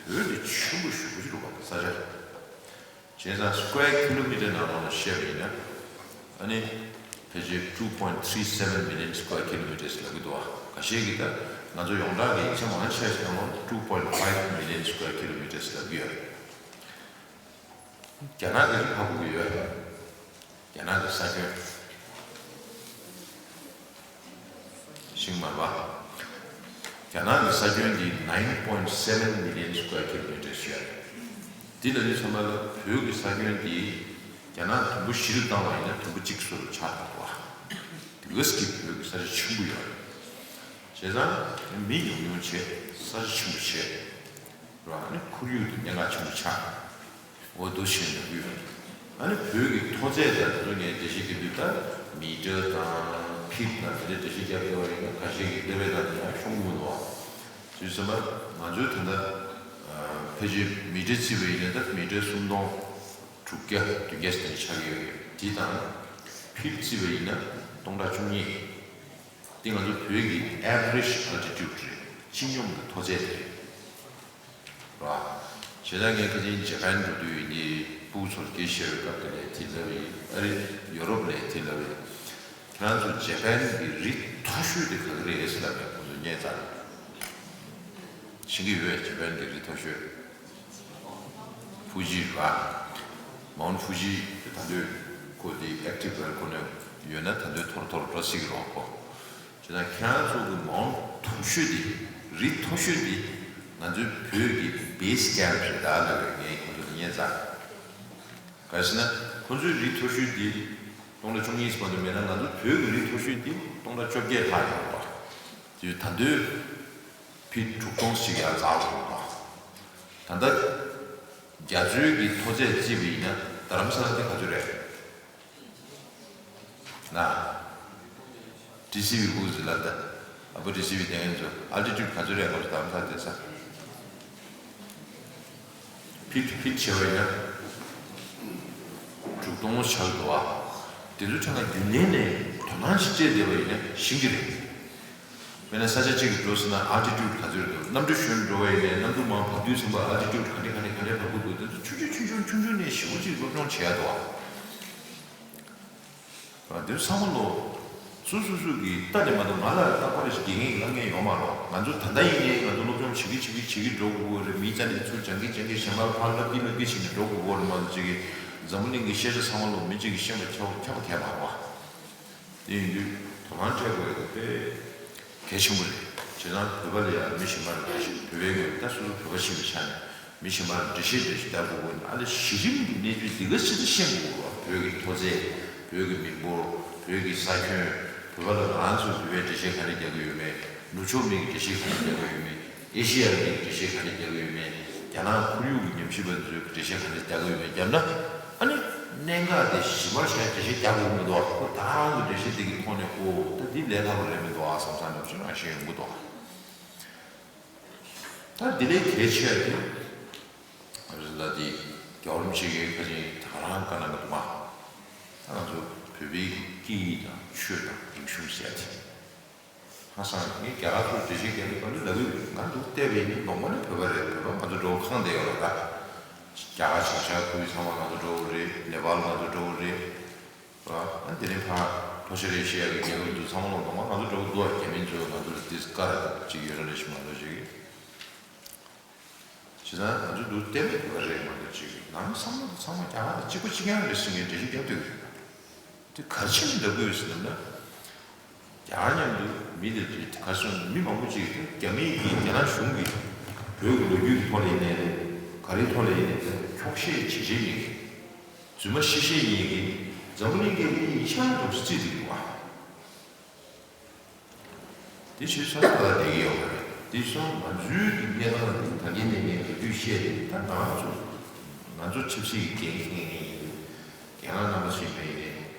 བོད་འདི་ཆེན་པོ་ཞེ་པོ་ཅིག་རེད་པ། ས་ཆ། བྱས་ཙང་square kilometre ནང་ལོགས་ལ་བཤད་པ་ཡིན་ན། ཨ་ནི་ཕལ་ཆེར་two point three seven million square kilometers ལབ་ཀྱི་འདུག་བ། ཁ་ཤས་ཀྱིས་ད་ང་ཚོ་ཡོངས་གྲགས་ཀྱི་ཡིག་ཆ་མང་ཆེ་ཞིག་ནང་ལོགས་two point five million square kilometers ལབ་ཀྱི་ཡོད་རེད། རྒྱ་ནག་གི་རི་ཧ་གོ་གི་ཡོད། རྒྱ་ནག་གི་ས་ཁྱོན། ཤིང་མར་པ། རྒྱ་ནག་གི་ས་ཁྱོན་འདི nine point seven million square kilometers ཡོད་རེད། འདི་ལ་ནི་ཚང་མ་ལ་བོད་ཀྱི་ས་ཁྱོན་འདི་རྒྱ་ནག་དུམ་བུ་བཞི་རུ་བཏང་བ་ཡིན་ན་དུམ་བུ་གཅིག་སུ་ཆགས་འདུག་བ། དེ་ག་ཙམ་གྱི་བོད་ཀྱི་ས་ཆ་ཆེན་པོ་ཡོད་རེད། བྱས་ཙང་མི་ཉུང་ཉུང་བྱས། ས་ཆ་ཆེན་པོ་བྱས། ར་ནི་ཁོར་ཡུག་དེ་གནད་འགག་ཆེན་པོ་ཆགས། འོ་འདུག་སེ་ཡོང་གི་ཡོད། ཨ་ནི་བོད་ཀྱི་མཐོ་ཚད་དང་དེ་ཚོ་ངས་འགྲེལ་བཤད་རྒྱག་དུས་ད་མི་ཊར་དང་ཕིཊ་དང་དེ་འདྲའི་འགྲེལ་བཤད་རྒྱག་དགོས་པ་ཡིན་ན་ཁ་ཤས་ཀྱིས་ལྟ་བའི་ནང་དུ་ཡང་ཤོང་གི་མི་འདུག་བ། དུས་ཙམ་པ་ང་ཚོའི་ད་ལྟ་ཕལ་ཆེར་མི་ཊར་བརྩིས་པ་ཡིན་ན་ད་མི་ཊར་སུམ་སྟོང་དྲུག་བརྒྱ་བདུན་བརྒྱ་ཙམ་ཆགས་ཀྱི་ཡོད་རེད། དེ་དང་ཕིཊ་བརྩིས་པ་ཡིན་ན་སྟོང་ཕྲག་བཅུ་གཉིས། འདི་ང་ཚོ་བོད་ཀྱི་average altitude རེད། སྤྱི་སྙོམས་ཀྱི་མཐོ་ཚད་དེ་རེད། ར། བྱས་ཙང་ངས་ཁ་སང་ཇ་པན་འགྲོ་དུས་ཡིན་དེ་སྤུ་གུ་ཚོར་སྐད་བཤད་པའི་སྐབས་དེ་ལ་དེ་ལབ་ཡིན། ཨ་རི་ཡོ་རོབ་ལ་དེ་ལབ་ཡིན། ཁྱེད་རང་ཚོ་ཇ་པན་གྱི་རི་མཐོ་ཤོས་དེ་ག་གི་རེད་ཟེར་ལབ་ཡིན། ཁོང་ཚོ་ཉན་ཚར། ཤེས་ཀྱི་ཡོད་པས། ཇ་པན་གྱི་རི་མཐོ་ཤོས། ཕུ་ཇི་ར། མའུན་ཕུ་ཇི་དེ་ད་དུང་ཁོ་དེ་active welcome ཡོད་ན་ད་དུང་མཐོ་རུ་མཐོ་རུ་འགྲོ་སྲིད་ཀྱི་རེད་ཁོ། བྱས་ཙང་ཁྱེད་རང་ཚོ་གི་མའུན་མཐོ་ཤོས་དེ། རི་མཐོ་ཤོས་དེ་ང་ཚོའི་བོད་ཀྱི་base camp རེད་ད་ལབ་པའི་ངས་ཁོ་ཚོ་ལ་ཉན་ཚར། ག་རེ་ཟེར་ན་ཁོ་ཚོའི་རི་མཐོ་ཤོས་དེ་སྟོང་ཕྲག་བཅུ་གཉིས་ཙམ་དུ་མེད་ན། ང་ཚོ་བོད་ཀྱི་རི་མཐོ་ཤོས་དེ་སྟོང་ཕྲག་བཅོ་བརྒྱད་ལྷག་ཡོད་པ། དེ་ད་དུང་ཕིཊ་དྲུག་སྟོང་ཞིག་ཡར་འཛེགས་འགྲོ་གི་འདུག་ད་ལྟ་རྒྱ་མཚོའི་གི་མཐོ་ཚད་བརྩིས་པ་ཡིན་ན་རྡ་རམ་ས་ལ་དེ་ག་ཚོད་རེད། ན། ཌི་སི་བི་ཀུ་ཟི་ལབ་ད། ཨ་ཕོ་ཌི་སི་བི་དེ་ཚོ་altitude ག་ཚོད་རེད་གོ། རྡ་རམ་ས་ལ་དེ་ས། ཕིཊ་ཕིཊ་བྱས་པ་ཡིན་ན། དྲུག་སྟོང་ཆགས་འདུག་ཨ། དེ་ཚོ་ཕྲན་ལ་རྒྱུན་ལྡན་ནས་དོ་སྣང་ཞིག་སྤྲད་བསྡད་པ་ཡིན་ན་ཤེས་ཀྱི་རེད། དཔེར་ན་ས་ཆ་གཅིག་གི་འགྲོ་ཟེར་ན་altitude ག་ཚོད་རེད་འདུག་གནམ་གྲུ་ཞོན་འགྲོ་བ་ཡིན་ནའི་གནམ་གྲུ་མར་བབས་དུས་ཙམ་པ་altitude ག་འདྲ་ག་འདྲ་ག་འདྲ་བབས་དགོས་འདུག་དེ་ཚོ་ཆུང་ཆུང་ཆུང་ཆུང་ཆུང་ཆུང་ནས་ཞེ་པོ་ཅིག་སློབ་སྦྱོང་བྱེད་ཡ་འདུག་ཨ། དེ་ཚང་མ་ལོ། སོ་སོ་སོ་གི་ལྟ་ནས་མ་གཏོགས་ང་ལ་རྟག་པར་ཞིག་དགེ་རྒན་གྱིས་བསླབ་མཁན་ཡོད་མ་རེད། ང་ཚོ་ད་ལྟ་ཡིན་ནའི་ང་ཚོ་སློབ་སྦྱོང་བྱེད་ཀྱི་བྱེད་ཀྱི་བྱེད་ཀྱི་འགྲོ་དགོས་ཀྱི་རེད། མིའི་རྩ་ནས་ཚུར་སྦྱང་གི་སྦྱང་གི་གཞན་པར་ཕར་བསླབ་ཀྱི་བསླབ་ཀྱི་བྱས་ནས་འགྲོ་དགོས་ཀྱི་རེད་མ་གཏོགས། ཅིག་གིས་འཛམ་བུ་གླིང་གི་ཤེས་བྱ་ཚང་མ་ལོ་མི་གཅིག་གིས་ཤེས་པ་ཁྱབ་ཁྱབ་པ་གས་མ་རེད་བ། དེ་ཡིན་དུས་དོ་སྣང་སྤྲད་དགོས་ཡ་དེ་དཔེ་གལ་ཆེན་པོ་རེད། བྱས་ཙང་བོད་པ་ལ་ཡང་མི་གཞན་པ་ལ་ད་ཞིག་བོད་པའི་ངོས་ད་སོ་སོ་བོད་པ་ཤེས་པའི་ཆ་ནས། མི་གཞན་པར་འགྲེལ་བཤད་འགྲེལ་བཤད་རྒྱག་དགོས་ཀྱི་ཡོད་ན། ཨ་ནི་གཞི་རིམ་གྱི་གནས་ཚུལ་འདི་ག་ཞིག་ཤེས་དགོས་པ། བོད་ཀྱི་མཐོ་ཚད། བོད་ཀྱི་མི་འབོར། བོད་ཀྱི་ས་ཁྱོན། བོད་པ་ལ་རང་སོ་སོས་འགྲེལ་བཤད་ག་རེ་རྒྱག་གི་ཡོད་མེད། ནུབ་ཕྱོགས་མི་གི་འགྲེལ་བཤད་ག་རེ་རྒྱག་གི་ཡོད་མེད། ཨེ་ཤེ་ཡ་མི་གི་འགྲེལ་བཤད་ག་རེ་རྒྱག་གི་ཡོད་མེད། རྒྱ་ནག་ཁོར་ཡུག་གི་ཉམས་ཞིབ་པ་ཚོའི་འགྲེལ་བཤད་ག་རེ་རྒྱག་གི་ཡོད་མེད་བརྒྱབ་ན། ཨ་ནི་གནད་འགག་དེ་གཞི་མར་བཞག་འགྲེལ་བཤད་རྒྱག་དགོས་མི་འདུག་ཁོ་རང་གི་འགྲེལ་བཤད་དེ་གི་ཐོག་ནས་ཨོ་ད་འདི་ལས་སླ་པོ་རེད་མི་འདུག་ཨ་བསམ་བསམ་འདྲ་པོ་ཞིག་རང་ཤེས་ཡོང་གི་འདུག་ད་དེ་ལས་གལ་ཆེ་བ་དེ། ལ་དེ་རྒྱལ་བ་རིན་པོ་ཆེ་གིས་ཁ་ཅིག་ད་ག་རང་བཀའ་གནང་གི་འདུག་མ། ད་ང་ཚོ་བོད་པའི་སྐད་ཡིག་དང་ཆོས་དང་རིག་གཞུང་ཟེར་ཡ་དེ། ཧང་སང་ངས་རྒྱ་གར་ཚོར་འགྲེལ་བཤད་རྒྱག་དུས་གང་དུ་ལབ་ཡོད། ང་འདུག་བལྟས་པས་ནི་ནོར་མ་ནི་བོད་པ་རེད། བོད་པ་ང་ཚོ་འདྲ་བོ་ཁེངས་བསྡད་ཡོད་རེད། ད་རྒྱ་གར་བྱང་ཤར་ཁུལ་ཚང་མ་ང་ཚོ་འདྲ་བོ་རེད། ནེ་པཱལ་ང་ཚོ་འདྲ་བོ་རེད། ར། ཨ་དེ་རིང་ཕར་ཐོ་ཤ་རེ་བཤད་ཡག་གི་ཉེ་རབས་འདུག་ཚང་མ་ལོག་འདུག་མ། ང་ཚོ་འདྲ་བོ་འདུག་རྒྱ་མི་ཚོས་ང་ཚོ་ལ་ཏིས་ཀ་ར་ཅིག་ཡོད་ར་རེ་ཞིག་མ་གཏོགས་ཅིག་བྱས་ཙང་ང་ཚོ་འདུག་བལྟས་པས་བོད་པ་རེད་མ་གཏོགས་ཅིག་ནང་བསམ་བློ་དེ་ཚང་མ་རྒྱ་གར་དང་གཅིག་པ་གཅིག་རྐྱང་རེད་ཟེར་མཁན་འགྲེལ་བཤད་རྒྱབ་སྡོད་ཀྱི་ཡོད། དེ་ག་རེ་བྱས་ནས་ལབ་དགོས་ཡོད་ཟེར་ན། རྒྱ་གར་མཉམ་དུ་མི་དེ་ག་རེ་ཟེར་ན་མི་མང་པོ་ཅིག་དེ་རྒྱ་མིའི་གིས་རྒྱ་ནག་གཞུང་གིས་བོད་ཀྱི་ལོ་རྒྱུས་ཀྱི་ཐོག་ལ་ཡིན་ནའི་རེད། ག་རེའི་ཐོག་ལ་ཡིན་ནའི་རེད། འཁྱོག་བཤད་བྱེད་བྱེད་ཡིན་གི་རྫུན་མ་བཤད་བཤད་ཡིན་གི་འཛམ་བུ་གླིང་གིས་མི་ཡིན་ཤ་སྟག་རྩིས་བསྡད་འདུག་བ། དེ་བྱས་ཙང་ད་ལྟ་བསྡད་ཀྱི་ཡོད་མ་རེད། དེ་སོང་ང་ཚོའི་གི་གནས་སྟངས་འདི་ད་གིན་ནས་ངས་ལོ་རྒྱུས་བཤད་དེ་ད་ང་ཚོ་ང་ཚོ་ཆབ་སྲིད་ཀྱི་འགན་འཁྱེར་མཁན་ཡིན། རྒན་ལགས་རྣམ་པ་ཚོ་ཡིན་པ་ཡིན་ནའི་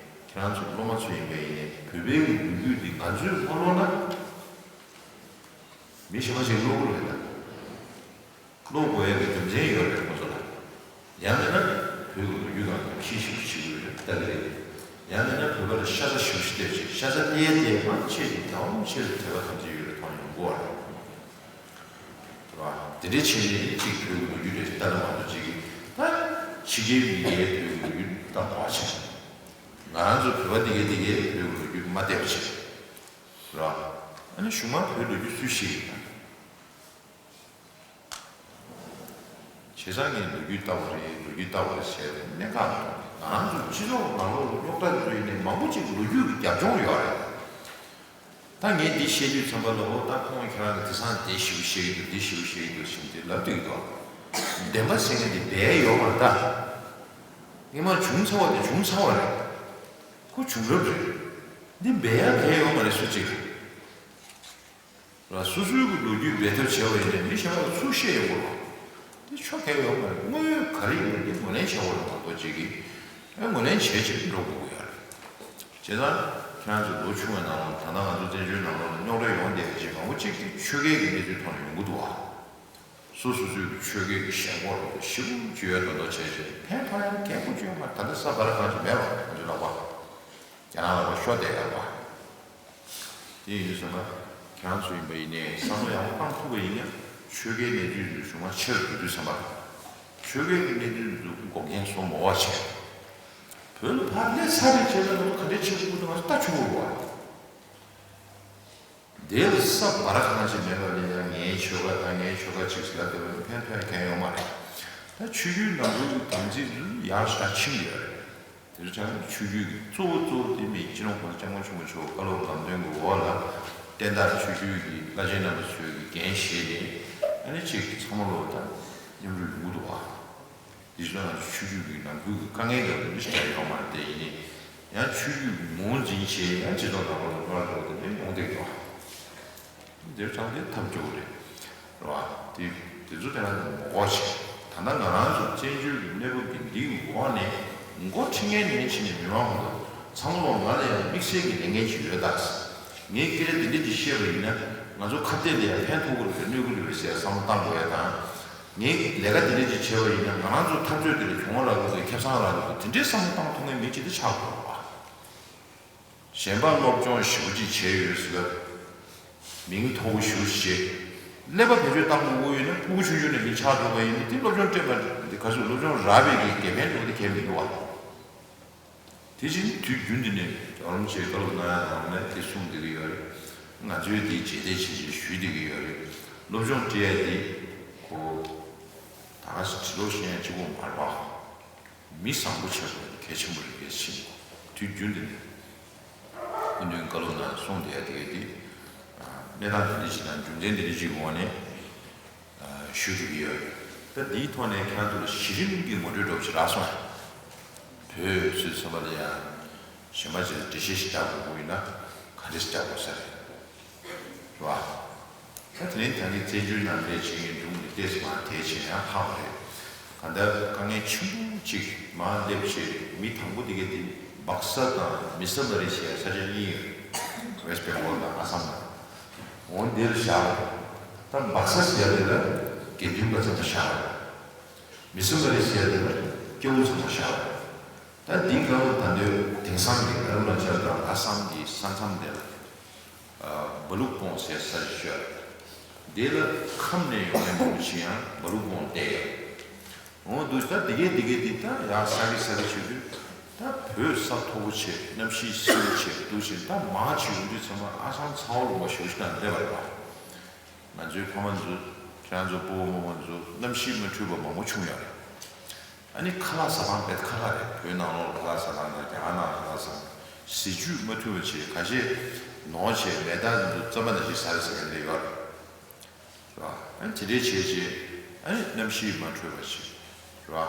ཁྱེད་རང་ཚོ་སློབ་མ་ཚོ་ཡིན་པ་ཡིན་ནའི་བོད་པའི་གི་ལོ་རྒྱུས་འདི་ང་ཚོས་མ་ཀློག་ན་མི་གཞན་པ་ཞིག་ཀློག་གི་རེད་ད། ཀློག་དགོས་ཡག་གི་རྒྱུ་མཚན་ཡོད་རེད་ཁོ་ཚོ་ལ། ཡང་མིན་ན་བོད་ཀྱི་ལོ་རྒྱུས་སྒང་ལ་ཤེས་ཤིག་ཤིག་ཡོད་རེད་ལྟ་གི་རེད། ཡང་མིན་ན་བོད་པ་ལ་ཤ་ཚ་ཞིག་ཤིག་བལྟས་ཤིག་ཤ་ཚ་བལྟས་བལྟས་མ་ཆེ་ཞིག་དེའང་ཆེ་རུ་དེ་བ་ཐམས་ཅད་ཡོད་རེད་མཐོང་ཡོང་གོ་བ་རེད། རེད་བ། དེ་འདྲའི་ཆེད་ནས་གཅིག་བོད་ཀྱི་ལོ་རྒྱུས་རེད་ལྟ་ན་མ་གཏོགས་གཅིག་གིས་ད་ཕྱི་རྒྱལ་མི་སྒེར་བོད་ཀྱི་ལོ་རྒྱུས་ལྟ་མ་བྱེད། ང་རང་ཚོ་བོད་པ་དེ་གའི་དེ་གའི་བོད་ཀྱི་ལོ་རྒྱུས་མ་བལྟས་པ་བྱེད། རེད་བ། ཨ་ནི་གཞུག་མ་བོད་ལོ་རྒྱུས་སུས་ཤེས་ཡིན་ན། བྱས་ཙང་ངས་ལོ་རྒྱུས་ལྟ་བ་རེད་ལོ་རྒྱུས་ལྟ་བ་རེད་ཟེར་བའི་གནད་འགག་མི་འདུག་ང་རང་ཚོ་སྤྱི་ཚོགས་ནང་ལོགས་རྙོག་དྲ་འདི་ཚོ་ཡིན་ནའི་མང་པོ་ཅིག་ལོ་རྒྱུས་ཀྱི་རྒྱབ་ལྗོངས་ཡོད་རེད། ད་ངས་འདི་བཤད་དུས་ཙམ་པ་ལ་འོ་ད་ཁོང་ཁྱེད་རང་གི་དེང་སང་འདི་ཞིག་བཤད་ཀྱི་འདུག་འདི་ཞིག་བཤད་ཀྱི་འདུག་ཞེས་འདི་ལབ་འདུག་གི་འདུག་བདེན་པ་ཟེར་མཁན་འདི་འབད་ཡོད་མ་རེད་ད། སྔོན་མ་བྱུང་ཚར་བ་དེ་བྱུང་ཚར་བ་རེད། ཁོ་བྱུང་རབས་རེད། འདི་འབད་ཡ་གལ་ཡོད་མ་རེད་སུ་གཅིག་ལ་སོ་སོའི་གི་ལོ་རྒྱུས་འབད་ཐབས་བྱས་པ་ཡིན་ན་མི་གཞན་པ་ལ་ཚུར་བཤད་ཡོང་དགོས་རེད། འདི་ཆོ་ག་ཡོད་མ་རེད། དངོས་ཡོད་ག་རེ་ཡིན་པ་འདི་ངོས་ལེན་བྱེད་དགོས་རེད་མ་གཏོགས་ཅིག་གིས་ཨེ་ངོས་ལེན་བྱས་བྱས་འགྲོ་དགོས་ཀྱི་ཡོད་རེད། བྱས་ཙང་ཁྱེད་རང་ཚོ་ལོ་ཆུང་བའི་ནང་ལ་ད་ལྟ་ང་ཚོ་བཙན་བྱོལ་ནང་ལོགས་ལ་རྙོག་དྲ་ཡོང་བསྡད་པ་ཅིག་མང་པོ་ཅིག་གིས་ཆོས་སྐད་ཀྱི་གནས་ཚུལ་ཐོག་ནས་ཡོང་གི་འདུག་བ། སོ་སོ་སོའི་གི་ཆོས་སྐད་ཀྱི་ཞེན་ཁོག་ཞེ་པོ་ཅིག་ཡོད་མདོག་མདོག་བྱས་བྱས་ཕན་ཐོགས་ཡ་གལ་པོ་ཅིག་ཡོད་མ་རེད། ད་ལྟ་ས་བར་གང་ཅིག་མེད་པ་ང་ཚོའི་ལག་པ། རྒྱ་ནག་ལ་བ་ཤོར་བསྡད་ཡོད་པ། དེ་ཡིན་དུས་ཙམ་པ་ཁྱེད་རང་ཚོ་ཡིན་པ་ཡིན་ནའི་བསམ་བློ་ཡག་པོ་བཏང་ཐུབ་པ་ཡིན་ན་ཆོས་སྐད་གནས་ཚུལ་འདི་གཞུང་མ་ཆེ་རུ་འགྲོ་དུས་ཙམ་པ། ཆོས་སྐད་ཀྱི་གནས་ཚུལ་འདི་འགོག་རྐྱེན་བཟོ་མ་དགོས་པ་བྱས། བོད་ལ་ཕར་སླེབས་ཚར་རེད་བྱས་ན་ང་ཚོ་ག་འདྲས་བྱེད་དགོས་ཀྱི་འདུག་ང་ཚོ་ལྟ་ཆོག་གི་རེད་བ། དེ་ལ་ས་བར་གང་ཅིག་མེད་པ་ལ་ཡང་ངའི་ཆོལ་ཁ་དང་ངའི་ཆོལ་ཁ་ཅིག་ཟེར་ལ་དེ་བས་ཕན་ཐོགས་མཁན་ཡོད་མ་རེད། ད་ཆོས་བརྒྱུད་ནང་ཁུལ་གྱི་དམ་ཚིག་ཡར་ཞག་ཕྱིན་ཡོད་རེད། དེར་བྱས་ན་ཆོས་བརྒྱུད་ཀྱི་གཙོ་བོ་གཙོ་བོ་དེ་མི་སྤྱི་ནོར་༸གོང་ས་༸སྐྱབས་མགོན་ཆེན་པོ་མཆོག་བཀའ་སློབ་ལམ་སྟོན་གྱི་འོག་ལ་བསྟན་བདག་ཆོས་བརྒྱུད་ཀྱི་བླ་ཆེན་རྣམ་པ་ཚོས་ཀྱི་འགན་བཞེས་ནས་ཨ་ནི་ཅིག་ཚང་མ་ལོ་ད་མཉམ་རུབ་ཡོང་གི་འདུག་བ། དེ་བཞིན་ང་ཚོ་ཆོས་བརྒྱུད་ཀྱི་ནང་ཁུལ་གྱི་དཀའ་ངལ་འདྲ་པོ་འདི་ཞིག་ཡོད་མ་རེད། དེ་ཡིན་ནའི་ཡང་ཆོས་བརྒྱུད་ཀྱི་ངོས་འཛིན་བྱས་ཡང་སྤྱི་ཚོགས་ནང་ལོགས་ལ་འགྲོ་བ་འགྲོ་བ་དེ་འདྲ་ཡོང་བསྡད་ཀྱི་ཡོད། འདིར་དྲངས་ཏེ་ཐབས་སྐྱོ་བོ་རེད། རེད་བ། དེ་དེ་ཚོ་དེ་རང་ངོ་ཤེས། ད་ལྟ་ང་རང་ཚོ་བཙན་བྱོལ་གྱི་གནས་བབ་ཀྱི་འདིའི་འོག་ནས་འགོ་ཁྲིད་མཁན་ནས་ཕྱིན་ནས་མི་མང་ཁོང་ཚོ་ཚང་མ་ལོག་ང་ལ་ཡང་དམིགས་བསལ་གྱི་ལས་འགན་ཅིག་ཡོད་ད། ངས་སྐད་ཆ་འདི་འདྲ་ཅིག་བཤད་པ་ཡིན་ན་ང་ཚོ་ཁ་གཏད་ལ་ཡང་ཕན་ཐོགས་ཀྱི་རེད་པས་གནོད་ཀྱི་རེད་པས་ཟེར་བསམ་བློ་བཏང་དགོས་ཡ་དང་། ངས་ལས་ཀ་འདི་འདྲ་ཅིག་བྱས་པ་ཡིན་ན་ང་རང་ཚོ་འཐབ་རྩོད་འདི་ལ་གྱོང་རག་གི་འདུག་ཁེ་བཟང་རག་གི་འདུག་དེ་འདྲའི་བསམ་བློ་བཏང་ཐུབ་མཁན་མི་ཅིག་དེ་ཆགས་དགོས་པ། གཞན་པ་སློབ་སྦྱོང་ཞེ་པོ་ཅིག་བྱས་ཡོད་ཟེར་ལ། མིང་མཐོ་པོ་ཞེ་པོ་ཅིག་བྱས། ཀླད་པ་བེད་སྤྱོད་བཏང་དགོས་ཀྱི་ཡོད་ན་ཕྲུ་གུ་ཆུང་ཆུང་ནས་མི་ཆགས་འགྲོ་བ་ཡིན་ན་དེ་སློབ་སྦྱོང་སྤྲད་པ་འདི་ག་ཚོད་སློབ་སྦྱོང་རག་པའི་གི་དགེ་ཕན་འགྲོ་དེ་གལ་མི་འདུག་བ། དེ་བཞིན་དུས་རྒྱུན་འདི་ནས་རྒྱལ་བ་རིན་པོ་ཆེས་བཀའ་སློབ་གནང་ཡ་ནང་ནས་དེ་གསུངས་བསྡད་ཀྱི་ཡོད་རེད། ང་ཚོས་དེ་རྗེས་འདེད་བྱེད་ཆེད་ཞུས་བསྡད་ཀྱི་ཡོད་རེད། སློབ་སྦྱོང་སྤྲད་ཡ་དེ་ཁོ་ད་ག་སེ་ཁྲི་ལོ་ཤེས་ཡ་གཅིག་པོ་མ་རེད་བ། མི་བཟང་པོ་ཆགས་དགོས་གལ་ཆེན་པོ་རེད་པས་ཕྱིན། དུས་རྒྱུན་དུ་ནས་སྐུ་མདུན་བཀའ་སློབ་ནང་གསུངས་བསྡད་ཡ་དེ་ག་དེ་གནས་སྟངས་དེ་འདྲ་ཞིག་དང་རྒྱུ་མཚན་དེ་འདྲ་ཞིག་གི་འོག་ནས་ཞུ་ཐུབ་ཀྱི་ཡོད། ད་འདིའི་ཐོག་ནས་ཁྱེད་རང་ཚོ་ལ་གཞི་རིམ་གྱི་ངོ་སྤྲོད་འདྲ་པོ་ཞིག་རག་སོང་ཡ། བོད་ཚོའི་ཚོད་མ་ལ་ཡང་གཞན་པ་ཅིག་ལ་འགྲེལ་བཤད་ཞིག་རྒྱག་དགོས་ཀྱི་ཡོད་ན་ག་འདྲ་ཞིག་རྒྱག་དགོས་ས་རེད། རེད་བ། ད་དེ་རིང་ད་ནི་བཙན་བྱོལ་ནང་ལས་བྱེད་མཁན་འབྲུག་ནས་ཏེས་མ་དེ་བྱས་ཡང་ཧ་མ་རེད། ག་འདྲ་དཀའ་ངལ་ཆེན་པོ་ཅིག་མར་སླེབས་བྱས་མི་དང་པོ་དེ་གས་དེ་སྦག་ས་དང་མི་ས་མ་རེད་ཟེར་ས་ཆ་གཉིས་ཡོད། West Bengal་དང་ཨ་སམ་དང་། འོ་འདིར་བཞག་ད་སྦག་ས་ཟེར་ཡ་དེ་ལ་དགེ་འདུན་པ་ཚང་མ་བཞག་མི་སེམས་པ་རེད་ཟེར་ཡ་དེ་ལ་སྐྱོ་བོ་ཚང་མ་ཤར་བ་རེད། ད་འདི་སྐབས་ལ་ད་ལྟའི་དེང་སང་གི་ཨ་རུ་ན་ཅལ་དང་ཨ་སམ་གྱི་ས་མཚམས་དེ་ལ་སྦ་ལུག་སྤོང་ཟེར་ས་ཞིག་ཤོད། དེ་ལ་ཁམས་ནས་ཡོང་མཁན་མང་པོ་ཅིག་ཡང་སྦ་ལུག་སྤོང་བསྡད་ཡོད། འོ་འདུག་ད་འདི་གས་འདི་གས་འདི་ད་ཡག་ས་གི་ས་གི་བྱེད་དུས་ད་བོད་ས་མཐོ་པོ་བྱས་གནམ་གཤིས་བསིལ་པོ་བྱས་འདུག་ཅིང་ད་མང་ཆེ་ཡོང་དུས་ཚང་མ་ཨ་སམ་ཚ་བ་ལུང་པ་ཞེ་པོ་ཞིག་ནང་སླེབས་པ་རེད་པ། ང་ཚོའི་ཕ་མ་ཚོ་ཁྱེད་རང་ཚོ་སྤོ་བོ་རྨོ་མོ་ཚོ་གནམ་གཤིས་མ་འཕྲོད་པ་མང་པོ་བྱུང་ཡོད་རེད། ཨ་ནི་ཁ་ལག་ཟ་སྟངས་དཔེ་ཁག་ཁག་རེད། བོད་ནང་ལོགས་ཁ་ལག་ཟ་སྟངས་དང་རྒྱ་གར་ནང་ཁ་ལག་ཟ་སྟངས་ཟས་བཅུད་མ་མཐུན་པ་བྱས་ཁ་ཤས་ནོར་བྱས་མེ་སྟག་འདི་ཚོ་རྩམ་པ་ནང་བཞིན་ཟ་རེད་ཟེར་མཁན་དེ་ཡོད་རེད། རེད་བ། ཨ་ནི་དེ་འདྲའི་བྱས་རྗེས་ཨ་ནི་གནམ་གཤིས་མ་འཕྲོད་པ་བྱས། རེད་བ། ཨ་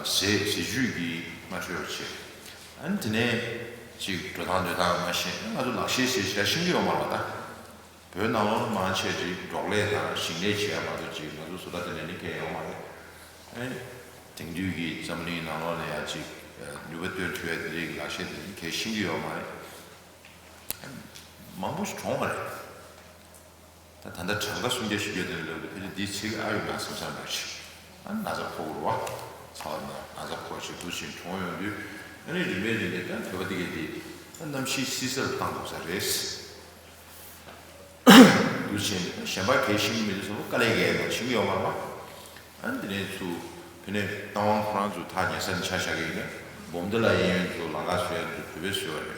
ཟས་ཟས་བཅུད་ཀྱིས་མ་འཕྲོད་པ་བྱས། ཨ་ནི་དེ་ནས་ཅིག་འགྲོ་སྟངས་སྡོད་སྟངས་མ་ཤེས་ང་ཚོ་ལག་ཤེས་ཟས་བྱས་ཤེས་ཀྱི་ཡོད་མ་རེད་བ་ད། བོད་ནང་ལོགས་མང་ཆེ་ཅིག་འབྲོག་ལས་དང་ཞིང་ལས་བྱེད་ཡ་མ་གཏོགས་ཅིག་ང་ཚོ་བཟོ་ལྟ་དེ་ནས་ནི་གལ་ཡོད་མ་རེད། ཨ་ནི་དེང་དུས་ཀྱི་འཛམ་གླིང་ནང་ལོགས་ལ་ཡ་ཅིག་ནུས་པ་བཏོན་ཐུབ་ཡ་དེ་འདྲའི་ལག་ཤེས་དེ་ནི་གལ་ཤེས་ཀྱི་ཡོད་མ་རེད། ཨ་ནི་མང་པོ་ཞིག་གྲོངས་པ་རེད། ད་ད་ལྟ་གྲངས་ཀ་སུམ་བརྒྱ་བཞི་བརྒྱ་དེ་ལ་ལབ་དུས་ཕལ་ཆེར་འདིའི་ཚིག་ཨ་ཡོད་ན་བསམ་བསམ་འདྲ་ཞིག་ཨ་ན་ཚ་ཕོག་རུ་བ། ཚ་བ་ན་ན་ཚ་ཕོག་ཞིག་འདུག་ཅིང་གྲོངས་ཡོང་དུས་ཨ་ནི་རིམ་པས་རིམ་པས་ད་བོད་པ་འདི་གས་འདི་ད་གནམ་གཤིས་བསིལ་སར་བཏང་དགོས་ས་རེད། འདུག་ཅིང་གཞན་པ་གས་ཤིང་མི་འདུག་ཟེར་བ་དཀའ་ལས་གས་ཡང་ཤིང་ཡོད་མ་རེད་པ། ཨ་ནི་འདི་ནས་ཚུར་ཕ་ནས་རྟ་དབང་ཁོ་རང་ཚོ་ཐག་ཉེ་སར་ཆ་བཞག་གི་ཡིན་ན་སྦོམ་ཏི་ལ་གཡས་གཡོན་ཚོ་ལམ་ཁ་བཟོ་ཡ་ཚོ་བོད་པས་བཟོས་པ་རེད།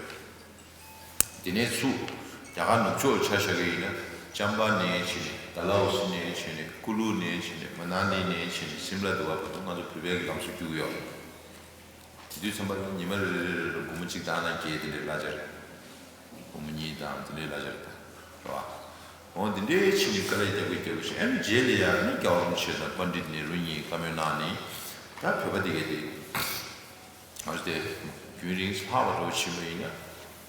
དེ་ནས་ཚུར་རྒྱ་གར་ནུབ་ཕྱོགས་ཆ་བཞག་གི་ཡིན་ན་ཅམ་པ་ནས་བྱས་ནས་ཌལ་ཧོ་སི་ནས་བྱས་ནས་ཀུ་ལུ་ནས་བྱས་ནས་མ་ན་ལི་ནས་བྱས་ནས་སིམ་ལ་དུ་བ་བར་དུ་ང་ཚོ་བོད་པའི་ལམ་བཟོ་རྒྱུགས་ཡོད། དེ་དུས་ཙམ་པ་ལ་ཉི་མ་རེ་རེ་རེ་རེ་ལ་སྒོར་མོ་གཅིག་དང་ནང་བརྒྱད་དེ་འདྲའི་གླ་ཆ་རེད། སྒོར་མོ་གཉིས་དང་དེ་འདྲའི་གླ་ཆ་རེད་ད། རེད་བ། འོ་དེ་འདྲའི་ཕྱིན་ནས་དཀའ་ལས་རྒྱག་གི་རྒྱག་གི་ཞིག་ཨ་ནི་རྗེས་ལ་ཡང་ནི་རྒྱལ་བ་རིན་པོ་ཆེ་དང་པཎྜི་ཏ་ནེ་རུ་གཉིས་བཀའ་མོལ་གནང་ནས་ད་བོད་པ་དེ་གས་དེ། ང་ཚོ་དེ་རྒྱུན་རིང་ལྷག་པ་འདྲ་བོ་ཕྱིན་པ་ཡིན་ན་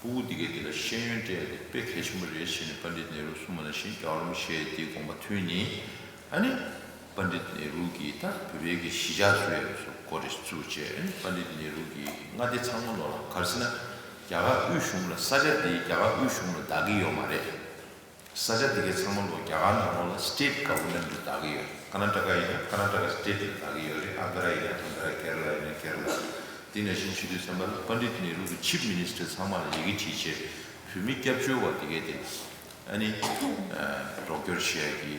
སྤུ་གུ་འདི་གའི་དེ་ལ་ཤེས་ཡོན་སྤྲད་དེ་དཔེ་གལ་ཆེན་པོ་རེད་ཟེར་ནས་པཎྜི་ཏ་ནེ་རུ་གསུངས་པ་ནང་བཞིན་རྒྱལ་བ་རིན་པོ་ཆེ་དེའི་དགོངས་པ་མཐུན་ནས་ཨ་ནི་པཎྜི་ཏ་ནེ་རུ་གིས་ད་བོད་པའི་གི་གཞིས་ཆགས་བཟོ་ཡ་སོགས་འགོ་རེ་བཙུགས་བྱས་ཨ་ནི་པཎྜི་ཏ་ནེ་རུ་གིས་མངའ་སྡེ་ཚང་མ་ལོག་ལ་ག་རེ་ཟེར་ན་རྒྱ་གར་དབུས་གཞུང་ལ་ས་ཆ་དེ་རྒྱ་གར་དབུས་གཞུང་ལ་བདག་གི་ཡོད་མ་རེད། ས་ཆ་དེ་གའི་ཚང་མ་ལོ་རྒྱ་གར་ནང་ལོགས་ལ་state government ལ་བདག་གི་ཡོད་རེད། ཀར་ནཱ་ཊ་ཀ་ཡིན་ན་ཀར་ནཱ་ཊ་ཀ་state ལ་བདག་གི་ཡོད་རེད། ཨན་དྷ་ར་ཡིན་ན་ཨན་དྷ་ར། ཀེ་ར་ལ་ཡིན་ན་ཀེ་ར་ལ། དེ་ནང་བཞིན་བྱེད་དུས་ཙམ་པ་ལ་པཎྜི་ཏ་ནེ་རུ་གི་chief minister ཚང་མ་ལ་ཡི་གེ་བྲིས་བྱས་བོད་མི་སྐྱབས་བཅོལ་བ་དེ་གའི་དེ་ཨ་ནི་རོགས་སྐྱོར་བྱེད་ཡ་གི་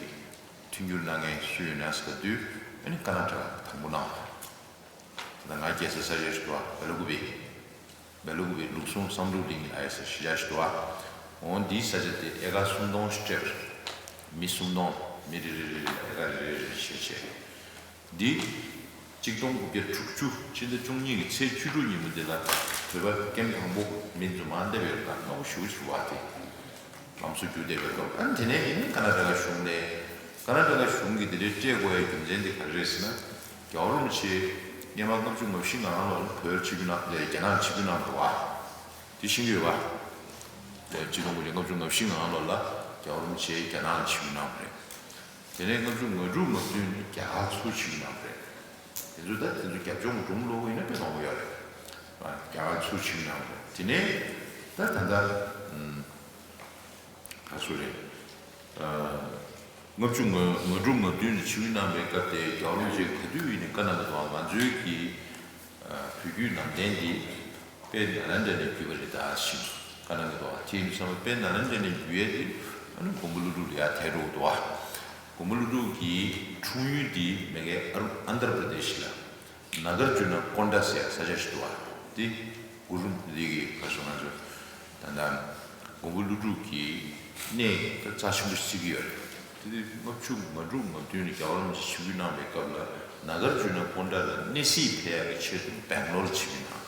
མཐུན་འགྱུར་གནང་མཁན་སུ་ཡོད་ན་ཟེར་དུས་ཨ་ནི་ཀར་ནཱ་ཊ་ཀ་དང་པོ་གནང་བ་རེད། ད་ང་རྒྱལ་ས་ས་ཆ་ཞིག་འདུག་བ་བེ་ལ་ཀུ་པེ། བེ་ལ་ཀུ་པེ་ལུགས་ཟུང་བསམ་གྲུབ་གླིང་ལ་ཡ་ས་གཞིས་ཆགས་ཤིག་འདུག་བ། འོ་འདིའི་ས་ཆ་དེ་ཨེ་ཀ་སུམ་སྟོང་སྤྲད་པ་རེད། མི་སུམ་སྟོང་མི་རེ་རེ་རེ་རེ་ལ་ཨེ་ཀ་རེ་རེ་རེ་བྱས་བྱས། འདི་གཅིག་སྟོང་དགུ་བརྒྱ་དྲུག་ཅུ་ཕྱི་ཟླ་བཅུ་གཉིས་ཀྱི་ཚེས་བཅུ་དྲུག་ཉིན་མོ་འདི་ལ་བོད་པ་ཀེམ་དང་པོ་མི་རྫུན་མ་འདེབས་ཡོད་པ་དང་རྣོ་པོ་ཞེ་པོ་ཞིག་བ་དེ། ལམ་སང་རྒྱུག་བསྡད་པའི་སྐབས་ཨ་ནི་དེ་ནས་ཡིན་ཀར་ནཱ་ཊ་ཀ་གཞུང་ནས་ཀར་ནཱ་ཊ་ཀ་གཞུང་གིས་དེ་འདྲའི་སྤྲད་དགོས་ཡའི་རྒྱུ་མཚན་དེ་ག་རེ་རེད་ཟེར་ན། རྒྱལ་བ་རིན་པོ་ཆེ་སྔོན་མ་ལྔ་བཅུ་ང་བཞི་ང་ལོར་བོད་ཆིབས་བསྒྱུར་གནང་རྒྱ་ནག་ཆིབས་བསྒྱུར་གནང་འདུག་བ། དེ་ཤེས་ཀྱི་ཡོད་པ། ཆིག་སྟོང་དགུ་བརྒྱ་ལྔ་བཅུ་ང་བཞི་ང་ལོ་ལ་རྒྱལ་བ་རིན་པོ་ཆེ་རྒྱ་ནག་ལ་ཆིབས་བསྒྱུར་གནང་བ་རེད། དེ་ནས་ལྔ་བཅུ་ང་དྲུག་ང་བདུན་ནས་རྒྱ་གར་ཚུར་ཆིབས་བསྒྱུར་གནང་བ་རེད། དེ་ཚོ་ད་དེ་ཚོ་རྒྱབ་ལྗོངས་སྒྲུང་ལོ་ཡིན་ན་དཔེ་མང་པོ་ཡོད་རེད། རྒྱ་གར་ཚུར་ཆིབས་བསྒྱུར་གནང་བ་རེད། དེ་ནས་ད་ད་ལྟ་ག་ཚོད་རེད། ལྔ་བཅུ་ང་དྲུག་ང་བདུན་ནས་ཆིབས་བསྒྱུར་གནང་བའི་སྐབས་དེ་རྒྱལ་བ་རིན་པོ་ཆེས་ག་དུས་ཡིན་ནའི་བཀའ་གནང་གི་འདུག་ང་ཚོའི་གི་བོད་བརྒྱུད་ནང་བསྟན་འདི་དཔལ་ནཱ་ལེནྡྲ་ནས་བརྒྱུད་པ་རེད་ད་ཞེས་བཀའ་གནང་གི་འདུག་དེ་ཡིན་དུས་ཙམ་པ་དཔལ་ནཱ་ལེནྡྲ་ནས་བརྒྱུད་ཡས་དེ་ཨ་ནི་མགོན་པོ་ཀླུ་སྒྲུབ་ལ་ཡར་ཐལ་འགྲོ་གི་འདུག་མགོན་པོ་ཀླུ་སྒྲུབ་ཀྱི་འཁྲུངས་ཡུལ་དེ་མ་གི་ཨ་རུ་ཨན་དྷྲ་པྲ་དེ་ཤི་ལ། ནཱ་གར་ཇུ་ན་ཀོན་ཌ་ཟེར་ས་ཆ་ཞིག་འདུག་བ། འདི་གུ་རུ་འདི་གི་ག་སོ་ང་ཚོ་ད་ལྟ་མགོན་པོ་ཀླུ་སྒྲུབ་ཀྱི་གནས་ད་རྩ་ཆེན་པོ་ཞིག་བརྩི་གི་ཡོད་རེད། དེ་དུས་ལྔ་བཅུ་ང་དྲུག་ང་བདུན་ལ་རྒྱལ་བ་རིན་པོ་ཆེ་ཆིབས་བསྒྱུར་གནང་བའི་སྐབས་ལ་ནཱ་གར་ཇུ་ན་ཀོན་ཌ་ལ་གནས་གཟིགས་ཕེབས་ཡག་གི་ཆེད་དུ་སྦེང་ལོར་ལ་ཆིབས་བསྒྱུར་གནང་།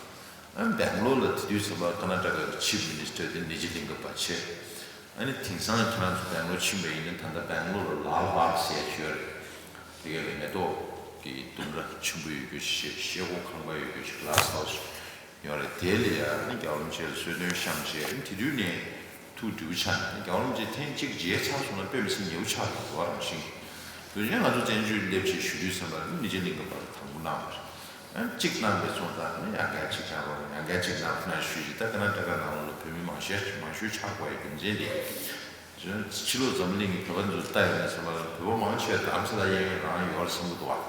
ཨ་སྦེང་ལོར་ལ་དེ་དུས་ཙམ་པ་ཀར་ནཱ་ཊ་ཀ་གི་ཆིབ་མི་ནི་སི་ཊར་དེ་ནི་ཇི་ལིང་ག་པ་བྱས། ཨ་ནི་དེང་སང་ཁྱེད་རང་ཚོ་སྦེང་ལོར་ཕྱིན་པ་ཡིན་ན་ད་ལྟ་སྦེང་ལོར་ལ་ལཱལ་བྷག་ཟེར་ཡ་ཅིག་ཡོད་རེད། དེ་ག་ལ་མེ་ཏོག་གི་ལྡུམ་ར་ཆེན་པོ་ཡོད་རྒྱུ་ཞིག་ཤེལ་སྒོ་ཁང་པ་ཡོད་རྒྱུ་ཞིག་གླ་ས་ཞིག་ཡོད་རེད། དེ་ལ་ཡ་ཨ་ནི་རྒྱལ་བ་རིན་པོ་ཆེ་ལ་གསོལ་སྟོན་བཤམས་བྱས་ཨ་ནི་དེ་དུས་ནས་ཐུགས་དྲི་བ་ཆགས་ནས་རྒྱལ་བ་རིན་པོ་ཆེ་ཐེངས་གཅིག་མཇལ་ཚར་སོང་ན་དཔེ་མི་སྲིད་ཉེ་བོ་ཆགས་འདུག་བ་རང་བཞིན་གྱིས། དེ་ནས་ང་ཚོ་བཙན་བྱོལ་སླེབས་བྱས་བཞུགས་དུས་ཙམ་པ་ནི་ཇི་ལིང་ག་པ་ལ་དང་པོ་གནང་བ་རེད། ཨ་གཅིག་གནང་བའི་ཚོགས་དང་ནི་ཡང་བསྐྱར་གཅིག་གནང་རོགས་ཡང་བསྐྱར་གཅིག་གནང་ཁོ་ན་ཞུས་ཤིག་ད་ཀར་ནཱ་ཊ་ཀ་ནང་ལོགས་ལ་བོད་མི་མང་ཤས་མང་ཤོས་ཆགས་དགོས་ཡ་རྒྱུ་མཚན་དེ། ཕྱི་ལོགས་འཛམ་གླིང་གི་བོད་པ་ཚོ་ལྟ་ཡོང་ན་ཚང་མ་ལ་བོད་པ་མང་ཆེ་བ་རྡ་རམ་ས་ལ་གཡས་གཡོན་རང་ཡོད་རེད་བསམ་གྱི་འདུག་བ།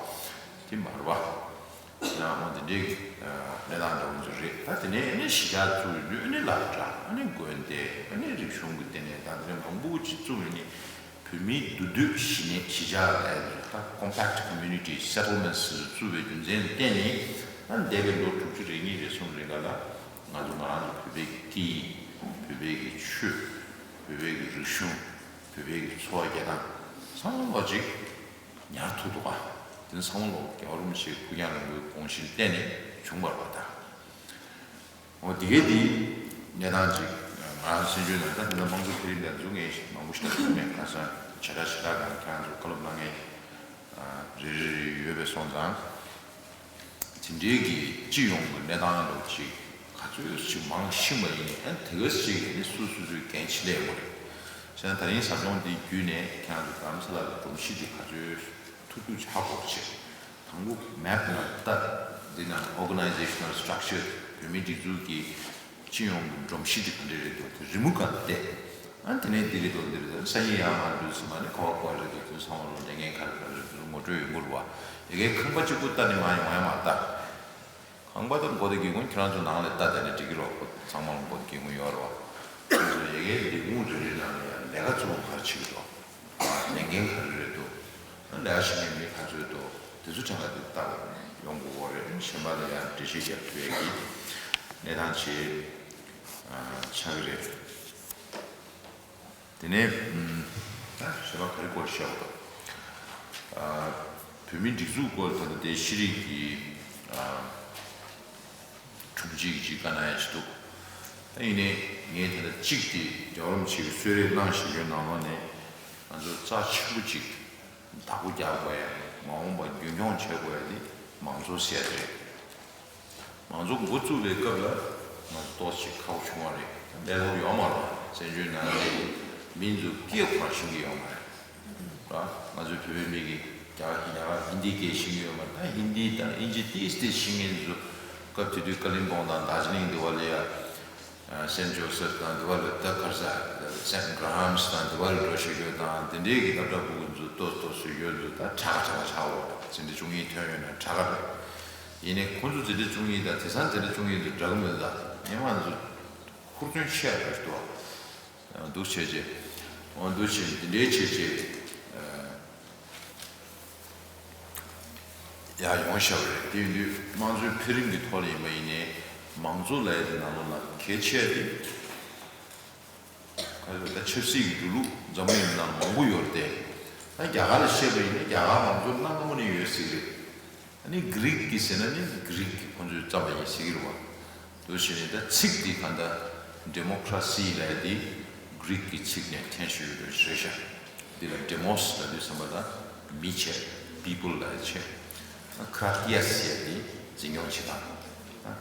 དེ་མ་རེད་པ། ཡང་འོ་དེ་འདྲའི་གནས་སྟངས་འདྲ་བོ་ཚོ་རེད། ད་དེ་ནས་ཨ་ནི་གཞིས་ཆགས་བཙུགས་ཡོང་དུས་ཨ་ནི་སློབ་གྲྭ། ཨ་ནི་དགོན་སྡེ། ཨ་ནི་རིག་གཞུང་གི་ལྟེ་གནས། ད་དེ་འདྲ་མང་པོ་ཅིག་བཙུགས་ཡོང་ནས། བོད་མིའི་མདོར་བསྡུས་གཞིས་གནས། གཞིས་ཆགས་ལ་ད་compact community settlements བཙུགས་པའི་རྒྱུ་མཚན་བརྟེན་ནས། ད་འདས་པའི་ལོ་དྲུག་ཅུ་རེ་གཉིས་རེ་གསུམ་རེ་འགའ་ལ་ང་ཚོ་ང་རང་ཚོ་བོད་པའི་གི་སྐད་ཡིག་བོད་པའི་གི་ཆོས། བོད་པའི་གི་རིག་གཞུང་། བོད་པའི་གི་འཚོ་བ་སྐྱེལ་སྟངས་ཚང་མ་ཅིག་ཉར་ཐུབ་འདུག་ག་དེ་ཚང་མ་ལོ་རྒྱལ་བ་རིན་པོ་ཆེའི་ཕུགས་རྒྱང་རིང་པོའི་དགོངས་གཞི་ལ་བརྟེན་ནས་བྱུང་བ་རེད་པ། ད་འོ་དེ་གའི་དེ་གནས་སྟངས་ཅིག་ང་རང་བཙན་བྱོལ་ནང་ད་དེ་འདྲ་དམངས་གཙོ་འཕེལ་རིམ་དང་འཛུགས་མཁན་མང་པོ་ཞིག་ད་བྱུང་མེད། ཁ་སང་བྱེ་བྲག་ཞེ་དྲག་གང་ཁྱེད་རང་ཚོ་བཀའ་སློབ་གནང་མཁན་རེ་རེ་རེ་ཡོད་པའི་སོང་ཙང་། དེ་འདྲའི་གི་སྤྱི་ཡོངས་ཀྱི་གནས་སྟངས་ལོ་ཅིག་ག་ཚོད་ཅིག་མང་ཤི་མ་ཡིན་ཨ་དེ་ག་ཅིག་ནི་སུ་སུ་སུའི་འགན་ཆེ་ལས་མོ་རེད། བྱས་ན་ད་རིང་ཟབ་སྦྱོང་འདི་བརྒྱུད་ནས་ཁྱེད་རང་ཚོ་རྡ་རམ་ས་ལ་གི་སྒྲོམ་གཞི་འདི་ག་ཚོད་ཐུབ་ཐུབ་ཆགས་དགོས་ཆེ། དང་པོ་མེབ་ནང་ལྟ། འདི་ནང་organizational structure བོད་མིའི་སྒྲིག་འཛུགས་ཀྱི་སྤྱི་ཡོངས་ཀྱི་སྒྲོམ་གཞི་འདི་ག་འདྲ་རེད་འདུག་དེ་རི་མོ་ག་འདྲ་བལྟས། ཨ་དེ་ནས་འདི་རེད་འདུག་འདི་རེད་འདུག་སང་ཉིན་ཡར་མར་འགྲོ་དུས་ཙམ་པ་ནི་ག་བ་ག་བ་རེད་འདུག་དེ་ཚང་མ་ལོ་ལས་འགན་ག་རེ་ག་རེ་རེད་འདུག་ངོ་སྤྲོད་ཡོང་གི་རེད་པ། ཡ་གིའི་ཁང་པ་གཅིག་པུ་ལྟ་ནས་མ་ཡོང་ཡ་མ་ལྟ། ཁང་པ་དང་སྒོ་དང་སྒེའུ་ཁུང་ཁྱེད་རང་ཚོ་ནང་ལ་ལྟ་བསྡད་ན་འགྲིག་གི་རེད་པ། ཚང་མ་ལ་སྒོ་དང་སྒེའུ་ཁུང་ཡོད་རེད་པ། དེ་ཚོ་ཡ་གིའི་ལས་ཁུངས་རེ་རེ་ནང་ལ་ཡང་ལས་ཀ་གཙོ་བོ་ག་རེ་བྱེད་ཀྱི་འདུག་ལས་འགན་ག་རེ་རེད་འདུག་ལས་ཀ་བྱེད་མཁན་མི་ག་ཚོད་འདུག་དེ་ཚོ་གྲངས་ཀ་དེ་ལྟ་བ་ཡོང་དགོས་ཀྱི་རེད། གཞན་པ་ལ་ཡང་འགྲེལ་བཤད་རྒྱབ་ཐུབ་ཡས་ཀྱི་གནས་སྟངས་ཆེ་ཆགས་ཀྱི་རེད། དེ་ནས་ད་གཞན་པ་ག་རེ་སྐོར་བཤད་པ་དང་། བོད་མིའི་སྒྲིག་འཛུགས་སྐོར་ད་ལྟ་དེ་ཤེས་རིག་གི་དྲུང་ཆེ་གིས་ཅིག་བཀའ་གནང་ཡ་ཞིག་འདུག་ད་ཡིན་ནའི་ངས་ད་ལྟ་གཅིག་དེ་རྒྱལ་བ་རིན་པོ་ཆེ་གིས་གསོལ་རས་གནང་བཞིན་པའི་ནང་ལོགས་ནས་ང་ཚོ་རྩ་ཆེན་པོ་གཅིག་བདག་པོ་རྒྱག་དགོས་ཡ། མ་འོངས་པ་རྒྱུན་འཁྱོངས་བྱེད་དགོས་ཡ་དེ་མང་གཙོ་ཟེར་ཡ་དེ་རེད། མང་གཙོ་འགོ་བཙུགས་པའི་སྐབས་ལ་ང་ཚོ་ཏོག་ཙམ་ཁག་པོ་བྱུང་བ་རེད། གནས་ལུགས་ཡོད་མ་རེད། བཙན་བྱོལ་ནང་ལ་མི་ཚོ་སྐད་ཁོ་རང་ཤེས་ཀྱི་ཡོད་མ་རེད། ར། ང་ཚོའི་བོད་པའི་མི་གིས་རྒྱ་གར་རྒྱ་གར་ཧིན་དི་སྐད་ཤེས་ཀྱི་ཡོད་མ་རེད། ད་ཧིན་དི་དང་དབྱིན་ཇི་ཏིས་ཏིས་ཤེས་མཁན་ཚོ་སྐབས་དེ་དུས་ཀ་ལིམ་པོང་དང་དར་ཇི་ལིང་འདི་བ་ལ་ཡ། སེན་ཇོ་སེབ་དང་འདི་བ་ལ་ད་གར་ས་སེན་གྷ་ར་ཧམ་སི་དང་འདི་བ་ལ་འགྲོ་ཤེས་ཡོད་དང་དེ་འདྲའི་གི་སློབ་གྲྭ་ཕྲུ་གུ་ཚོ་ཏོག་ཏོག་ཚོ་ཡོད་ཚོ་ད་གྲྭ་ཁ་གྲྭ་ཁ་ཆགས་འོ། ཟིན་བྲིས་བཅུ་གཉིས་ཐོན་ཡོད་ན་གྲྭ་ཁ་རེད། ཡིན་ནའི་ཁོང་ཚོ་ཟིན་བྲིས་བཅུ་གཉིས་དང་དེང་སང་ཟིན་བྲིས་བཅུ་གཉིས་དེ་འདྲ་གི་མི་འདུག་ད་སྔོན་མ་ང་ཚོ་ཧུར་བརྩོན་ཆེ་རེད་འདུག་འདུག་བྱས་རྗེས། འོ་འདུག་བྱས་འདི་འདྲའི་བྱས་རྗེས། ཡར་ཡོང་བཞག་པ་རེད། དེ་ཡིན་དུས་དམངས་གཙོའི་འཕེལ་རིམ་གྱི་ཐོག་ལ་ཡིན་པ་ཡིན་ནའི་མང་གཙོ་ལབ་ཡ་དེ་ནང་ལོགས་ལ་གལ་ཆེ་བ་དེ་ག་རེ་ད་ཆབ་སྲིད་ཀྱི་འགྲོ་ལུགས་འཛམ་བུ་གླིང་ནང་མང་པོ་ཡོད་རེད་དེ། ད་རྒྱ་གར་ལ་བཤད་པ་ཡིན་ན་རྒྱ་གར་མང་གཙོ་གནའ་སྔ་མོ་ནས་ཡོད་ཟེར་གི་རེད། ཨ་ནི་གྷི་རིག་གི་ཟེར་ན་ནི་གྷི་རིག་གི་ཁོང་ཚོའི་རྩ་བ་ཡིན་ཟེར་གི་རེད་བ། འདུག་བྱས་ནས་ད་ཚིག་འདི་གང་ལྟར་ཌེ་མོ་ཀ་ར་སི་ལབ་ཡ་འདི་གྷི་རིག་གི་ཚིག་ནས་འཐེན་བཞག་ཡོད་རེད་ཤག་འདི་ལ་ཌེ་མོ་སི་ལབ་དུས་ཙམ་པ་ད་མི་བྱས། པི་པལ་ལབ་ཡ་བྱས། ཀ་ར་ཏི་ཡ་སི་ལབ་ཡ་འདི་འཛིན་སྐྱོང་བྱེད་སྟངས།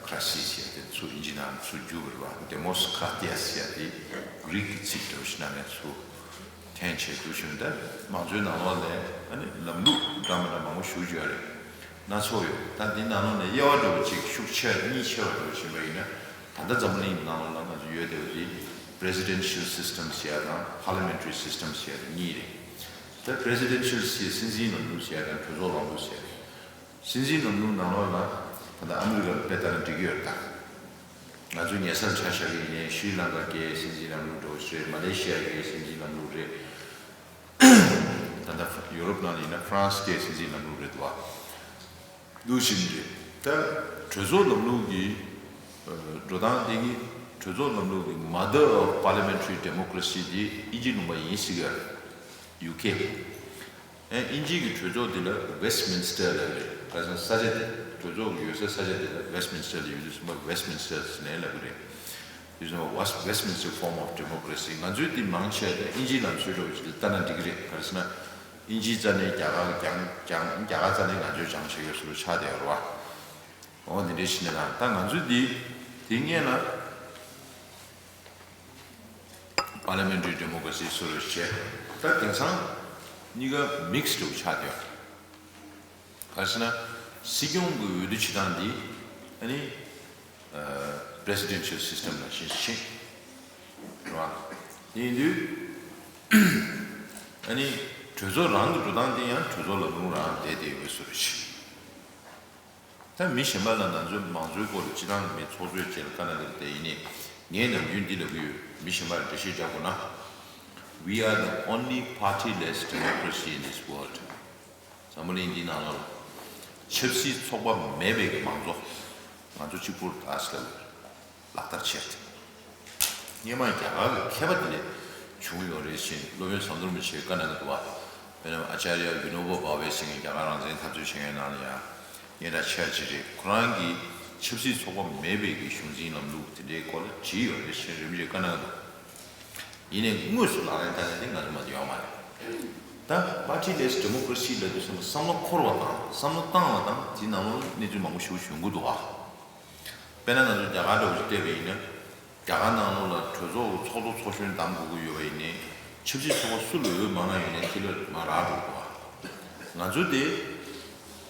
ཀ་ར་སི་སི་ལབ་ཡ་འདི་ཚུར་དབྱིན་ཇི་ནང་ཚུར་བསྒྱུར་བ་རེད་བ། ཌེ་མོ་སི་ཀ་ར་ཏི་ཡ་སི་ལབ་ཡ་འདི་གྷི་རིག་གི་ཚིག་འདྲ་བོ་ཞིག་ནང་ནས་ཚུར་འཐེན་བྱས་འདུག་བྱས་ནས་ད་མང་གཙོའི་ནང་ལོགས་ལ་ཨ་ནི་ལམ་ལུགས་འདྲ་མི་འདྲ་མང་པོ་ཞེ་པོ་ཅིག་ཡོད་རེད། སྣ་ཚོགས་ཡོད། ད་འདི་ནང་ལོགས་ནས་དབྱེ་བ་འདྲ་བོ་ཅིག་ཤུགས་ཆེ་བ་གཉིས་ཆེ་བ་འདྲ་བོ་ཕྱིན་པ་ཡིན་ན། ད་ལྟ་འཛམ་བུ་གླིང་ནང་ལོགས་ལ་ང་ཚོ་ཡོད་བསྡད་པ་འདི་presidential system ཟེར་ཡ་དང་parliamentary system ཟེར་ཡ་གཉིས་རེད། ད་presidential ཟེར་ཡ་སྲིད་འཛིན་ལམ་ལུགས་ཟེར་ཡ་དང་གྲོས་ཚོགས་ལམ་ལུགས་ཟེར་ཡ་རེད། སྲིད་འཛིན་ལམ་ལུགས་ནང་ལོགས་ལ་ད་ལྟ་ཨ་མི་རི་ཀ་ལ་དཔེ་ལྟ་ན་འགྲིག་གི་ཡོད་རེད་ད། ང་ཚོ་ཉེ་སར་ཆ་བཞག་གི་ཡིན་ནའི་ཤྲི་ལང་ཀ་གི་སྲིད་འཛིན་ལམ་ལུགས་འདྲ་བོ་ཞིག་རེད། མ་ལེ་ཤི་ཡ་གི་སྲིད་འཛིན་ལམ་ལུགས་རེད། ད་ལྟ་ཡུ་རོབ་ནང་ལ་ཡིན་ན་ཧྥ་རན་སི་གི་སྲིད་འཛིན་ལམ་ལུགས་རེད་འདུག་བ། འདུག་བཞིན་རེད། ད་གྲོས་ཚོགས་ལམ་ལུགས་ཀྱི་འགྲོ་སྟངས་དེ་གི་གྲོས་ཚོགས་ལམ་ལུགས་ཀྱི་mother of parliamentary democracy དེ་དབྱིན་ཇིའི་ལུང་པ་ཡིན་ཟེར་གི་རེད། ཡུ་ཁེ། ཨེ་དབྱིན་ཇིའི་གི་གྲོས་ཚོགས་དེ་ལ་Westminster ལབ་རེད། ག་ས་ས་ཆ་དེ་གྲོས་ཚོགས་ཀྱི་ཡོད་ས་ས་ཆ་དེ་ལ་Westminster ལ་ཡོད་དུས་ཙམ་པ་Westminster ཟེར་ནས་ལབ་གི་རེད། དེ་ཚོ་West- Westminster form of democracy ང་ཚོའི་དེ་མང་ཆེ་བ་དེ་དབྱིན་ཇིའི་ལམ་སྲོལ་འདྲ་བོ་ཞིག་ལ་ལྟ་ན་འགྲིག་གི་རེད། ག་རེ་ཟེར་ན་དབྱིན་ཇིའི་རྩ་ནས་རྒྱ་གར་གྱང་གྱང་རྒྱ་གར་རྩ་ནས་ང་ཚོས་སྦྱང་ཤེས་ཡོད་བཟོ་འདྲ་ཆགས་བསྡད་ཡོད་རེད་བ། འོ་དེ་འདྲའི་ཕྱི་ནས་ལ་ད་ང་ཚོའི་དེ་དེ་སྔོན་ལ་parliamentary democracy བཟོ་འདྲ་བྱས། ད་དེང་སང་གཉིས་ཀ་mix འདྲ་བོ་ཆགས་བསྡད་ཡོད། ག་རེ་ཟེར་ན་སྲིད་སྐྱོང་གི་འོས་བསྡུ་བྱེད་སྟངས་འདི་ཨ་ནི་presidential system ལ་ཤིན་ཏུ་ཕྱིན། རེད་བ། དེ་ཡིན་དུས་ཨ་ནི་གྲོས་ཚོགས་རང་གི་འགྲོ་སྟངས་དེ་ཡང་གྲོས་ཚོགས་ལམ་ལུགས་རང་བསྡད་བསྡད་ཡོད་པའི་བཟོ་འདྲ་ཞིག་ད་མི་གཞན་པ་ལ་ང་ཚོའི་མང་གཙོའི་སྐོར་ལ་སྤྱི་བཏང་མི་ཚོགས་གཙོས་བཅས་ལ་བཀའ་གནང་གི་རེད་དེ། ཡིན་ནའི་ངས་ནམ་རྒྱུན་འདི་ལབ་ཀྱི་ཡོད། མི་གཞན་པར་འགྲེལ་བཤད་རྒྱག་དགོས་ན། We are the only partyless democracy in this world. འཛམ་བུ་གླིང་འདིའི་ནང་ལོགས་ལ་ཆབ་སྲིད་ཚོགས་པ་མེད་པའི་གི་མང་གཙོ་ང་ཚོ་གཅིག་པུར་ད་ལྟ་ལ་ལག་བསྟར་བྱས་ཏེ། སྔོན་མ་རྒྱ་གར་གྱི་མཁས་པ་དེ་འདྲ་བྱུང་ཡོད་རེད་ཅེས་སློབ་དཔོན་ཟམ་གདོང་རིན་པོ་ཆེས་བཀའ་གནང་གི་འདུག་བ། དཔེར་ན་ཨ་ཅཱརྱ་བི་ནོ་བ་བྷ་ཝེ་ཟེར་མཁན་རྒྱ་གར་རང་བཙན་འཐབ་རྩོད་བྱེད་མཁན་ནང་ལ་ཡང་སྙན་གྲགས་ཆེ་ཅིག་རེད། ཁོ་རང་གིས་ཆབ་སྲིད་ཚོགས་པ་མེད་པའི་གི་གཞུང་འཛིན་ལམ་ལུགས་དེ་འདྲའི་སྐོར་ལ་བྲིས་ཡོད་རེད་ཅེས་རིན་པོ་ཆེས་བཀའ་གནང་གི་འདུག་ཡིན་ནའི་དངོས་སུ་ལག་ལེན་བསྟར་མཁན་དེ་ང་ཚོ་མ་གཏོགས་ཡོད་མ་རེད། ད་party less democracy ལབ་དུས་ཙམ་པ་བསམ་བློ་འཁོར་བ་དང་བསམ་བློ་བཏང་བ་དང་དེའི་ནང་ལོགས་གནས་ཚུལ་མང་པོ་ཞིག་བྱུང་གི་འདུག་ཨ། དཔེར་ན་ང་ཚོ་རྒྱ་གར་འདྲ་བོ་ཞིག་བལྟས་པ་ཡིན་ན། རྒྱ་གར་ནང་ལོགས་ལ་གྲོས་ཚོགས་ཀྱི་ཚོགས་གཙོ་ཚོགས་གཞོན་བདམས་དགོས་ཀྱི་ཡོད་པ་ཡིན་ནའི། ཆབ་སྲིད་ཚོགས་པ་སུ་ལ་འོས་མང་ང་ཡོད་ནའི་དེ་ལ་མར་རག་འགྲོ་དགོས་པ། ང་ཚོ་དེ་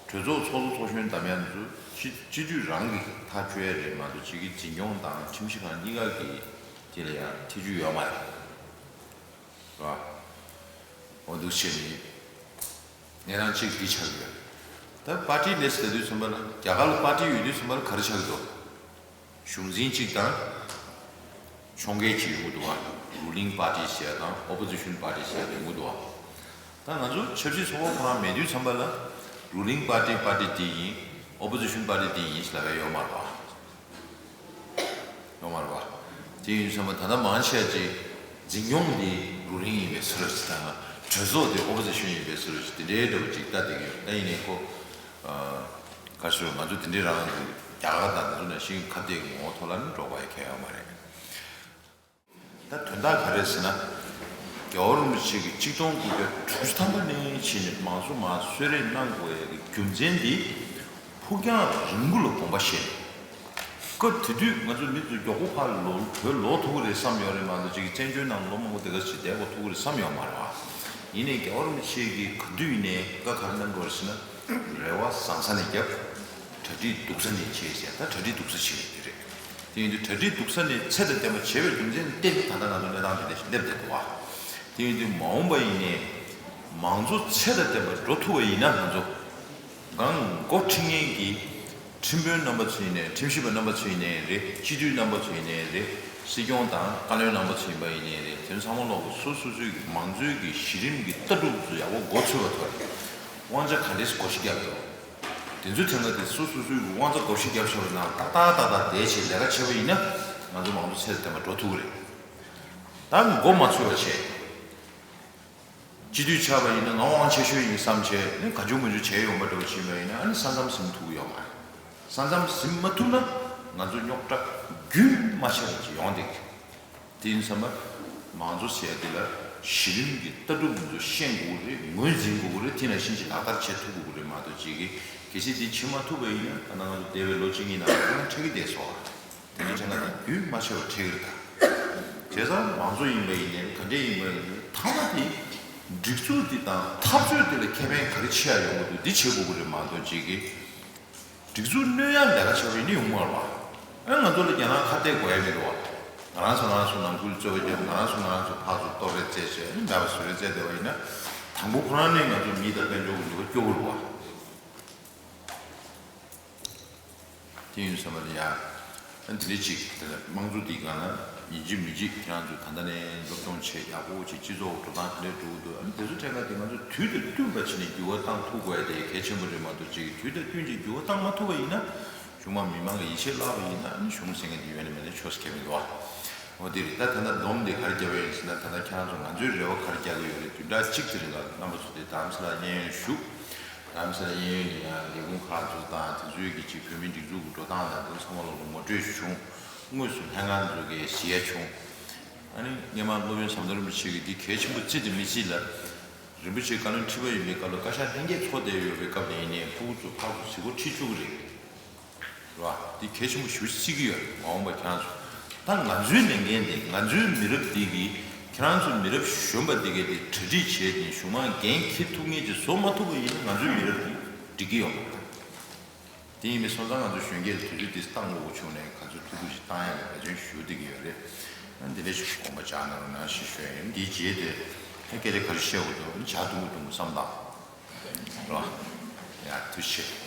གྲོས་ཚོགས་ཚོགས་གཙོ་ཚོགས་གཞོན་བདམས་ཡ་ཚོ་སྤྱི་སྤྱི་འཐུས་རང་གིས་ཐག་གཅོད་ཡ་རེད་མ་གཏོགས་ཅིག་གི་འཛིན་སྐྱོང་དང་ཁྲིམས་ཞིབ་ཁང་གཉིས་ཀ་གིས་དེ་ལ་ཡང་ཐེ་བྱུས་ཡོད་མ་རེད། རེད་བ། འོ་འདུག་བྱས་ནས་གནས་སྟངས་གཅིག་འདི་ཆགས་ཀྱི་ཡོད། ད་party less ལབ་དུས་ཙམ་པ་ལ་རྒྱ་གར་ལ་party ཡོད་དུས་ཙམ་པ་ལ་ག་རེ་ཆགས་ཀྱི་འདུག་གཞུང་འཛིན་གཅིག་དང་། ཕྱོགས་འགལ་གཅིག་ཡོང་གི་འདུག་བ། ruling party ཟེར་ཡ་དང་opposition party ཟེར་ཡ་ཡོང་གི་འདུག་བ། ད་ང་ཚོ་ཆབ་སྲིད་ཚོགས་པ་ཁོ་རང་མེད་དུས་ཙམ་པ་ལ་ruling party party འདི་ཡིན། opposition party འདི་ཡིན་ཟེར་ལབ་ཡ་ཡོད་མ་རེད་བ། ཡོད་མ་རེད་བ། དེ་ཡིན་དུས་ཙམ་པ་ད་ལྟ་མང་ཆེ་ཅིག་འཛིན་སྐྱོང་འདི་ruling ཡིན་པའི་བཟོ་འདྲ་ཅིག་དང་གྲོས་ཚོགས་འདི་opposition ཡིན་པའི་བཟོ་འདྲ་ཅིག་དེ་འདྲའི་འདྲ་བོ་ཅིག་ལྟ་བསྡད་ཀྱི་ཡོད། ད་ཡིན་ནའི་ཁོ། ག་རེ་ཟེར་ང་ཚོ་དེ་འདྲའི་རང་རྒྱ་གར་དང་དེ་ཚོ་ནང་བཞིན་ཁ་གཏད་ཀྱི་ངོ་བོ་ཐོག་ལ་ནི་འགྲོ་དགོས་ཡ་གང་ཡང་ཡོད་མ་རེད། ད་དོན་དག་ག་རེ་ཟེར་ན། རྒྱལ་བ་རིན་པོ་ཆེ་གིས་ཆིག་སྟོང་དགུ་བརྒྱ་དྲུག་ཅུ་ཐམ་པ་ནས་བྱས་ནས་མང་གཙོ་མར་གསོལ་རས་གནང་དགོས་ཡ་གི་རྒྱུ་མཚན་འདི། ཕུགས་རྒྱང་རིང་པོ་ལ་དགོངས་པ་བཞེས། སྐབས་དེ་དུས་ང་ཚོ་མི་ཚོ་མགྱོགས་པོ་ཕར་ལོག་བོད་ལོག་ཐུབ་ཀྱི་རེད་བསམ་ཡོད་རེད་མ་གཏོགས་ཅིག་བཙན་བྱོལ་ནང་ལོ་མང་པོ་དེ་ག་ཅིག་བསྡད་དགོས་ཐུབ་ཀྱི་རེད་བསམ་ཡོད་མ་རེད་བ། ཡིན་ནའི་རྒྱལ་བ་རིན་པོ་ཆེ་གིས་ག་དུས་ཡིན་ནའི་བཀའ་ག་རེ་གནང་དགོས་རེད་ཟེར་ན། རེ་བ་བཟང་ས་ནས་བརྒྱབ། གྲ་སྒྲིག་སྡུག་ས་ནས་བྱེད་ཟེར། ད་གྲ་སྒྲིག་སྡུག་ས་བྱེད་ཀྱི་རེད། དེ་ཡིན་དུས་གྲ་སྒྲིག་སྡུག་ས་ནས་ཚད་དང་ལྡན་པ་བྱེད་པའི་རྒྱུ་མཚན་ལ་བརྟེན་ནས་ད་ལྟ་ང་ཚོ་གནས་སྟངས་དེ་འདྲ་ཞིག་སླེབས་བསྡད་འདུག་བ། དེ་ཡིན་དུས་མ་འོངས་པ་ཡིན་ནའི་མང་གཙོ་ཚད་དང་ལྡན་པ་འགྲོ་ཐུབ་པ་ཡིན་ན་ང་ཚོ། གང་འགོ་ཁྲིད་མཁན་གྱི་ཁྲིམས་དཔོན་རྣམ་པ་ཚོ་ཡིན་ནའི་ཁྲིམས་ཞིབ་པ་རྣམ་པ་ཚོ་ཡིན་ནའི་རེད། སྤྱི་འཐུས་རྣམ་པ་ཚོ་ཡིན་ནའི་རེད། སྲིད་སྐྱོང་དང་བཀའ་བློན་རྣམ་པ་ཚོ་ཡིན་པ་ཡིན་ནའི་རེད། དེ་ཚོ་ཚང་མ་ལོག་གི་སོ་སོ་སོའི་གི་མང་གཙོའི་གི་གཞི་རིམ་གྱི་ལྟ་གྲུབ་ཚོ་ཡག་པོ་མགོ་ཚོས་པ་ཐོག་ནས་དབང་ཆ་ག་འདྲས་བགོ་བཤའ་བརྒྱབ་འདུག་དེ་ཚོའི་ཐད་ཀ་དེ་སོ་སོ་སོའི་གི་དབང་ཆ་བགོ་བཤའ་བརྒྱབ་ཤོར་བའི་ནང་ཏག་ཏག་ཏག་ཏག་བསྡད་བྱས་ལས་ཀ་བྱས་པ་ཡིན་ན་ང་ཚོ་མང་གཙོ་ཚད་དང་ལྡན་པ་འགྲོ་ཐུབ་ཀྱི་རེད། ད་མགོ་མ་ཚོས་པ་བྱས། སྤྱི་འཐུས་ཆགས་པ་ཡིན་ན་ང་དབང་ཆེ་ཤོས་ཡིན་བསམ་བྱས་ནས་ག་ཅུང་མ་ཅུང་བྱས་ཡོང་པ་འདྲ་བོ་ཕྱིན་པ་ཡིན་ན་ཨ་ནི་ས་མཚམས་ཟིན་ཐུབ་ཀྱི་ཡོད་མ་རེད། ས་མཚམས་ཟིན་མ་ཐུབ་ན་ང་ཚོ་རྙོག་དྲ་རྒྱུན་མ་ཆད་པ་ཅིག་ཡོང་བསྡད་ཀྱི། དེ་ཡིན་ཙང་མ་མང་གཙོ་ཟེར་ཡ་དེ་ལ་གཞི་རིམ་གྱི་ལྟ་གྲུབ་འདི་ཚོ་ཤེས་དགོས་ཀྱི་རེད། ངོས་འཛིན་དགོས་ཀྱི་རེད། དེ་ནང་བཞིན་ཅིག་ལག་བསྟར་བྱེད་ཐུབ་དགོས་ཀྱི་རེད་མ་གཏོགས་ཅིག་གིས་གལ་སྲིད་དེ་བྱེད་མ་ཐུབ་པ་ཡིན་ན་ད་ལྟ་ང་ཚོ་འདས་པའི་ལོ་གཅིག་གཉིས་ནང་ལ་ཁོ་རང་འཕྲད་ཀྱི་བསྡད་སོང་བ། དེ་འདྲའི་ཐད་ཀ་དེ་རྒྱུན་མ་ཆད་པར་འཕྲད་ཀྱི་རེད་ད། བྱས་ཙང་མང་གཙོ་ཡིན་པ་ཡིན་ནའི་ག་འདྲས་ཡིན་པ་ཡིན་ནའི་མཐའ་མ་དེ་སྒྲིག་འཛུགས་འདི་དང་འཐབ་རྩོད་འདི་ལ་ཁེ་ཕན་ག་རེ་ཆེ་ཡ་ཡོང་གི་འདུག་འདི་བྱེད་དགོས་ཀྱི་རེད་མ་གཏོགས་ཅིག་གིས་སྒྲིག་འཛུགས་གནོད་ཡ་ལས་ཀ་བྱས་པ་ཡིན་ན་ཡོང་མ་རེད་བ། ཨ་ང་ཚོ་ལ་རྒྱ་ནག་ཁ་གཏད་དགོས་ཡ་མི་འདུག་བ། ང་རང་ཚོ་ང་རང་ཚོ་ནང་ཁུལ་རྩོད་པ་བརྒྱབ། ང་རང་ཚོ་ང་རང་ཚོ་ཕར་ཚུར་གཏོར་རེས་རྩེད་བྱས་མེད་པ་བཟོ་རེས་རྩེད་བསྡད་པ་ཡིན་ན། དང་པོ་ཁོ་རང་ནས་ང་ཚོ་མི་དང་དཔལ་འབྱོར་གྱི་ནུས་པ་སྐྱོ་པོ་རེད་བ། དེ་ཡིན་ཙང་མ་ལ་ཡ། ཨ་འདི་འདྲ་ཅིག་དེ་ལ་དམངས་གཙོ་འདི་སྒང་ལ་ཡིན་གཅིག་མིན་གཅིག་ཁྱེད་རང་ཚོ་ད་ལྟ་ནས་སློབ་སྦྱོང་བྱས་ཡག་པོ་བྱས་སྤྱི་ཚོགས་འགྲོ་སྟངས་དེ་འདྲ་འགྲོ་གི་འདུག་ཨ་ནི་དེ་ཚོ་ཐད་ཀ་དེ་ང་ཚོ་དུས་དང་བསྟུན་པ་བྱས་ནས་འགྱུར་བ་བཏང་ཐུབ་དགོས་ཡ་དེ་གལ་ཆེན་པོ་རེད་མ་གཏོགས་ཅིག་དུས་དང་བསྟུན་ཅིག་འགྱུར་བ་བཏང་མ་ཐུབ་པ་ཡིན་ན། གཞུང་མང་མི་མང་གི་ཡིད་ཆེས་བརླག་པ་ཡིན་ན་ཨ་ནི་གཞུང་ཟེར་མཁན་དེ་ཡོད་ནས་མེད་ནས་ཆོག་ས་ཁེལ་མི་འདུག་ཨ། འོ་དེ་རེད། ད་ད་ལྟ་སྡོམ་དེ་ག་རེ་བརྒྱབ་པ་ཡིན་ཟེར་ན་ད་ལྟ་ཁྱེད་རང་ཚོ་ང་ཚོའི་རེ་བ་ག་རེ་རྒྱག་གི་ཡོད་རེད། བདུན་ཕྲག་གཅིག་དེ་རིང་ལ་རྣམ་པ་ཚོ་དེ་རྡ་རམ་ས་ལ་གཡས་གཡོན་ཞུགས། རྡ་རམ་ས་ལ་གཡས་གཡོན་ནས་ཡང་ལས་ཁུངས་ཁག་ཚོ་དང་དེ་ཚོའི་གི་ཅིག་བོད་མིའི་སྒྲིག་འཛུགས་ཀྱི་འགྲོ་སྟངས་དང་དེ་ཚོ་ཚང་མ་ལོག་ལ་ངོ་སྤྲོད་ཞིག་བྱུང་། དངོས་སུ་ལྷན་ཁང་ཚོ་གིས་གཟིགས་ཡ་བྱུང་། ཨ་ནི་སྔོན་མ་སློབ་དཔོན་ཟམ་གདོང་རིན་པོ་ཆེ་གིས་འདི་གལ་ཆེན་པོ་བརྩི་དང་མི་བརྩི་ལ། རིན་པོ་ཆེ་བཀའ་བློན་ཁྲི་པ་ཡིན་པའི་སྐབས་ལ་བཀའ་ཤག་ལྷན་རྒྱས་ཚོགས་བསྡད་ཡོད་པའི་སྐབས་ལ་ཡིན་ནའི་ཕྲུ་གུ་ཚོ་ཕར་ཚུར་གཟིགས་སྐོར་ཁྲིད་བཅུག་གི་རེད། རེད་བ། འདི་གལ་ཆེན་པོ་ཞེ་པོ་ཅིག་བརྩི་གི་ཡོད་རེད། མ་འོངས་པ་ཁྱེད་རང་ཚོ། ད་ང་ཚོའི་ལས་འགན་དེ་ང་ཚོའི་མི་རབས་འདི་གིས་ཁྱེད་རང་ཚོ་མི་རབས་གཞོན་པ་འདི་གས་དེ་གྲ་སྒྲིག་བྱས་ཏེ་གཞུང་མང་འགན་འཁྱེར་ཐུབ་མཁན་ཅིག་བཟོ་མ་ཐུབ་པ་ཡིན་ན་ང་ཚོའི་མི་རབས་འདི་འགྲིག་གི་ཡོད་མ་རེད། དེ་ཡིན་པའི་སོང་ཙང་ང་ཚོ་གཞོན་སྐྱེས་ལ་དུས་ཚོད་འདི་བཏང་དགོས་བྱུང་ནས་ག་ཚོད་ཐུབ་ཐུབ་ཅིག་བཏང་ཡག་གི་འབད་བརྩོན་ཞུ་བསྡད་ཀྱི་ཡོད་རེད། ཨ་འདི་འདྲ་ཞིག་དགོངས་པ་འཇགས་གནང་རོགས་གནང་ཞེས་ཞུ་ཡ་ཡིན། འདིའི་རྗེས་དེ་ཨ་སྐད་ཆ་ག་རེ་བཤད་དགོས་འདུག་ཨ་ཇ་འཐུང་གི་འདུག་བསམ་དང་། རེད་བ། ཡ་ཐུགས་རྗེ་ཆེ།